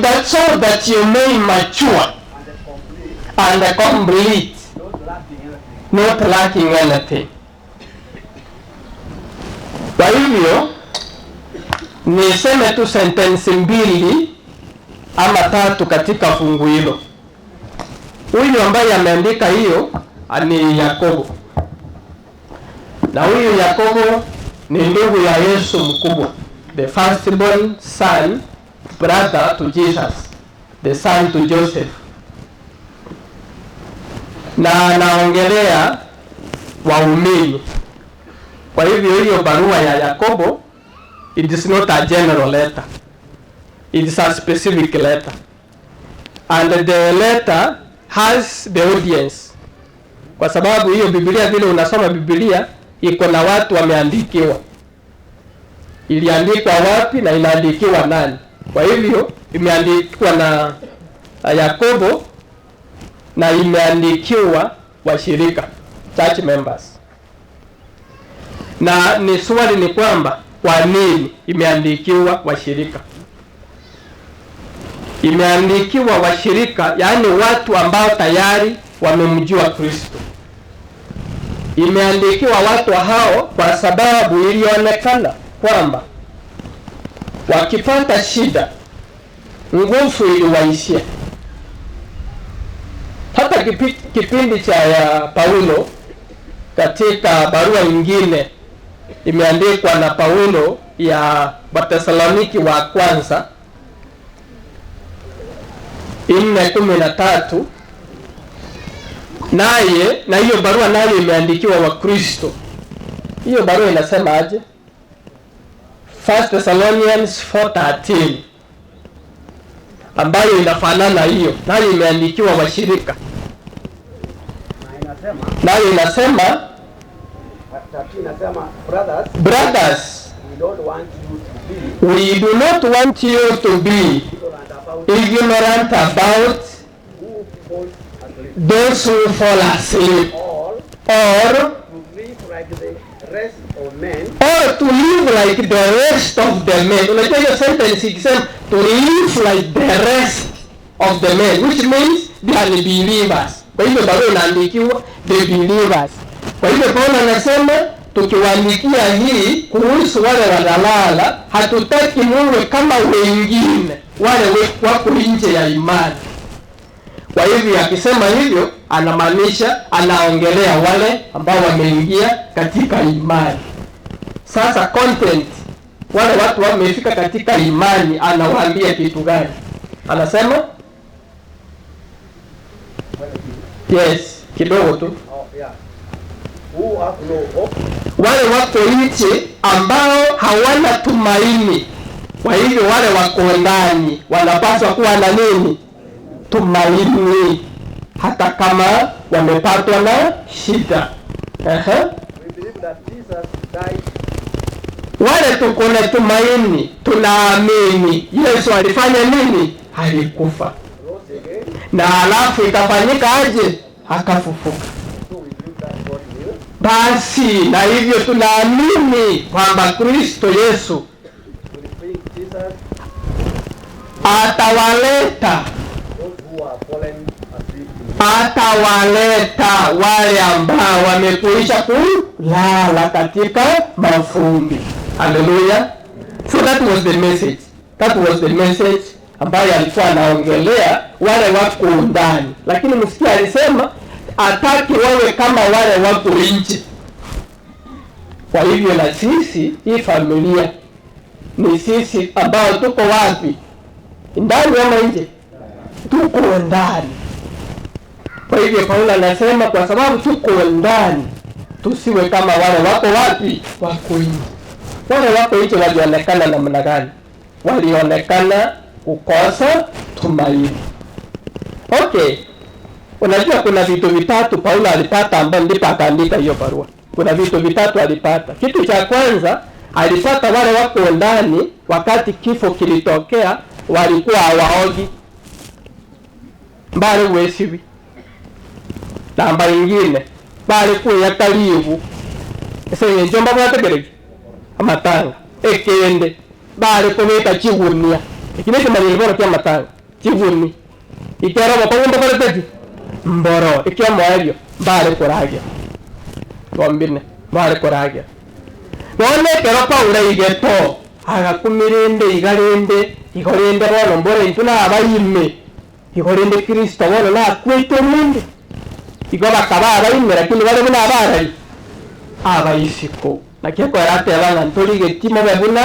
may mature and complete, not lacking anything. Kwa hivyo niseme tu sentensi mbili ama tatu katika fungu hilo. Huyu ambaye ameandika hiyo ni Yakobo. Na huyu Yakobo ni ndugu ya Yesu mkubwa, the firstborn son, brother to Jesus, the son to Joseph. Na anaongelea waumini. Kwa hivyo hiyo barua ya Yakobo, it is not a general letter. It is a specific letter. And the letter has the audience. Kwa sababu hiyo Biblia, vile unasoma Biblia, iko na watu wameandikiwa. Iliandikwa wapi na inaandikiwa nani? Kwa hivyo imeandikwa na Yakobo na imeandikiwa washirika, church members. Na ni swali ni kwamba kwa nini imeandikiwa washirika? Imeandikiwa washirika, yaani watu ambao tayari wamemjua Kristo. Imeandikiwa watu hao kwa sababu ilionekana kwamba wakipata shida nguvu iliwaishia. Hata kipindi cha ya Paulo, katika barua nyingine imeandikwa na Paulo ya Wathesaloniki wa kwanza 4:13, naye na hiyo barua nayo imeandikiwa Wakristo. Hiyo barua inasema aje? 1 Thessalonians 4:13, ambayo inafanana hiyo, nayo imeandikiwa washirika. Nayo inasema, brothers, we do not want you to be ignorant about those who fall asleep, or to live like the rest of the men. Unajua hiyo sentence ikisema to live like the rest of the men, which means they are believers. Kwa hivyo barua inaandikiwa the believers. Kwa hivyo Paulo anasema tukiwaandikia hii kuhusu wale wanalala, hatutaki muwe kama wengine wale wako nje ya imani. Kwa hivyo akisema hivyo anamaanisha anaongelea wale ambao wameingia katika imani. Sasa content, wale watu wamefika katika imani, anawaambia kitu gani? Anasema yes, kidogo tu. Wale wako nje ambao hawana tumaini. Kwa hivyo wale wako ndani wanapaswa kuwa na nini? Tumaini, hata kama wamepatwa na shida. Wale tuko na tumaini, tunaamini Yesu alifanya nini? Alikufa, na alafu ikafanyika aje? Akafufuka. Basi na hivyo tunaamini kwamba Kristo Yesu atawaleta wale ambao wamekwisha kulala katika mafumbi. Hallelujah. So that was the message. That was the message ambayo alikuwa anaongelea wale wako ndani. Lakini msikia alisema ataki wawe kama wale wako nje. Kwa hivyo na sisi hii familia ni sisi ambao tuko wapi? Ndani ama nje? Tuko ndani. Kwa hivyo Paulo anasema kwa sababu tuko ndani, tusiwe kama wale wako wapi? Wako nje. Wale wako nje walionekana namna gani? Walionekana kukosa tumaini. Okay. Unajua kuna vitu vitatu Paulo alipata ambapo ndipo akaandika hiyo barua. Kuna vitu vitatu alipata. Kitu cha kwanza alipata wale wako ndani wakati kifo kilitokea walikuwa hawaogi. Mbali wesiwi. Namba nyingine bali kuya karibu. Ese njomba bwategereki. Amatanga ekende bali kubeta chigunia. Ekine mali bora kia matanga. Chiguni. Ikero bakongo bakoreteki. Mboro ikyo mwario bali kuragia. Gombine bali kuragia. None kero Paulo igeto agakumirinde igarinde igorinde bono mbore intuna abayime. Igorinde Kristo bono na kwete rinde. Igo bakaba abayime lakini bale buna abarari. Abaisiko nakiekora atebanga ntorigeti mobe buna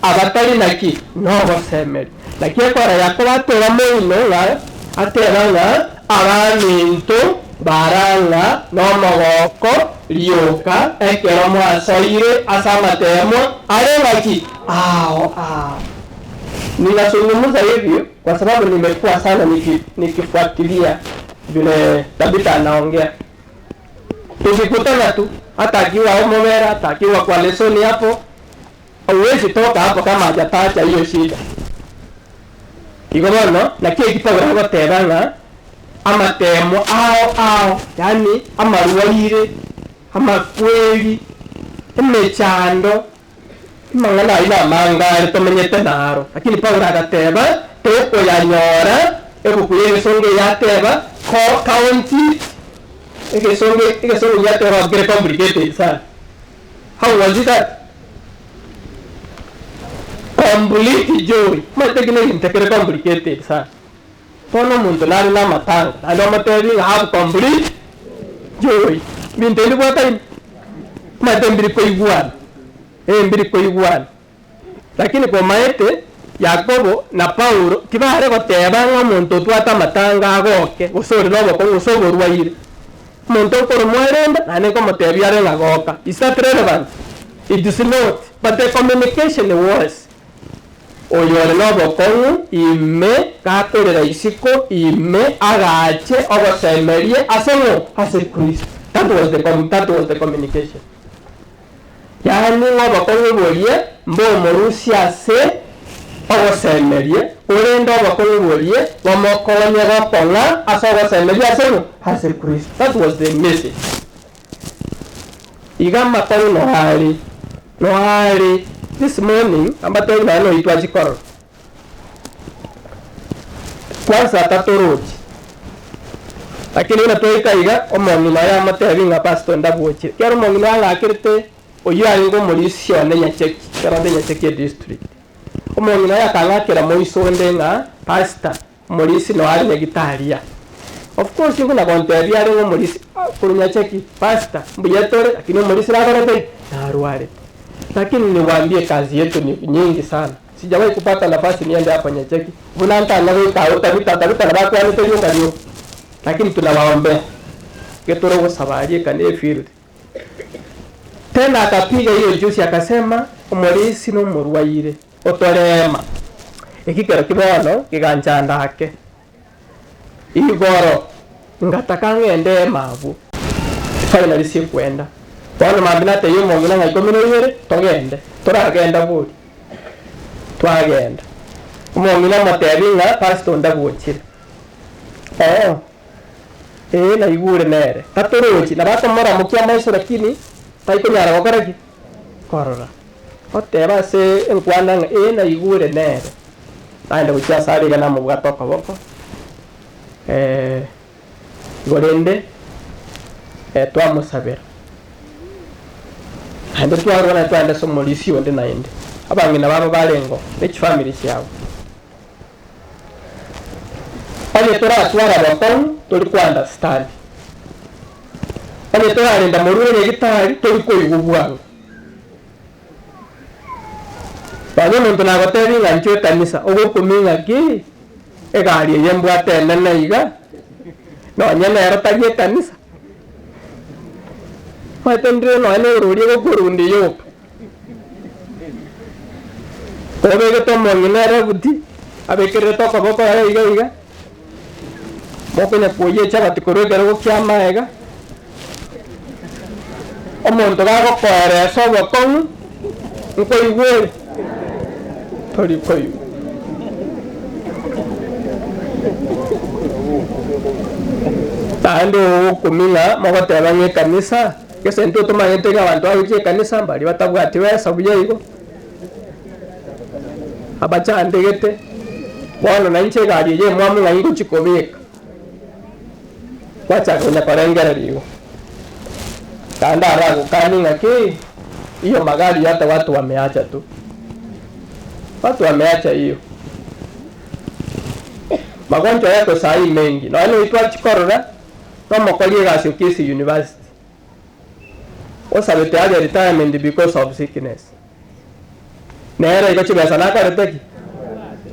abatari naki nogosemeri nakiekora Yakobo ateba moino ng'a ateba ng'a abaminto baranga nomogoko rioka ekero mwasoire ase amatemo are ng'aki ao ao. Ninazungumza hivyo kwa sababu nimekuwa sana nikifuatilia vile Tabitha anaongea. Tukikutana tu hata akiwa Omomera, hata akiwa kwa lesoni hapo, huwezi toka hapo kama hajataja hiyo shida. Igo bono nakio ekipagora goteba ng'a amatemo ao ao, yani amarwaire, amakweri, emechando, mang'ana aina mangare tomenyete naro. Lakini Paulo agateba tokoyanyora ebuku y'egesongo yateba county egesongo yateba very complicated sana. How was it that? Complete joy. Matekine intekere complicated sana. Tono muntu nari na matanga nari matebi have complete joy. Bintu bwata matembiri koigwana. Mbiri koigwana. Lakini kwa maete Yakobo na Paulo tibare goteba ng'a omonto otwate amatanga agoke gose ore nobokong'u gose oborwaire. Omonto okoro mwerenda naende nkomotebia are ng'a goka. Is that relevant? It is not. But the communication was oyo ore nobokong'u ime gakorera isiko ime agache ogosemerie ase ng'o ase Kristo. That was the communication. Yani ng'obokong'u borie mbomorusia ase ogosemerie orende obokong'u borie bomokonye gokong'a ase ogosemeria ase ng'o ase Kristo. That was the message. Iga makong'u noari this morning ambategi nano itwa chikoro kwanza tatorochi lakini inatoika iga omong'ina ya amatebi ng'a pastor ndabuochire kero omong'ina ang'akirete oyo aringo omorisi one Nyacheki kero nde Nyacheki district omong'ina yakang'akera moiso onde ng'a pastor omorisi noari nyagitaria. Of course nguna kontebia aringo omorisi kuru Nyacheki pastor mbuya tore lakini omorisi nakorete narwarete. Lakini niwaambie kazi yetu ni nyingi sana. Sijawahi kupata nafasi niende hapa Nyacheki. Bunanta na wika Tabitha na bakwa ni. Lakini tunawaombea. Getoro sabari kane field. Tena akapiga hiyo juice akasema omorisi no murwaire otorema. Ekikero kibono kiganchanda ake. Igoro ngataka ngende mabu. Finally si kwenda. Bono mambina te yo mongina nga 12 togende. Toragenda buri. Twagenda. Omongina matebi nga pastor ndabuchire. Oh. Na igure nere. Tatorochi na batomora mukia maiso lakini taikonyara gokora ki? Korora. Oteba se enkwana nga na igure nere. Naenda gochia sariga na mubwata okoboko. Gorende twamusabera. Ande twarwana twanda somolisi onde naende. Abangina babo balengo n'ekifamily kyabo. Onye toratwara abakong'u tori ku understand. Onye torarenda morure nyagitari tori koigwa bwango. Banye omonto nagotebi ng'a nchwe ekanisa ogokumi ng'aki egari eye mbwate enene iga nonye nero tari ekanisa. Matendire nonye orurie gokorundi yoka. Kobegete omong'ina ere buti abekerete okoboko ere iga iga mokonya kuoyia echabati korwa ekero gokia amaega omonto gagokoeresa obokong'u nkoigwa ore tori koigwa. Naende ogokumi ng'a mogoteba ng'a ekanisa gese intwe tomanyete ng'a abanto bagochia ekanisa mbari batabwati besa buya igo abachandegete bono nainche egari eye emwamu ng'a ingochi kobeka gwachaka konya korengereria igo kanda aragokani ng'aki hiyo magari hata watu wameacha tu, watu wameacha hiyo. Magonjwa yako sahi mengi na wale itwa chikorora nomokorie egasi Kisii University Osabete aje retirement because of sickness. Nere iko chibesa nakorete ki?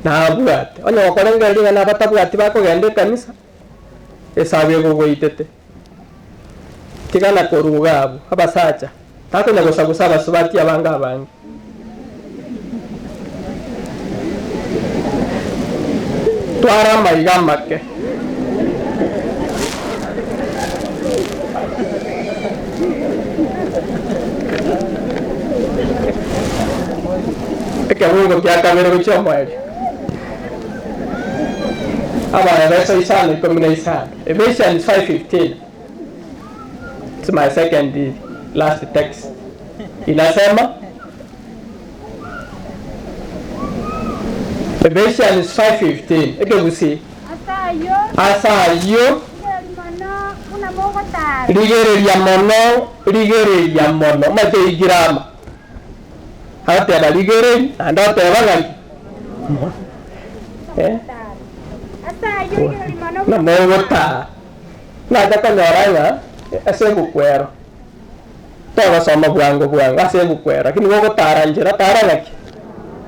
Nabwate. Onye gokorengereria ng'a nabatabwati bakogenda ekanisa, esabu egogoitete. Tigana koruga abo, abasacha. Takonya gosagusa abasubati abange abange. Twara amaiga make. Ekebungo kia kabere gochia omweri. Abana verse 5:15. Ephesians 5:15. It's my second last text. Inasema Ephesians 5:15. Ekebusi. Asayo rigereria mono mate igirama. Ateba rigereri and ateba ngaki. Eh? Na mogota. Na takanyora ng'a ase gukwero. Togasoma bwango bwango ase gukwero. Lakini gogotara njira tara ngaki.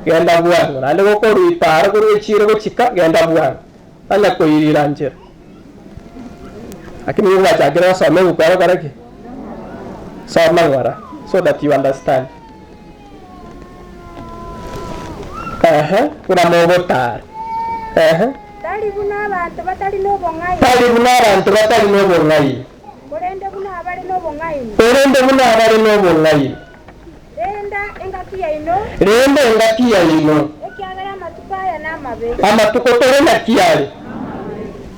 Genda bwango. Naende gokorwa ipara korwa echiro gochika genda bwango. Anya koirira njira. Lakini gwachakire gosoma egukwero kore ki? Soma ng'ora so that you understand. Ehe, kuna mogotara. Ehe. Tari buna abantu batari n'obong'aini. Tari buna abantu batari n'obong'aini. Korende buna abare n'obong'aini. Korende buna abare n'obong'aini. Renda engaki yaino. Renda engaki yaino. Ekiagera amatuko aya n'amabe. Amatuko tore nakiare.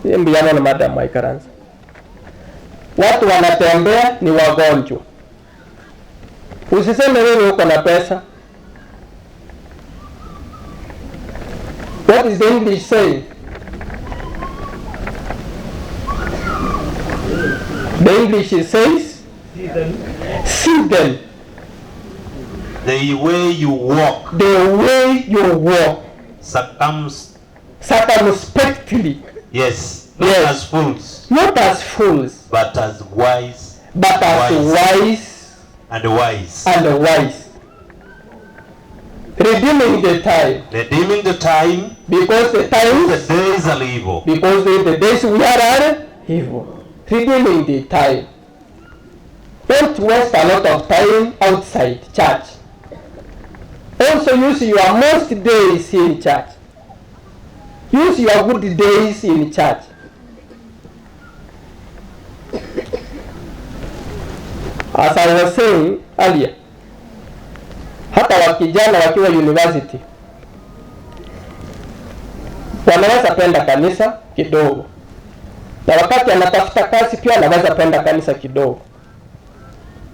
Mbiyano na madam Aikaranza. Watu wanatembea ni wagonjwa. Usiseme wewe uko na pesa. What is the English saying? The English says, see them. The way you walk. The way you walk. Circumspectly. Yes. Not yes. As fools. Not as fools. But as wise. But as wise. And wise. And wise. Redeeming the time. Redeeming the time. Because the times. The days are evil. Because the days we are evil. Redeeming the time. Don't waste a lot of time outside church. Also use your most days in church. Use your good days in church. As I was saying earlier, hata wakijana wakiwa university wanaweza penda kanisa kidogo, na wakati anatafuta kazi pia anaweza penda kanisa kidogo,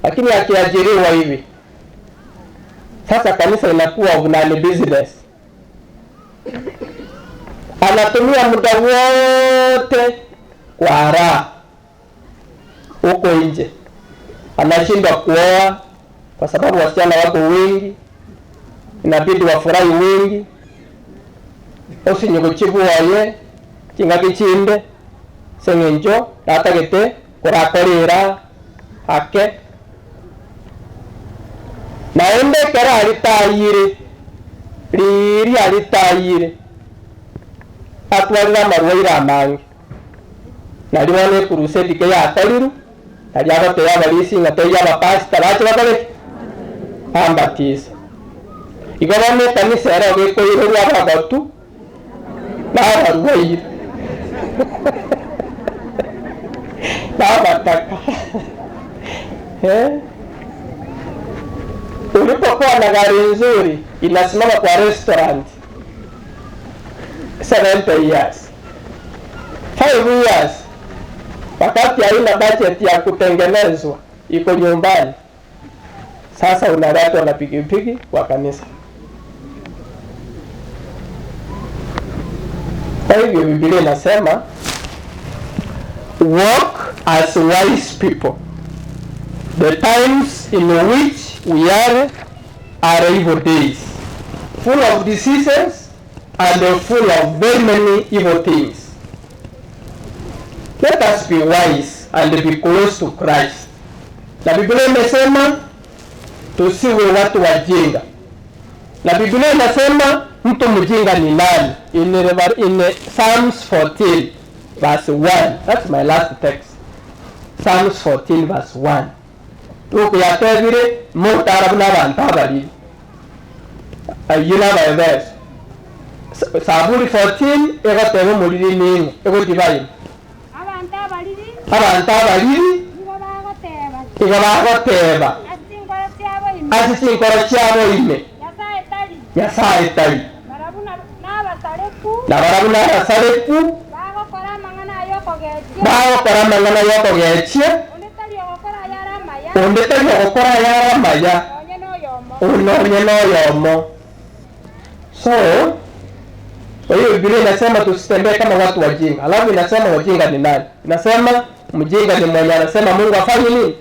lakini akiajiriwa hivi sasa kanisa inakuwa unani business. Anatumia muda wote kwa raha huko nje, anashindwa kuoa kwa sababu wasichana wako wengi, inabidi wafurahi wengi. Osinyogochibu waye chingaki chinde sengenjo natagete kurakorera ake naende kera alitayire riri alitayire atwarira amarwaire amange nari bono ekurusedi ke yakoriru nari agoteya abarisi ng'ateya abapasita bache bakoreki bambatisa igo bono ekanisa ero gekoirerwa abagotu n'abarwaire n'abataka. Ulipokuwa na gari nzuri inasimama kwa restaurant 70 years 5 years, wakati haina budget ya kutengenezwa, iko nyumbani. Sasa unaletwa na pikipiki kwa kanisa. Kwa hivyo Biblia inasema walk as wise people. The times in which we are evil days, full of diseases and full of very many evil things. Let us be wise and be close to Christ. Na Biblia imesema tusiwe watu wajinga. Na Biblia inasema mtu mjinga ni nani? In Psalms 14 verse 1. That's my last text. Psalms 14 verse 1. Tukuyatebire mutarabu n'abantu abaliri. Ayina by verse. Saburi 14 egotebe muliri ningo egotibayo. Abantu abaliri igo bagoteba. Asinkora chiabo ime. Nyasaye tali. Nabarabu n'abasareku. Bagokora amang'ana yokogechia. Onde tali ogokora ayare amaya. Onye n'oyomo. So, kwa hiyo Biblia inasema tusitembee kama watu wajinga. Alafu inasema wajinga ni nani? Inasema mjinga ni mwenye anasema Mungu afanye nini?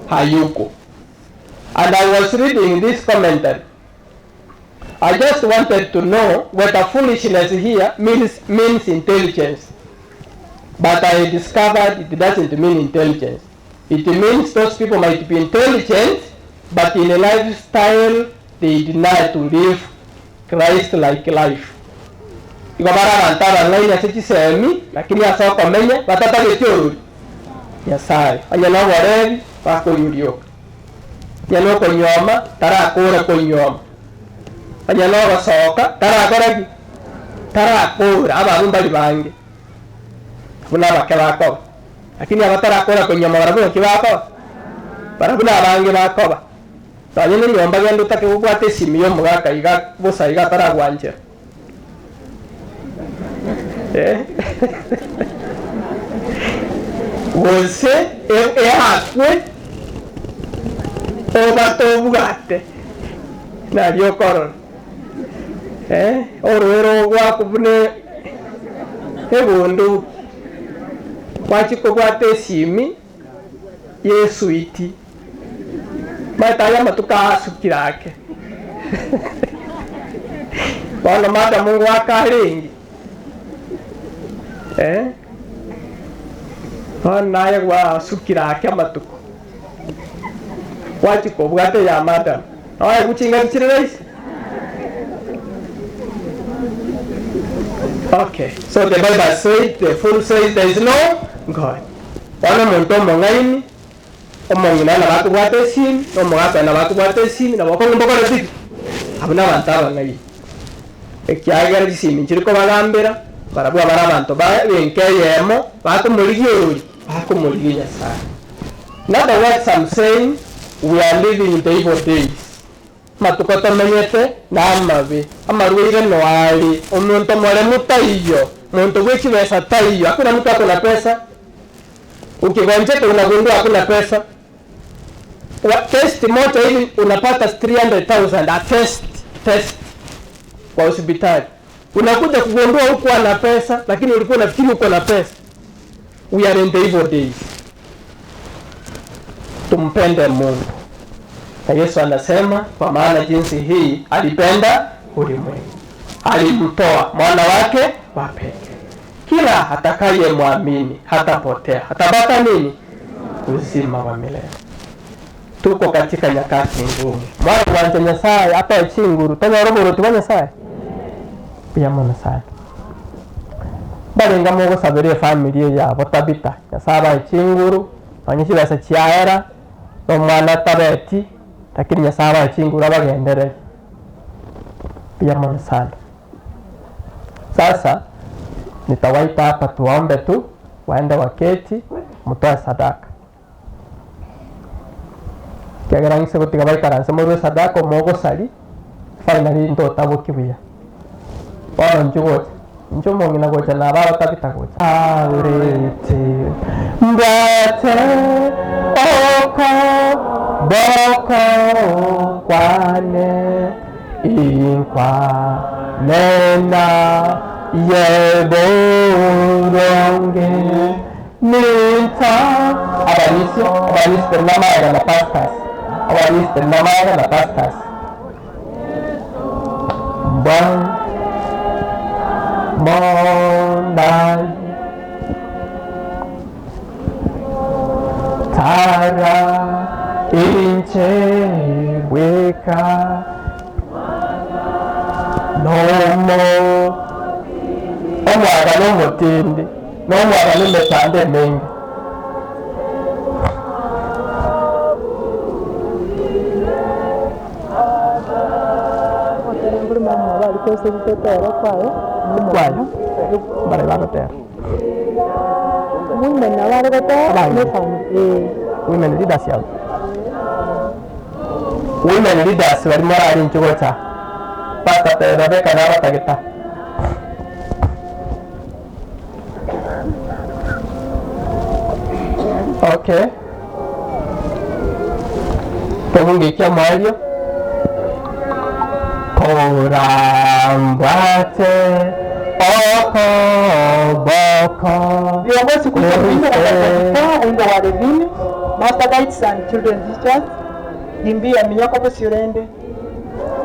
Hayuko. And I was reading this commentary. I just wanted to know whether foolishness here means intelligence. But I discovered it doesn't mean intelligence. It means those people might be intelligent, but in a lifestyle they deny to live Christ-like life. Igo bara abantu abang'aini ase chisemi, lakini ase okomenya batatagete orori Nyasaye. Onye na oborebi bakoyurioka. Onye na okonyoma tarakora konyoma. Onye na ogosoka tarakora ki? Tarakora. Ababu mbari bange buna abake bakoba, lakini abatarakora konyoma barabwo ki bakoba? Barabwo abange bakoba. Onye na enyomba genda otake gobwata esimi ya omogaka iga bosa iga ataragwanchera. Gose eakwe obatobwate nario korora orwero gwakubune ebundu gwachikobwata esimi yesuiti maitaya matuka asukirake bono mada Mungu akarengi naye gwasukirake amatuko gwachikobwate ya madam naye guchinga chiri rahisi. Okay, so the Bible says, the fool says there is no God. Wana muntu omong'aini omong'ina nabakobwata esimi omogaka nabakobwata esimi nabakong'u mbokora tiki abo nabanto abang'aini ekiagera chisimi nchiri kobagambera barabwo bara abantu benke eyemo bakomorigia orori bakomorigia Nyasaye. In other words, I'm saying we are living in the evil days. Matuko tomenyete na amabi amarwire no ali omuntu muremu taiyo muntu gwechibesa taiyo. Hakuna mtu ako na pesa. Ukigonjeka unagundua hakuna pesa. Test moja hivi unapata 300,000 a test kwa hospitali. Unakuja kugundua huko ana pesa, lakini ulikuwa unafikiri uko na pesa. We are in the evil days. Tumpende Mungu. Na Yesu anasema kwa maana jinsi hii alipenda ulimwengu, alimtoa mwana wake wa pekee, kila atakayemwamini hatapotea, atapata nini? Uzima wa milele. Tuko katika nyakati ngumu. Mwana wanje Nyasaye apa echinguru tanyaroboro twa Nyasaye pia mwana sana barenga mogo sabere familia yabo Tabita Nyasaye echinguru onye chibesa chiaera no mwana tabeti, lakini Nyasaye echinguru abagendere pia mwana sana. Sasa nitawaita hapa tuombe tu, waende waketi mutoe sadaka. Kiagera ngise gutiga baikaranse morwe sadaka omogosari finally ntotabokibuya bono nchugocha ncho omong'ina gocha na ababa Tabita gocha aurete mbwate oko boko kwane inkwa nena yeboronge ninta abanisio abaniste namaega na pastors abaniste namaega na pastors bon monai tara Incheweka nomo omwaga n'omutindi n'omwaga n'emitanda emingi. Kwayo bari bagotera women abarigotera women leaders yabo women leaders barimo ari inchigocha pastor Rebecca n'abatageta. Okay, tebungikia mwario korambwate oko boko. Viongozi kuja kuimba wimbo wa Levini, Master Guides and Children Teachers, Gimbia Minyoko Busiurende.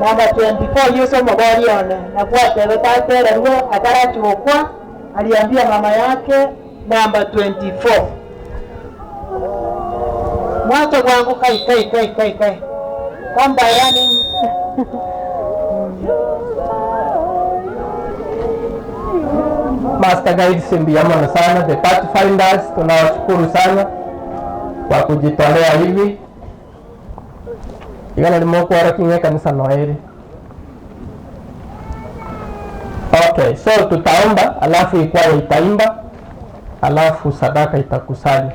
Namba 24 Yesu Mogorione na kwa tebeta ruo atarachukwa aliambia mama yake. Namba 24 mwato wangu kai kai kai kai kai kamba yani Master Guides mbiamono sana, the Pathfinders tunawashukuru sana kwa kujitolea hivi. Igana limokuwa kinge kanisa Noeli. Okay, so tutaomba alafu ikwaya itaimba alafu sadaka itakusanya.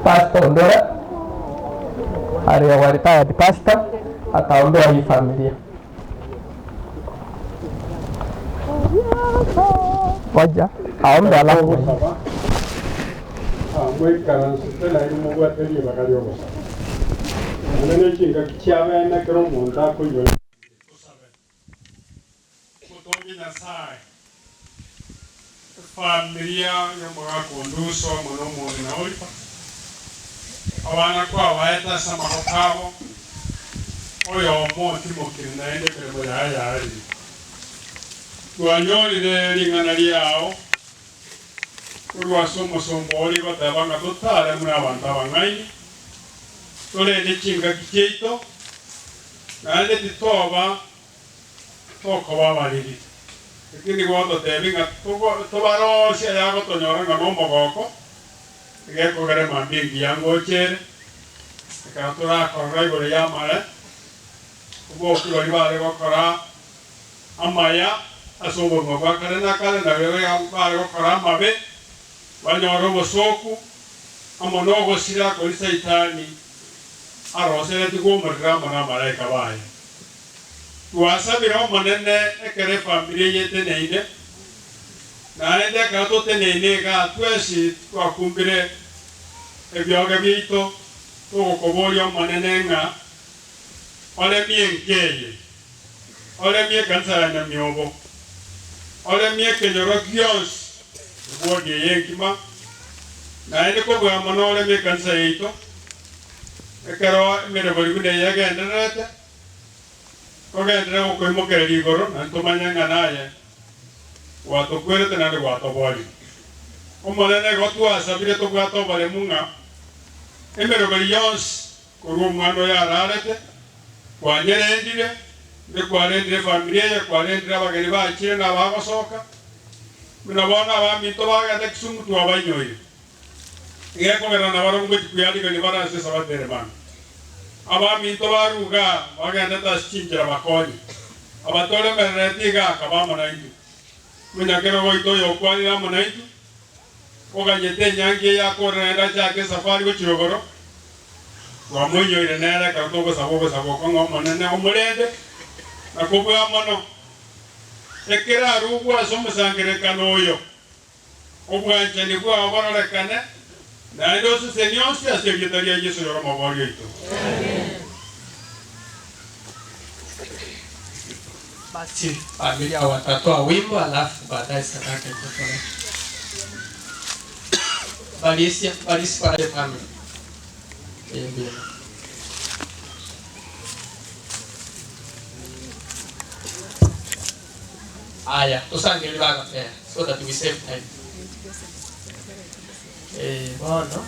Pastor Ondora aliye retired pastor ataombea hii familia. Waja aombe alafu Familia yomugakunduso muno omuntu naolipa abana kwabaeta ase amagoko abo oyo omo timokire naende emeremo yaye yarire twanyorire ring'ana riao orwase omosombo ori goteba ng'a totare muri abanto abang'aini torende chingaki chiaito naende titoba tokoba abariri lakini gwatotebia ng'a tobarosia yagotonyora ng'a nomogoko egekogera emambia engiya ngochere ekero torakorora igoro ya amare oboki bari bare gokora amaya ase obogima bwa kare na kare nabo bare gokora amabe banyora obosoku amo nogosira kori saitani arosereti gwomerera amo na amaraika baye. Twasabire omonene ekere efamiri yeteneine naende ekero toteneine iga twesi twakumbire ebyoge biaito togokoboria omonene ng'a oremie nkeye oremie ekanisa ya Nyamiobo oremie ekenyoro gionsi ebwodi eye enkima naende kobua mono oremie ekanisa yaito ekero emeremo buna eye egendererete kogendera gokoimokereria igoro na ntomanye ng'a naye gwatokwerete naende gwatoborire omonene igo twasabire tobwate oboremu ng'a emeroberi yonsi korwa omwana oyo ararete kwanyerendire ndi kwarendire efamiri eye kwarendire abageni bachire na bagosoka buna bono abaminto bagete Kisumu twabainyoire igekogera nabaro ngochikuyarigani barase sabatere bana abaminto baruga bagenda tasichinjira bakonye abatoremererete igaka bamona intu munyakero goito yokwanira amona intu oganyete enyangi eyakorera chake safari gochirogoro twamonyoire nere ekero togosaba obosaba okong'a omonene omorende na kobua mono ekero arugwa ase omosangerekano oyo obwanchani bwao bororekane naende oseseni onsi ase erieta ria Yesu yoro omobori oito. Basi familia watatoa wimbo alafu baadaye sadaka itatolewa. Balisia balisi kwa family. Amen. Aya, tusangeli baga so that we save time. Bono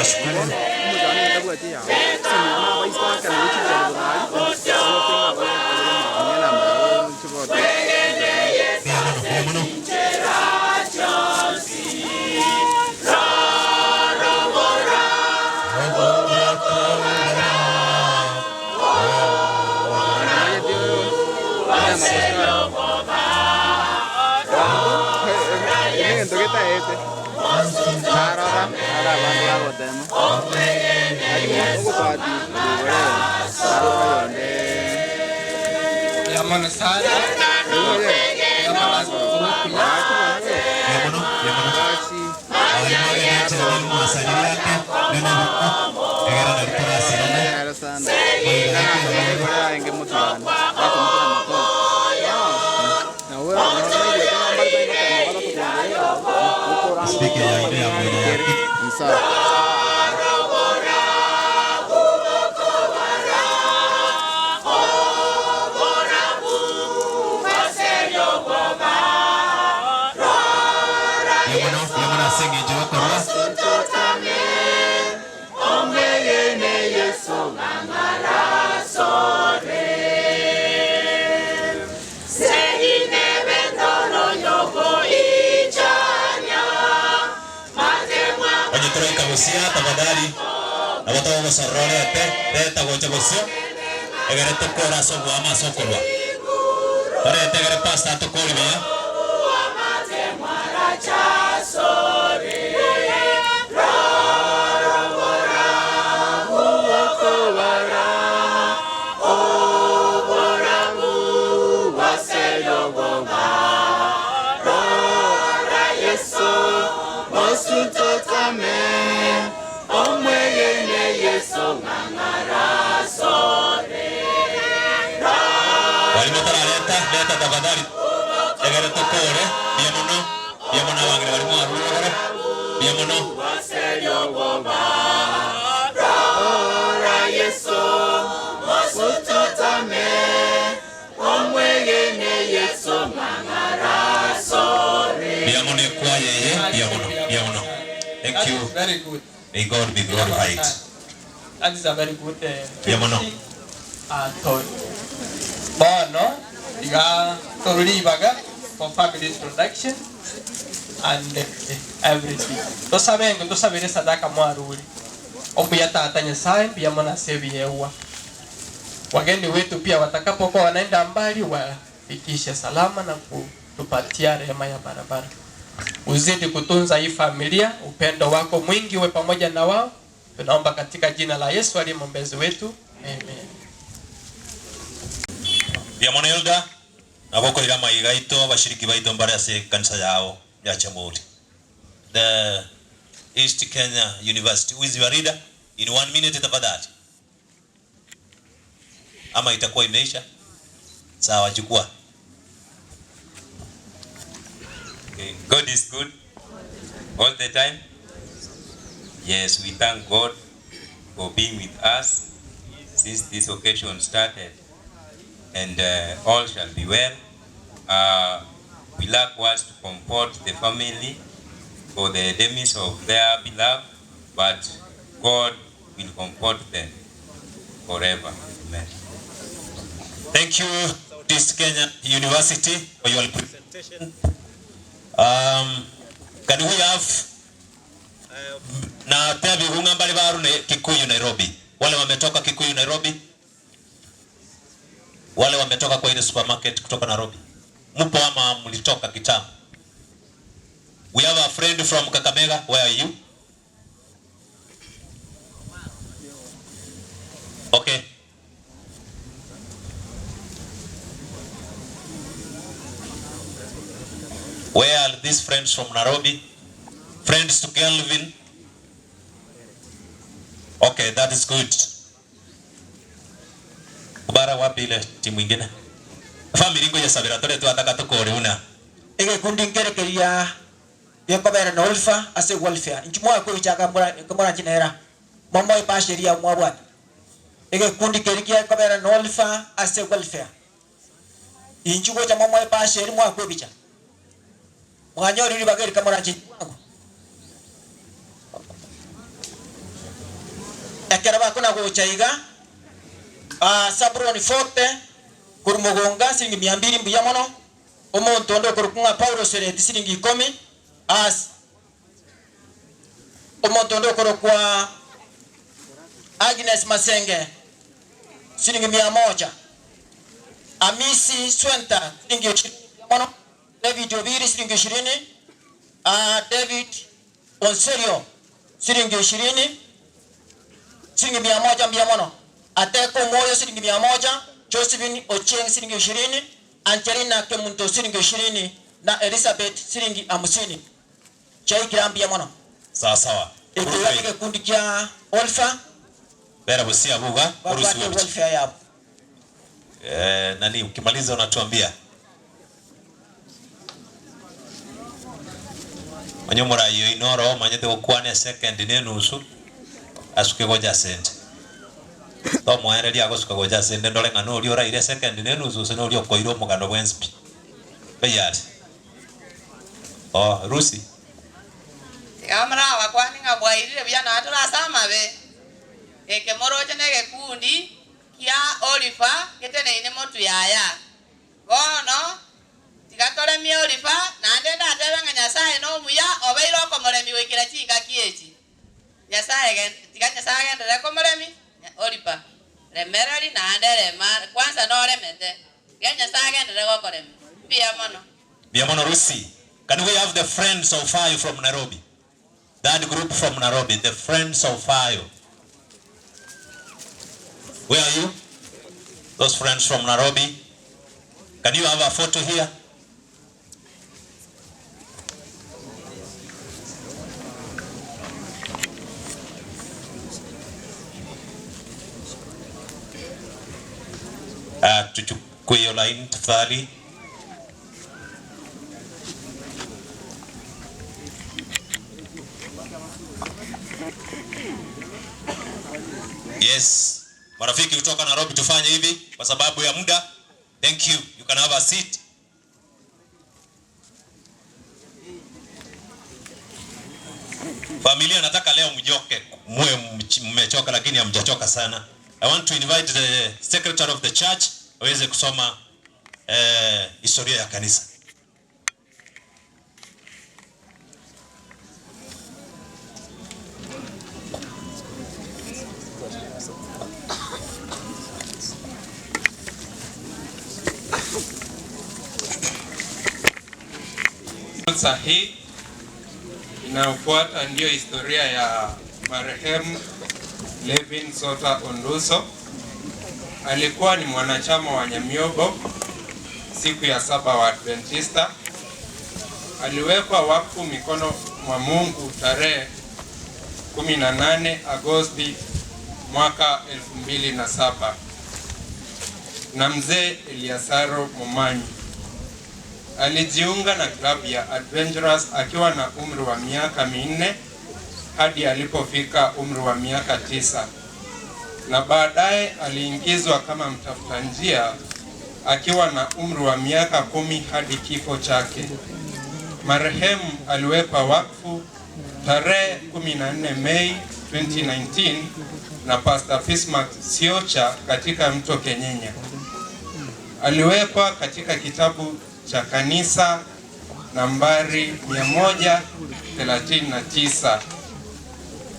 Tunawashukuru. Busia tafadhali na watu gosororete reta gocha bosio egere tokora sogwa ama sokorwa torete egere pasta tokori bia leta tafadhali egere tokore bia mono abangire bari mwarurogoro bia mono bia mono kwa yeye bia mono. Thank you. Very good. May God be glorified. That is a very good bia mono. Bono iga toruribaga for family introduction and everything. Tosabengo tosabere sadaka mwaruri. Obuya tata Nyasaye pia mwana sebi yewa. Wageni wetu pia watakapokuwa wanaenda mbali wafikishe salama na kutupatia rehema ya barabara. Uzidi kutunza hii familia, upendo wako mwingi uwe pamoja na wao. Tunaomba katika jina la Yesu aliye mwombezi wetu. Amen. Bia naboko ira maigaito abashiriki baito mbare ase kanisa yao ya Chamoli. The East Kenya University. Who is your leader? In 1 minute tafadhali. Ama itakuwa imeisha. Sawa, chukua. Okay. God is good all the time. Yes, we thank God for being with us since this occasion started. And all shall be well. We lack words to comfort the family for the demise of their beloved, but God will comfort them forever. Amen. Thank you, East Kenya University, for your presentation. Can we have na tebi hungambali baru Kikuyu Nairobi? Wale wametoka Kikuyu Nairobi? Wale wametoka kwa ile supermarket kutoka Nairobi. Mpo ama mlitoka kitambo? We have a friend from Kakamega. Where are you? Okay. Where are these friends from Nairobi? Friends to Kelvin. Okay, that is good. Bara wapi ile timu ingine? Family ngo ya sabira tore tu ataka tukore una. Ege kundi nkerekeria yekobera na olfa ase welfare. Nchimwa ko chaka mora chinera. Momo ipa sheria mwa bwana. Ege kundi kerikia kobera na olfa ase welfare. Inchuko cha momo ipa sheria mwa ko bicha. Mwanyori ri bageri kamora chinwango. Ekero bakona gocha iga Sabroni Forte kurumugonga siringi 200 mbuya mono. Omonto onde okorukunga Paulo Sereti siringi 10. As omonto onde okorokwa Agnes Masenge siringi 100. Amisi Swenta siringi 20 mono. David Obiri siringi 20. David Onserio siringi 20. Siringi 100 mbuya mono. Ateko Moyo siringi 100. Josephine Ochieng siringi 20. Angelina Kemunto siringi 20 na Elizabeth siringi 50. Chai kirambi mono. Sawa sawa. Ekiyake kikundi kia Olfa. Bera busia buga urusi welfare yao. Nani ukimaliza unatuambia. Manyomora iyo inoro manyete gokwane second ne nusu asuke goja sente. To mwereria agosuka goja sente ndore ng'ano ori oraire second ne nusu se nori okoiro omogano bwenspi. Beyat. Oh, Rusi. Amra wakwani ngabwairire bya na atura be. Eke moroche nege kundi kia Oliver ketene ine motu yaya. Bono tigatore mi Oliver na ndenda atebe Nyasaye no muya obeiro okomoremi wikira chinga kiechi. Nyasaye tiga Nyasaye gendere komoremi Oliver. Remerari na ndere ma kwanza no remete. Tiga Nyasaye gendere gokoremi. Bia mono. Bia mono Rusi. Can we have the Friends of Fire from Nairobi? That group from Nairobi, the Friends of Fire. Where are you? Those friends from Nairobi. Can you have a photo here? Tuchukue hiyo line tafadhali. Yes. Marafiki kutoka Nairobi tufanye hivi kwa sababu ya muda. Thank you. You can have a seat. Familia nataka leo mjoke. Muwe mmechoka lakini hamjachoka sana. I want to invite the secretary of the church aweze kusoma historia ya kanisa. Fursa hii inayofuata ndiyo historia ya marehemu Levin Sota Onduso. Alikuwa ni mwanachama wa Nyamiobo siku ya 7 wa Adventista. Aliwekwa wakfu mikono mwa Mungu tarehe 18 Agosti mwaka 2007 na mzee Eliasaro Momanyi. Alijiunga na klabu ya Adventurers akiwa na umri wa miaka 4 hadi alipofika umri wa miaka 9. Na baadaye aliingizwa kama mtafuta njia akiwa na umri wa miaka 10 hadi kifo chake. Marehemu aliwekwa wakfu tarehe 14 Mei 2019 na Pastor Fismark Siocha katika mto Kenyenya. Aliwekwa katika kitabu cha kanisa nambari 139.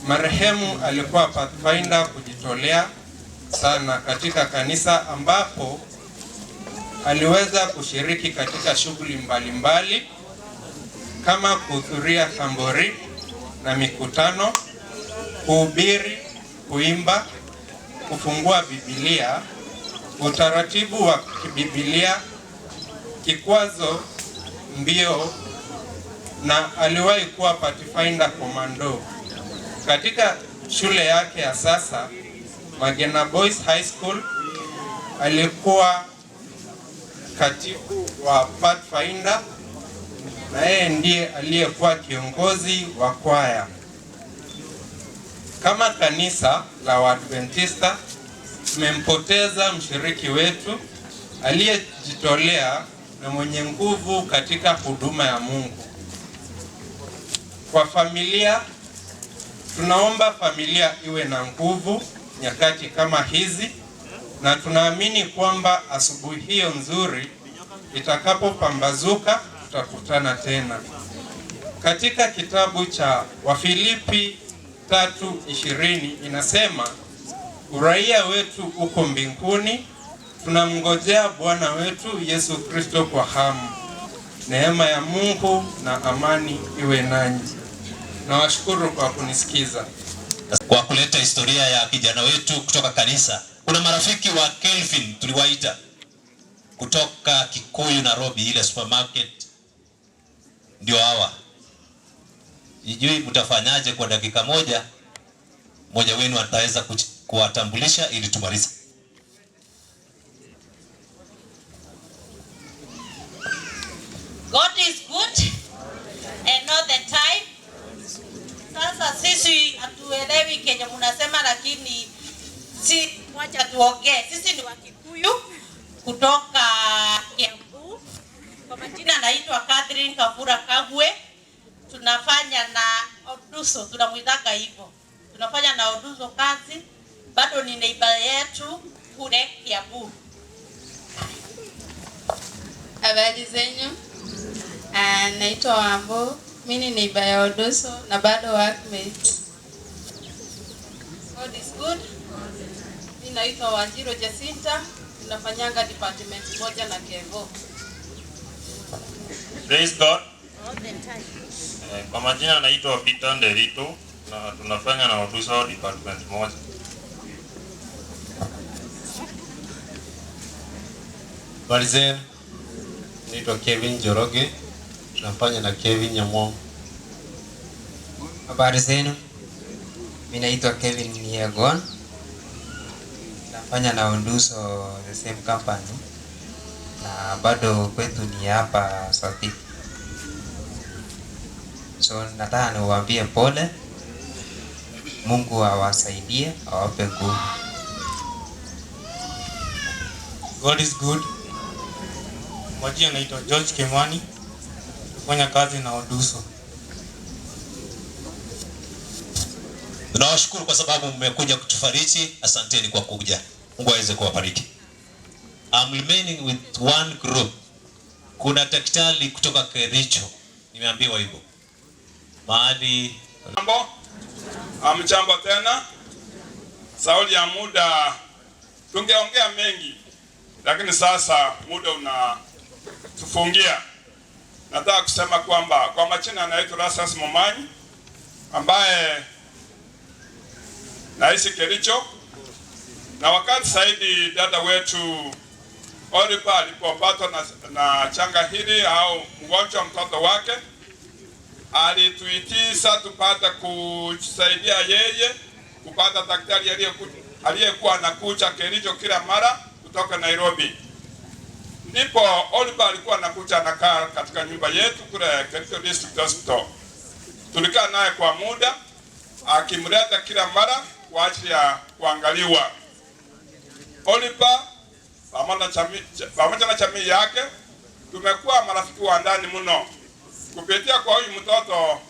Marehemu alikuwa pathfinder kujitolea sana katika kanisa, ambapo aliweza kushiriki katika shughuli mbalimbali kama kuhudhuria kambori na mikutano, kuhubiri, kuimba, kufungua Biblia, utaratibu wa kibibilia, kikwazo, mbio, na aliwahi kuwa pathfinder commando. Katika shule yake ya sasa Magena Boys High School alikuwa katibu wa Pathfinder na yeye ndiye aliyekuwa kiongozi wa kwaya. Kama kanisa la Waadventista tumempoteza mshiriki wetu aliyejitolea na mwenye nguvu katika huduma ya Mungu. Kwa familia, Tunaomba familia iwe na nguvu nyakati kama hizi, na tunaamini kwamba asubuhi hiyo nzuri itakapopambazuka tutakutana tena. Katika kitabu cha Wafilipi 3:20 inasema, uraia wetu uko mbinguni, tunamngojea Bwana wetu Yesu Kristo kwa hamu. Neema ya Mungu na amani iwe nanyi. Nawashukuru kwa kunisikiza. Kwa kuleta historia ya kijana wetu kutoka kanisa. Kuna marafiki wa Kelvin tuliwaita kutoka Kikuyu Nairobi, ile supermarket, ndio hawa. Sijui mtafanyaje kwa dakika moja, mmoja wenu ataweza kuwatambulisha ili tumalize. God is good and all the time. Sasa sisi hatuelewi kenye mnasema, lakini si wacha tuongee. Sisi ni Wakikuyu kutoka Kiambu. Kwa majina naitwa Catherine Kavura Kagwe. Tunafanya na Oduso, tunamuitaka hivyo. Tunafanya na Oduso kazi, bado ni neighbor yetu kule Kiambu. Habari zenyu? Naitwa Wambo, mimi ni neighbor ya Oduso na bado workmate. God is good. Mimi naitwa Wanjiro Jacinta, tunafanyanga department moja na Kevo. Praise God. Kwa majina naitwa Peter Nderito na tunafanya na Oduso department moja. Habari zenu, naitwa Kevin Njoroge, tunafanya na Kevin Nyamwong. Habari zenu, mimi naitwa Kevin Niegon, nafanya na Oduso the same company, na bado kwetu ni hapa Sotik. So nataka niwaambie pole, Mungu awasaidie, awape nguvu. God is good. Majina naitwa George Kimani, nafanya kazi na Oduso. Tunawashukuru kwa sababu mmekuja kutufariji. Asanteni kwa kuja. Mungu aweze kuwabariki. I'm remaining with one group. Kuna daktari kutoka Kericho, nimeambiwa hivyo. Mahali Jambo. Amjambo tena. Sauli ya muda tungeongea mengi, lakini sasa muda unatufungia. Nataka kusema kwamba kwa majina anaitwa Rasas Momanyi, ambaye naishi Kericho, na wakati zaidi dada wetu Olipa alipopatwa na changa hili au mgonjwa mtoto wake, alituitisa tupate kusaidia yeye kupata daktari aliyekuwa anakuja Kericho kila mara kutoka Nairobi. Ndipo Oliver alikuwa anakuja anakaa katika nyumba yetu kule Kericho District Hospital. Tulikaa naye kwa muda akimleta kila mara kwa ajili ya kuangaliwa. Oliver pamoja na jamii yake tumekuwa marafiki wa ndani mno. Kupitia kwa huyu mtoto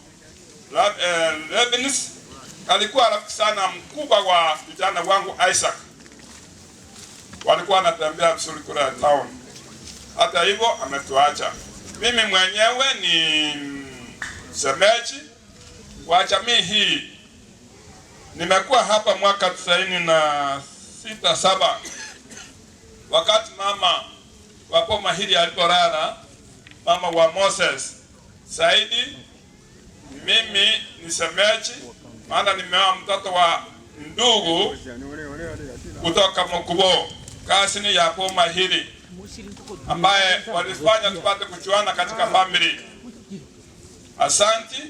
Levins alikuwa rafiki sana mkubwa wa vijana wangu Isaac. Walikuwa wanatembea vizuri kule town. Hata hivyo ametuacha. Mimi mwenyewe ni shemeji wa jamii hii. Nimekuwa hapa mwaka 96-7 wakati mama wa boma hili alipolala, mama wa Moses Saidi. Mimi ni shemeji, maana nimeoa mtoto wa ndugu kutoka Mukubo, kasini ya boma hili, ambaye walifanya tupate kuchuana katika family. Asanti.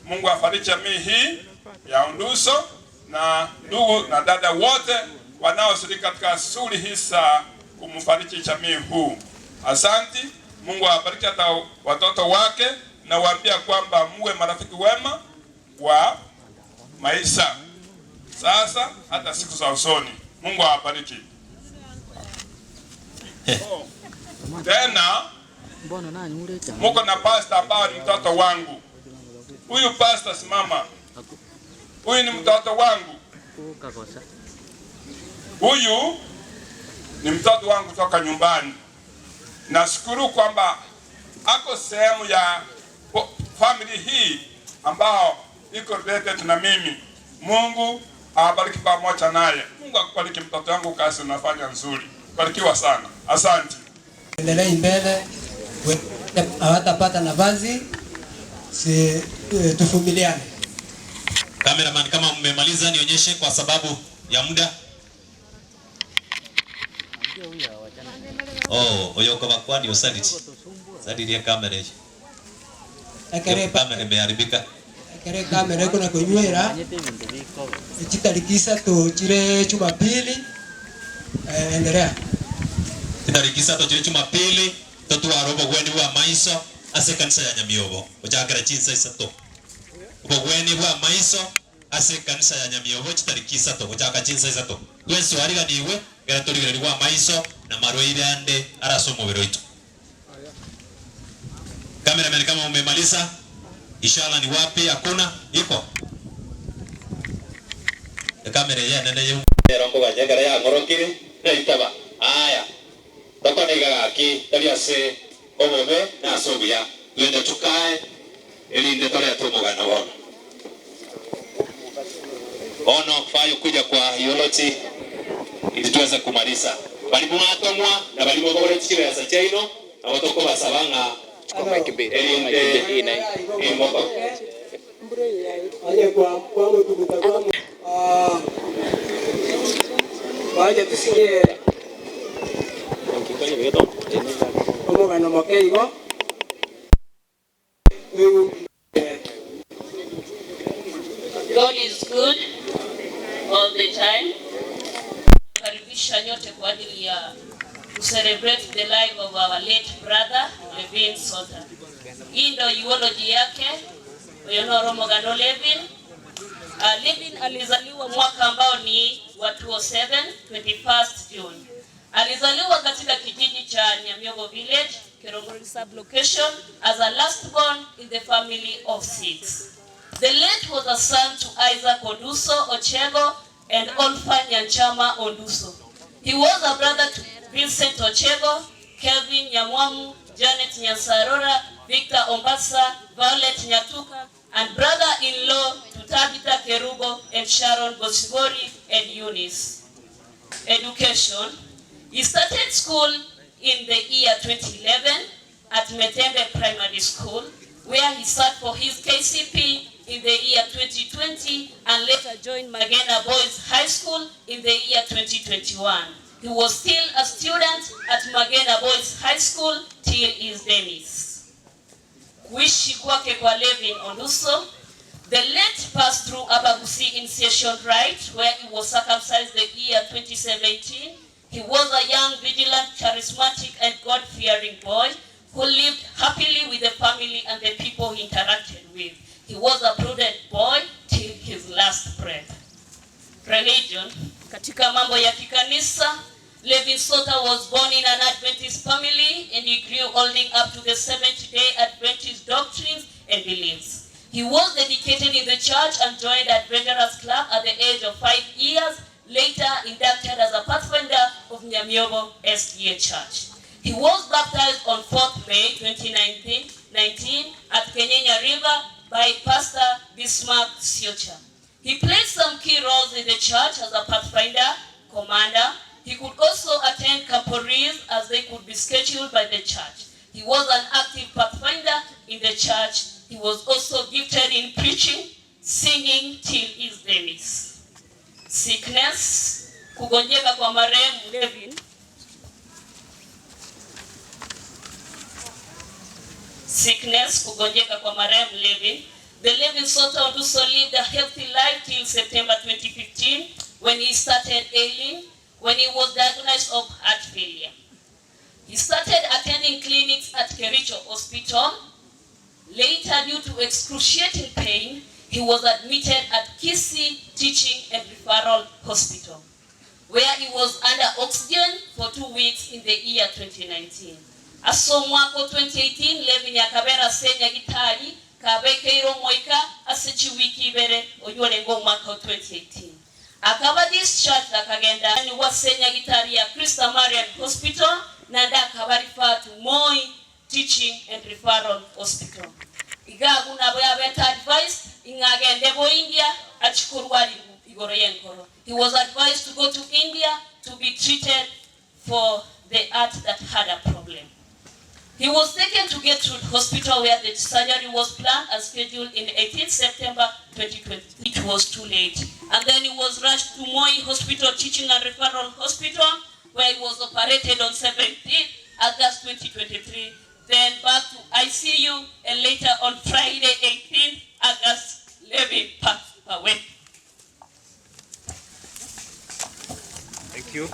Mungu afariji jamii hii ya Oduso na ndugu na dada wote wanaoshiriki katika shughuli hii za kumfariji jamii huu. Asanti. Mungu awabariki hata watoto wake, na waambia kwamba muwe marafiki wema wa maisha sasa hata siku za usoni. Mungu awabariki. Tena muko na pastor ambao ni mtoto wangu. Huyu pastor simama. Huyu ni mtoto wangu, huyu ni mtoto wangu toka nyumbani. Nashukuru kwamba ako sehemu ya family hii ambao iko related na mimi. Mungu awabariki pamoja naye. Mungu akubariki mtoto wangu, kazi unafanya nzuri. Barikiwa sana, asante. Endelei mbele, hawatapata nafasi, si tuvumiliane. Cameraman, kama mmemaliza nionyeshe kwa sababu ya muda. Oh, oyo kwa bakwani usaliti. Sadiria kamera hiyo. Ekere Kamera imeharibika. Ekere kamera iko na kunywera chitariki isatu chire Jumapili. Endelea. Tariki isatu chire Jumapili totwara obogweni bwa maiso ase kanisa ya Nyamiobo. Ochakera chinsa isato. Obogweni bwa maiso ase kanisa ya Nyamiobo chitariki isato ochaka chinsa isato. Twensi wariganiwe gera torigereri bwa maiso na marwaire ande arase omobere oito. Cameraman, kama umemaliza, ishara ni wapi? Hakuna, iko kamera ya nene yu rongo ganyegera ya ngorokire na itaba aya toko ni gagaki tari ase obobe na asobuya twende tukae elinde tore tumugana bono ono fayo kuja kwa eulogy ili tuweze kumaliza bali mwatomwa na bali mobore chibesa chaino abo tokobasaba elinde imoko Aje kwa kwangu tukutakuwa waje tusikie omogano mokeigo. God is good all the time. Karibisha nyote kwa ajili ya to celebrate the life of our late brother Levin Sota. Hii ndio eulogy yake. Oyonoro Mogano Levin. Levin alizaliwa mwaka ambao ni wa 2007, 21st June. Alizaliwa katika kijiji cha Nyamiogo Village, Kerongori sub-location, as a last born in the family of 6. The late was a son to Isaac Onduso Ochego and Olfa Nyanchama Onduso. He was a brother to Vincent Ochego, Kelvin Nyamwamu, Janet Nyansarora, Victor Ombasa, Violet Nyatuka, and brother-in-law to Tabitha Kerubo and Sharon Bosibori and Eunice. Education. He started school in the year 2011 at Metembe Primary School, where he sat for his KCP in the year 2020 and later joined Magena Boys High School in the year 2021. He was still a student at Magena Boys High School till his demise. Kuishi kwake kwa Levin Onduso, the late passed through Abagusi initiation rite, where he was circumcised the year 2017. He was a young, vigilant, charismatic, and God-fearing boy who lived happily with the family and the people he interacted with. He was a prudent boy till his last breath. Religion. Katika mambo ya kikanisa, Levin Sota was born in an Adventist family and he grew holding up to the Seventh-day Adventist doctrines and beliefs. He was dedicated in the church and joined Adventurers Club at the age of 5 years, later inducted as a pathfinder of Nyamiobo SDA Church. He was baptized on 4th May 2019 at Kenyenya River by Pastor Bismarck Siocha. He played some key roles in the church as a pathfinder, commander. He could also attend camporees as they could be scheduled by the church. He was an active pathfinder in the church. He was also gifted in preaching, singing till his demise. Sickness, kugonjeka kwa marehemu Levin. Sickness, kugonjeka kwa marehemu Levin. The Levin Sota Onduso lived a healthy life till September 2015 when he started ailing, when he was diagnosed of heart failure. He started attending clinics at Kericho Hospital. Later, due to excruciating pain, he was admitted at Kisii Teaching and Referral Hospital, where he was under oxygen for 2 weeks in the year 2019. Aso mwaka 2018, Levin akabera senya gitari Kabekeire omoika ase chiwiki ibere oyuorenga omwaka wa 2018. Akaba discharged akagenda ni wasenya gitari ya Christa Marian Hospital na akaba referred to Moi Teaching and Referral Hospital. Igagu nabo yabeta advised ingagende bo India achikurwari igoro yenkoro. He was advised to go to India to be treated for the heart that had a problem. He was taken to Gertrude Hospital where the surgery was planned and scheduled in 18 September 2020. It was too late. And then he was rushed to Moi Hospital, Teaching and Referral Hospital, where he was operated on 17 August 2023. Then back to ICU, and later on Friday, 18 August, Levin passed away. Thank you.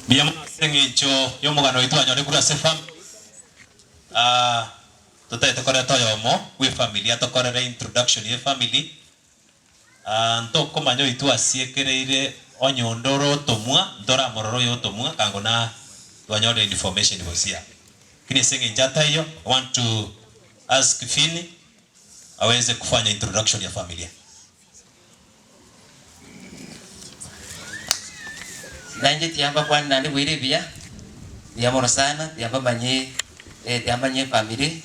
Biamsengicho yomugano itu anyore kura se fam tutaite kore toyomo wi familia tokorere introduction ye family ntoko manyo itu asiekereire onyondoro tomwa ndora mororo yo tomwa kangona twanyore information bosia kini sengenjata hiyo. I want to ask Fini aweze kufanya introduction ya familia. Nanje tiamba kwani nandi bwire bia tiamoro sana tiamba manye tiamba nye family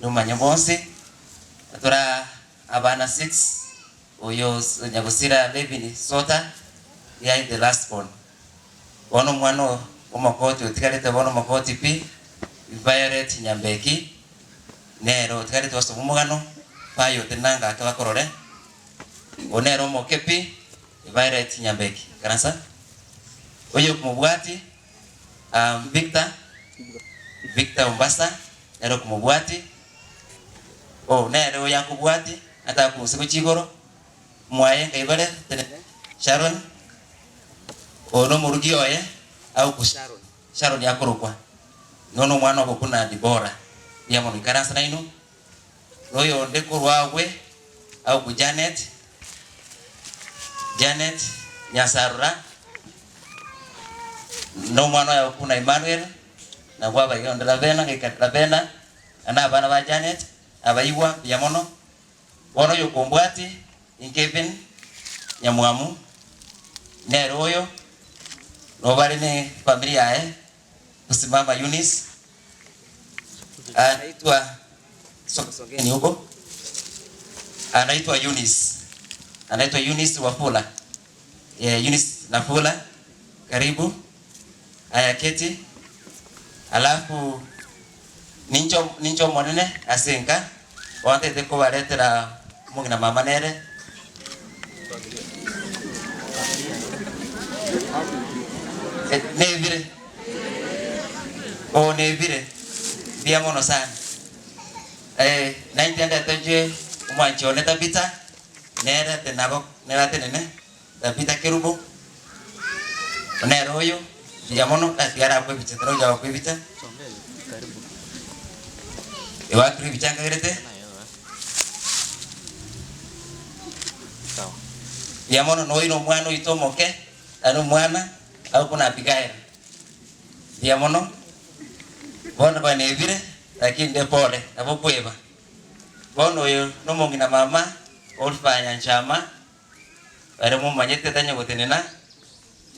numanye bonse tora abana 6 oyo nyagusira Levin Sota ya the last born bono mwana omokoti utikalete bono mokoti pi Violet Nyambeki nero utikalete wasomugano payo tenanga akabakorore onero mokepi Violet Nyambeki kanasa oyo kumubwati Victor Mombasa nero kumubwati o nero yakubwati ata kusiku chigoro mwaye ngaibare Sharon ono murugi oye au ku Sharon Sharon yakorokwa nono mwana okuna Dibora ya mono ikarasa naino oyo ndekorwawe au ku Janet Nyasarura no mwana ya kuna Emmanuel na bwaba yonde Lavena ngikatlavena ana abana ba Janet abayiwa byamono wono yokombwati inkevin Nyamwamu nero oyo nobali ne familia yae kusimama Eunice anaitwa songeni huko anaitwa Eunice Wafula. Eunice Nafula karibu aya keti alafu nincho monene asenka wantete kubaretera mugina mama nere nevire o nevire bia mono sana naintenda toje umwancho neta pita nere tenabo nera tenene tapita kerubo nero oyo Yamono atiara kwe bicha tero jawa kwe bicha ewa kri bicha ngagrete Yamono no ino mwana itomoke anu mwana au kuna Abigail Yamono bona kwa nevire lakini de pole nabo kweba bono yo no mongina mama olfanya nchama bare mu manyete tanya gotenena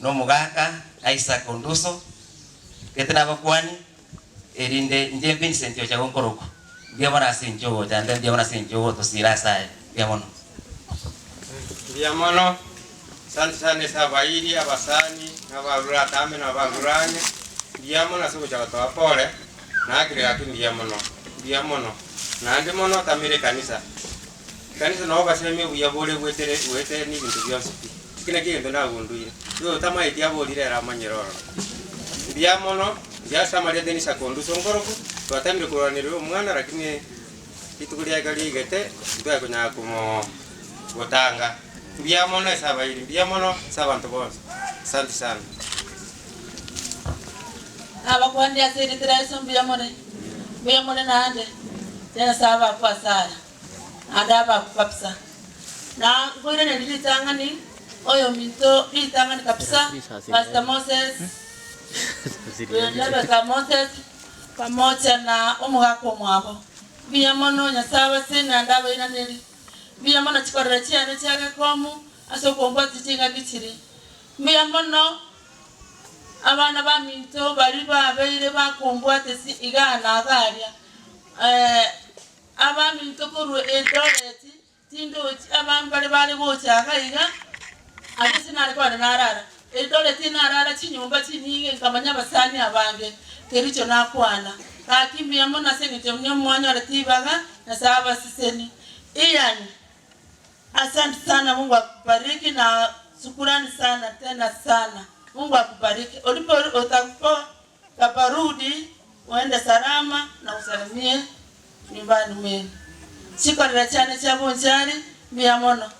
no mugaka Isaac Onduso ketena bakwani erinde nje Vincent yo chagonkoroko ndiye mwana sinjogo jande ndiye mwana sinjogo tosira sai ndiye mono ndiye mono sante sane sabairi abasani nabarura tame nabarurane ndiye mono soko chakatoa pole na akire ati ndiye mono na ndi mono tamire kanisa kanisa no baseme buyabole bwetere bwetere ni bintu byose kina kigendo nagunduire yo tamaiti abolire ramanyeroro ndiya mono ndiasamaria Denisa Konduso ngoroku twatamire kuranira omwana lakini itukulia galigete ndwakunya kumo gotanga ndiya mono esabairi ndiya mono sabantu bonse asante sana abakwandi asiritira eso mbuya more nande tena saba kwa sala andaba kupapsa na ngwire nelilitangani oyo minto litangani kabisa Pastor Moses Rebecca Moses pamoja na omugako mwabo. Mbuya mono Nyasaye abasene ndabainaneri. Mbuya mono chikorera chiane chiagekomu ase okombwati chingaki chiri. Mbuya mono abana baminto bari babeire bakombwate si igana agaria. Abaminto korwa Eldoret tindochi abantu bari bari gochaka iga ate sinari kwana narara. Eldoret narara chinyumba chinyinge nkamanya abasani abange kericho nakwana. Kaki mbuya mono ase eng'encho mwanyora tibaga Nyasaye abaseseni. Ian, asante sana, Mungu akubariki na shukrani sana tena sana. Mungu akubariki. Ulipo utakapo kaparudi uende salama na usalimie nyumbani mwenu. Chikorera chane cha bonchari mbuya mono.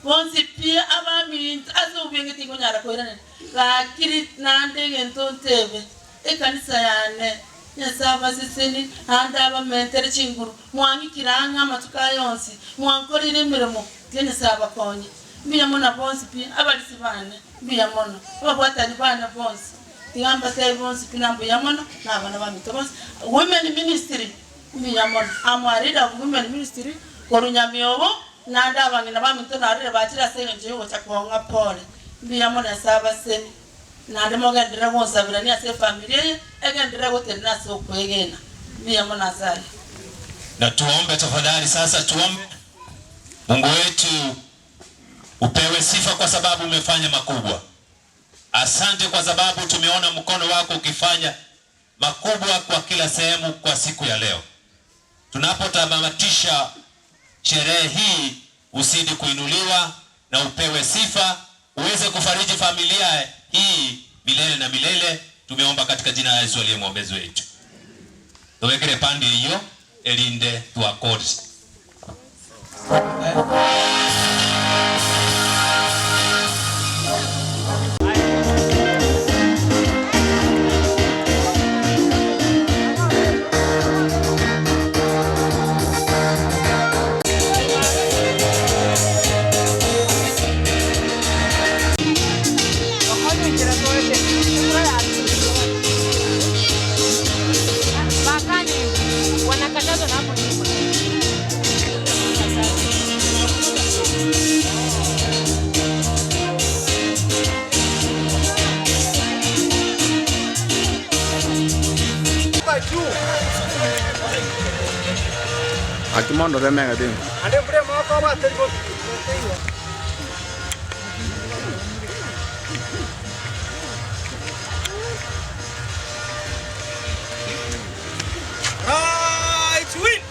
Bonsi pia abaminto ase obwenge tingonyara koirana. Lakini nande gento ntebe ekanisa yane Nyasaye abaseseni ande abamentere chinguru mwang'ikirang'a amatuko yonsi mwankorire emirimo tie Nyasaye abakonye. Mbuya mono bonsi pia abalisi bane mbuya mono ababwatani bane bonsi tigamba sai bonsi pia mbuya mono na abana bamito bonsi. Women ministry mbuya mono amwarira women ministry korunyamiobo nande abang'ina bamito narire bachira ase eng'encho yogocha kong'a pole. Mbuya mono Nyasaye abaseni nande mogendere gonsabirania ase efamilia eye egendere gotenena ase okwegena. Mbuya mono Nyasaye. Na tuombe tafadhali. Sasa tuombe. Mungu wetu upewe sifa kwa sababu umefanya makubwa. Asante kwa sababu tumeona mkono wako ukifanya makubwa kwa kila sehemu kwa siku ya leo. Tunapotamatisha sherehe hii, usidi kuinuliwa na upewe sifa, uweze kufariji familia hii milele na milele. Tumeomba katika jina la Yesu aliye mwombezi wetu. Tuwekere pande hiyo elinde tuakodi. Akimondo remenga din. Ande bre mo ko ba tel go. Right win.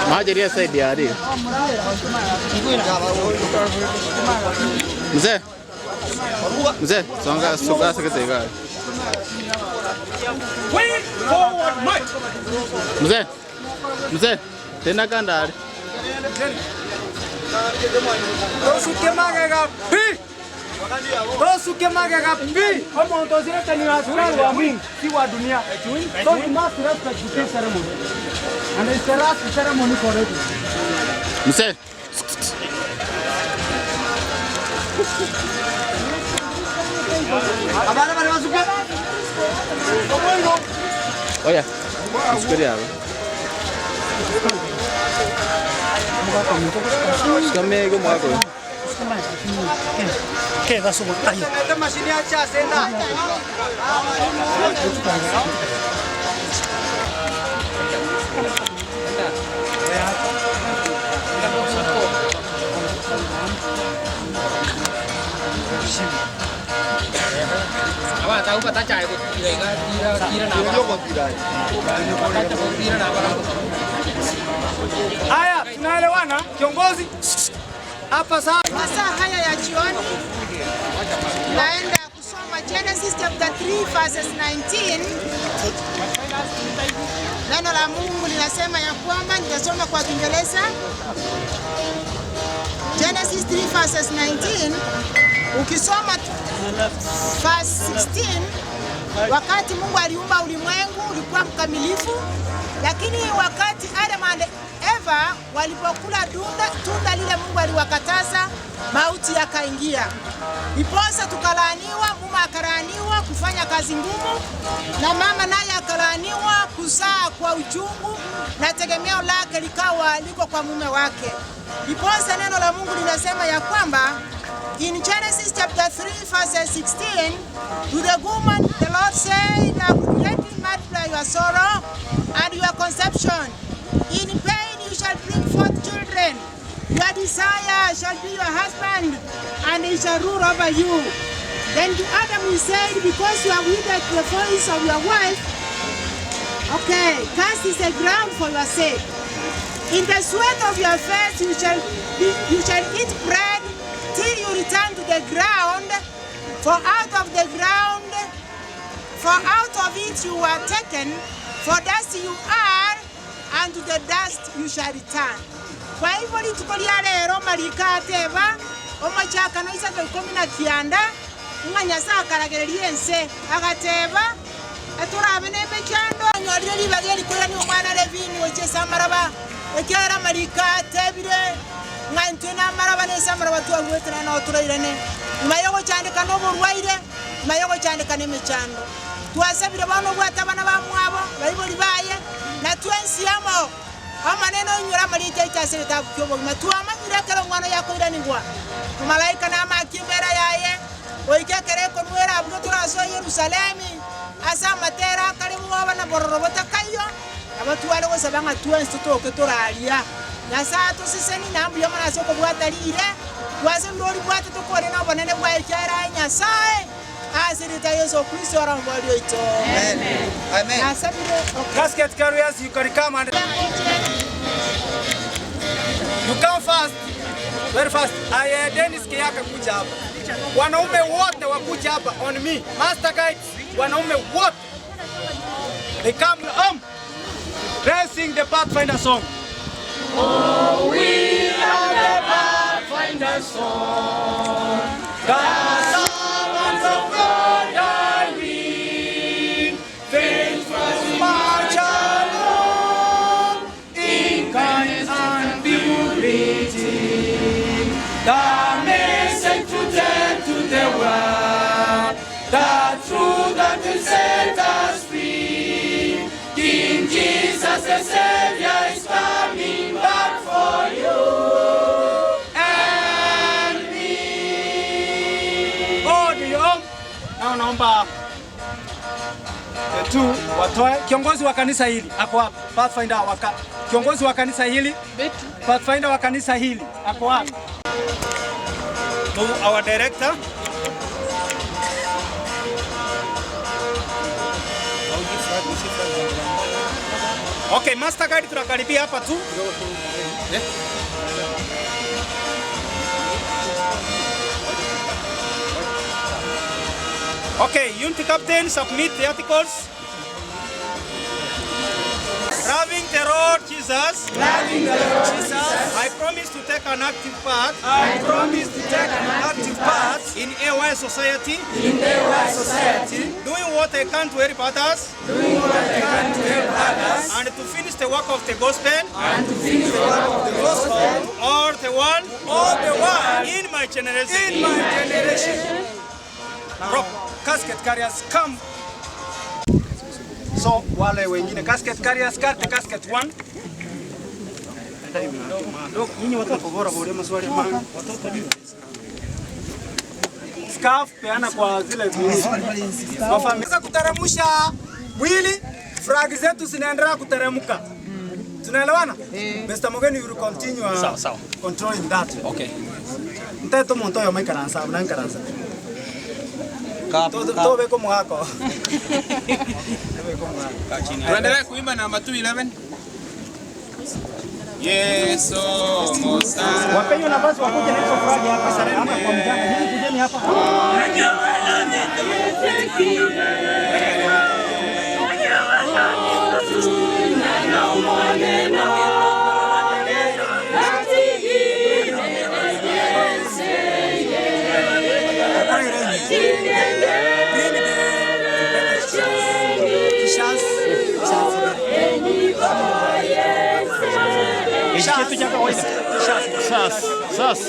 Majeria side ya ari. Mzee. Mzee, songa songa sekete. Quick forward march. Mzee. Mzee, tena kandari. Tosuke magega pi. Tosuke magega pi. Omuntu ozirete ni askari wa Mungu, si wa dunia. So you must respect the peace ceremony. And it's the last ceremony for it. Mzee. Abana bari basuke. Oya. Msukari hapa. Shikamego mwako. Ke gasugo ayo. Mashini ya cha senda. Haya, tunaelewana kiongozi? Hapa sasa masaa haya ya jioni naenda kusoma Genesis chapter 3 verses 19. Neno la Mungu linasema ya kwamba, nitasoma kwa Kiingereza. Genesis 3 verses 19. Ukisoma verse 16, wakati Mungu aliumba ulimwengu ulikuwa mkamilifu, lakini wakati Adam and Eva walipokula tunda lile Mungu aliwakataza, mauti yakaingia. Ndiposa tukalaaniwa, mume akalaaniwa kufanya kazi ngumu, na mama naye akalaaniwa kuzaa kwa uchungu, na tegemeo lake likawa liko kwa mume wake. Ndiposa neno la Mungu linasema ya kwamba in Genesis chapter 3 verse 16, to the woman the Lord said, I will greatly multiply your sorrow and your conception. In pain you shall bring forth children. Your desire shall be your husband, and he shall rule over you. Then to Adam he said, because you have heeded the voice of your wife, okay, curse is the ground for your sake. In the sweat of your face you shall eat bread till you return to the ground, for out of the ground, for out of it you were taken, for dust you are, and to the dust you shall return. Kwa hivyo lituko lya lero malika ateba omachaka no isato 19 ng'anyasa akaragereria ense agateba aturabe nemechando anyorire libaga likorani omwana Levini ochesa amaraba ekiara malika atebire ng'antwe n'amaraba nese amaraba twagwetera no turairane nyuma yo gochandika n'oborwaire nyuma yo gochandika n'emechando twasabire bano bwata abana bamwabo baibori baye na twensiamo amaneno inyura malita itasere tabukyobo matwamanyire kero mwana yakoiranigwa malaika na makimbera yaye oikekere konwera abwo turaso Yerusalemi asa matera karibu abana bororo botakayo abatware gosaba nga twensi toke turalia nasa tusiseni nambu yamana soko bwatalire wase ndori bwate tukore na bonene bwa kyara Nyasaye asirita Yesu Kristo arambalio ito. Amen. Amen. Casket carriers, you can come and you come fast, very fast. I Dennis Kiyaka kuja hapa. Wanaume wote wakuja hapa on me. Master guides, wanaume wote. They come home. Racing the Pathfinder song. Oh, we are the Pathfinder song. The servants of God are we. Faithful march along in kindness and purity. The message to tell to the world, the truth that will set us free. King Jesus the Savior is coming back for you and me. Oh, ndio. Na naomba tu watoe kiongozi wa kanisa hili ako hapa. Pathfinder waka kiongozi wa kanisa hili, Pathfinder wa kanisa hili ako hapa. To our director. Okay, Master Guide tunakaribia hapa tu. Okay, unit captain, submit the articles. Jesus. Loving the Lord Jesus. I promise to take an active part. I promise to take an active part in AY society. In AY society. Doing what I can to help others. Doing what I can to help others. And to finish the work of the gospel. And to finish the work of the gospel. To all the world. All the world. In my generation. In my generation. Now, casket carriers, come. So wale wengine casket carriers, carry the casket one. Nyinyi watoto bora bora maswali ma watoto ni scarf peana kwa zile kwa familia kuteremsha mwili, flag zetu zinaendelea kuteremka. Tunaelewana? Mr. Mogeni, you will continue Sawa, sawa. controlling that. Okay. Nteto muntu oyo maikaransa unankaransa. Tobe ko mwako. Tuendelee kuimba namba 211. Yesu mosala. Wapenyo nafasi wakuje na hizo flag hapa sana hapa kwa mjana. Nyinyi kujeni hapa. Sas, sas.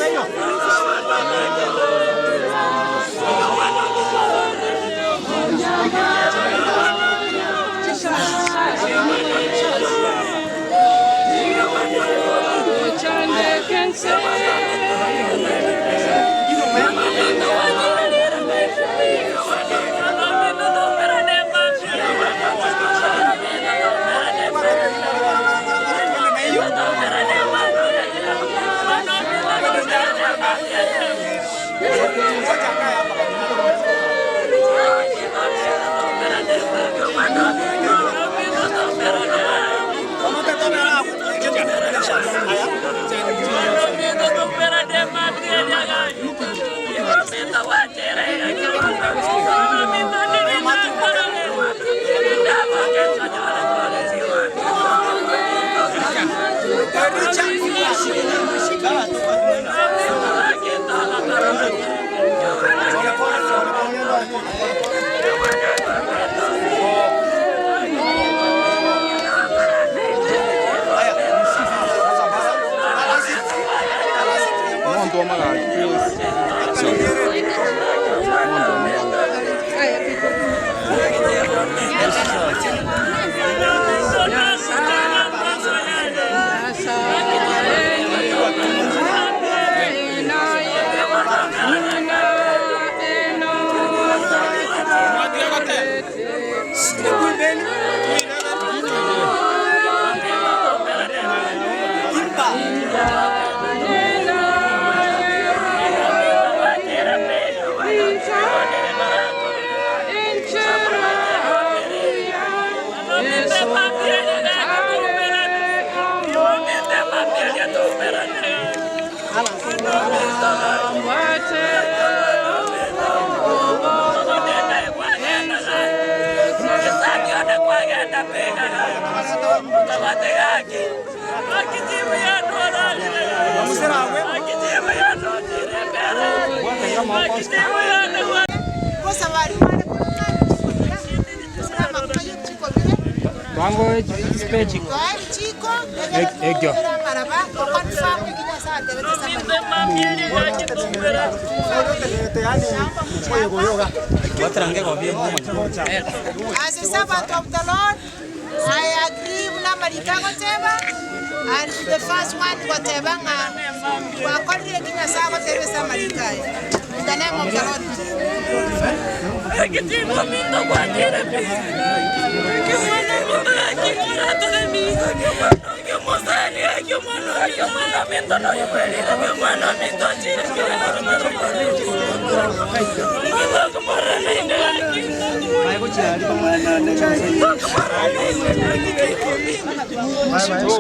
Wango speech. Ekyo. As a servant of the Lord, I agree na marikago teba and the first one whatever nga wakolire kinya sago tebe sa marikai. In the name of the Lord.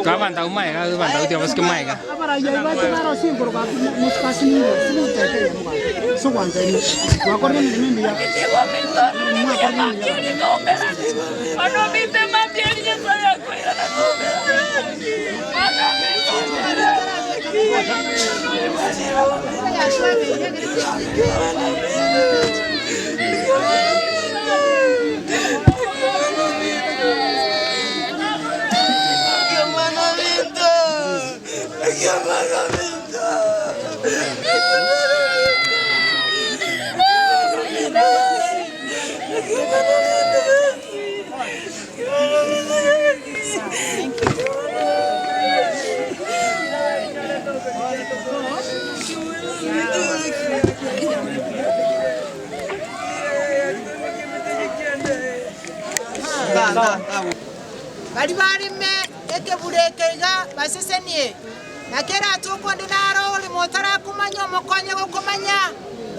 Kama ndau maega, bandau dia bos ke maega. Bali balime ekebulekeiga basesenie nakera tukonde naro oli motara kumanya omokonye gokomanya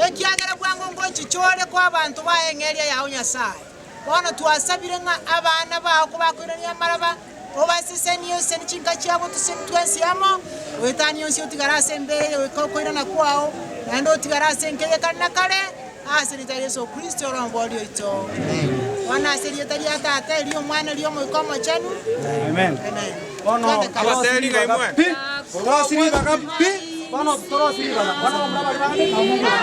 ekiagera bwango ngochichore kwa abantu baengeria yao Nyasaye bono twasabire nga abana bao kubakwirania maraba obasesenie seni chinka chiabo tuseni twensiamo wetani yonsi otigarase embere wekokoirana kwao naende otigarase nkeye kare kare ase Yesu Kristo rombolio ito. Wana serieta ya tata elio mwana elio mwikomo chenu. Amen. Bono abaseri ngaimwe. Torosiri bakapi. Bono torosiri baka. Bono mraba bali baka.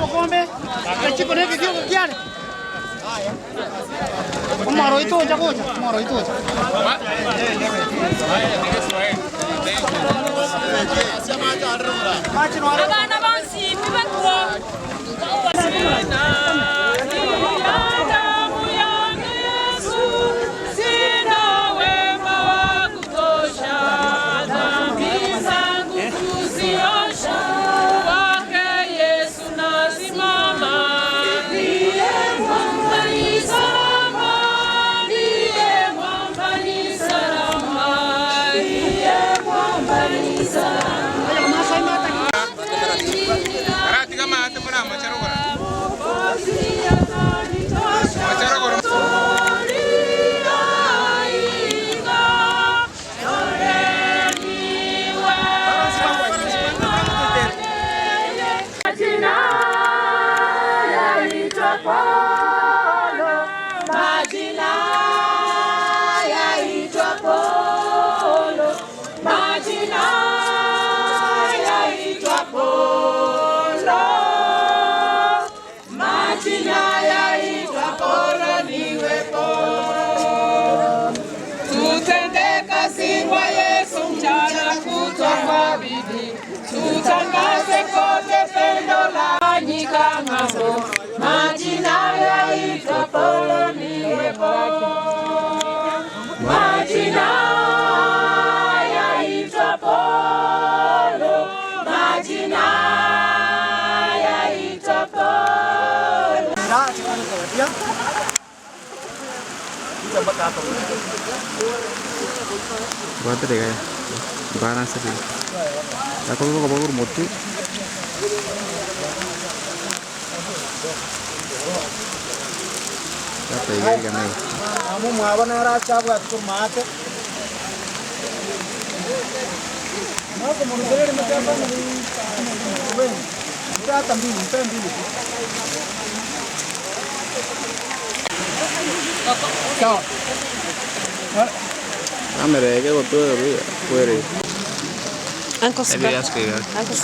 Mukombe. Kachiko ne kikio kiare. Maro ito jagoja, maro ito. Abana bonsi mibakwo. Tutangaze kote pendo la nyika ng'ambo, majina yaitwa Polo niwepo. Majina yaitwa Polo, majina yaitwa Polo. Guate de balance de la cosa como por motu. Ya te digo que amu mwabona racha bwa tumate. No como no quiere meter mano. Bueno, ya también, también. Chao. Kamera que goto de puede. Anko Anko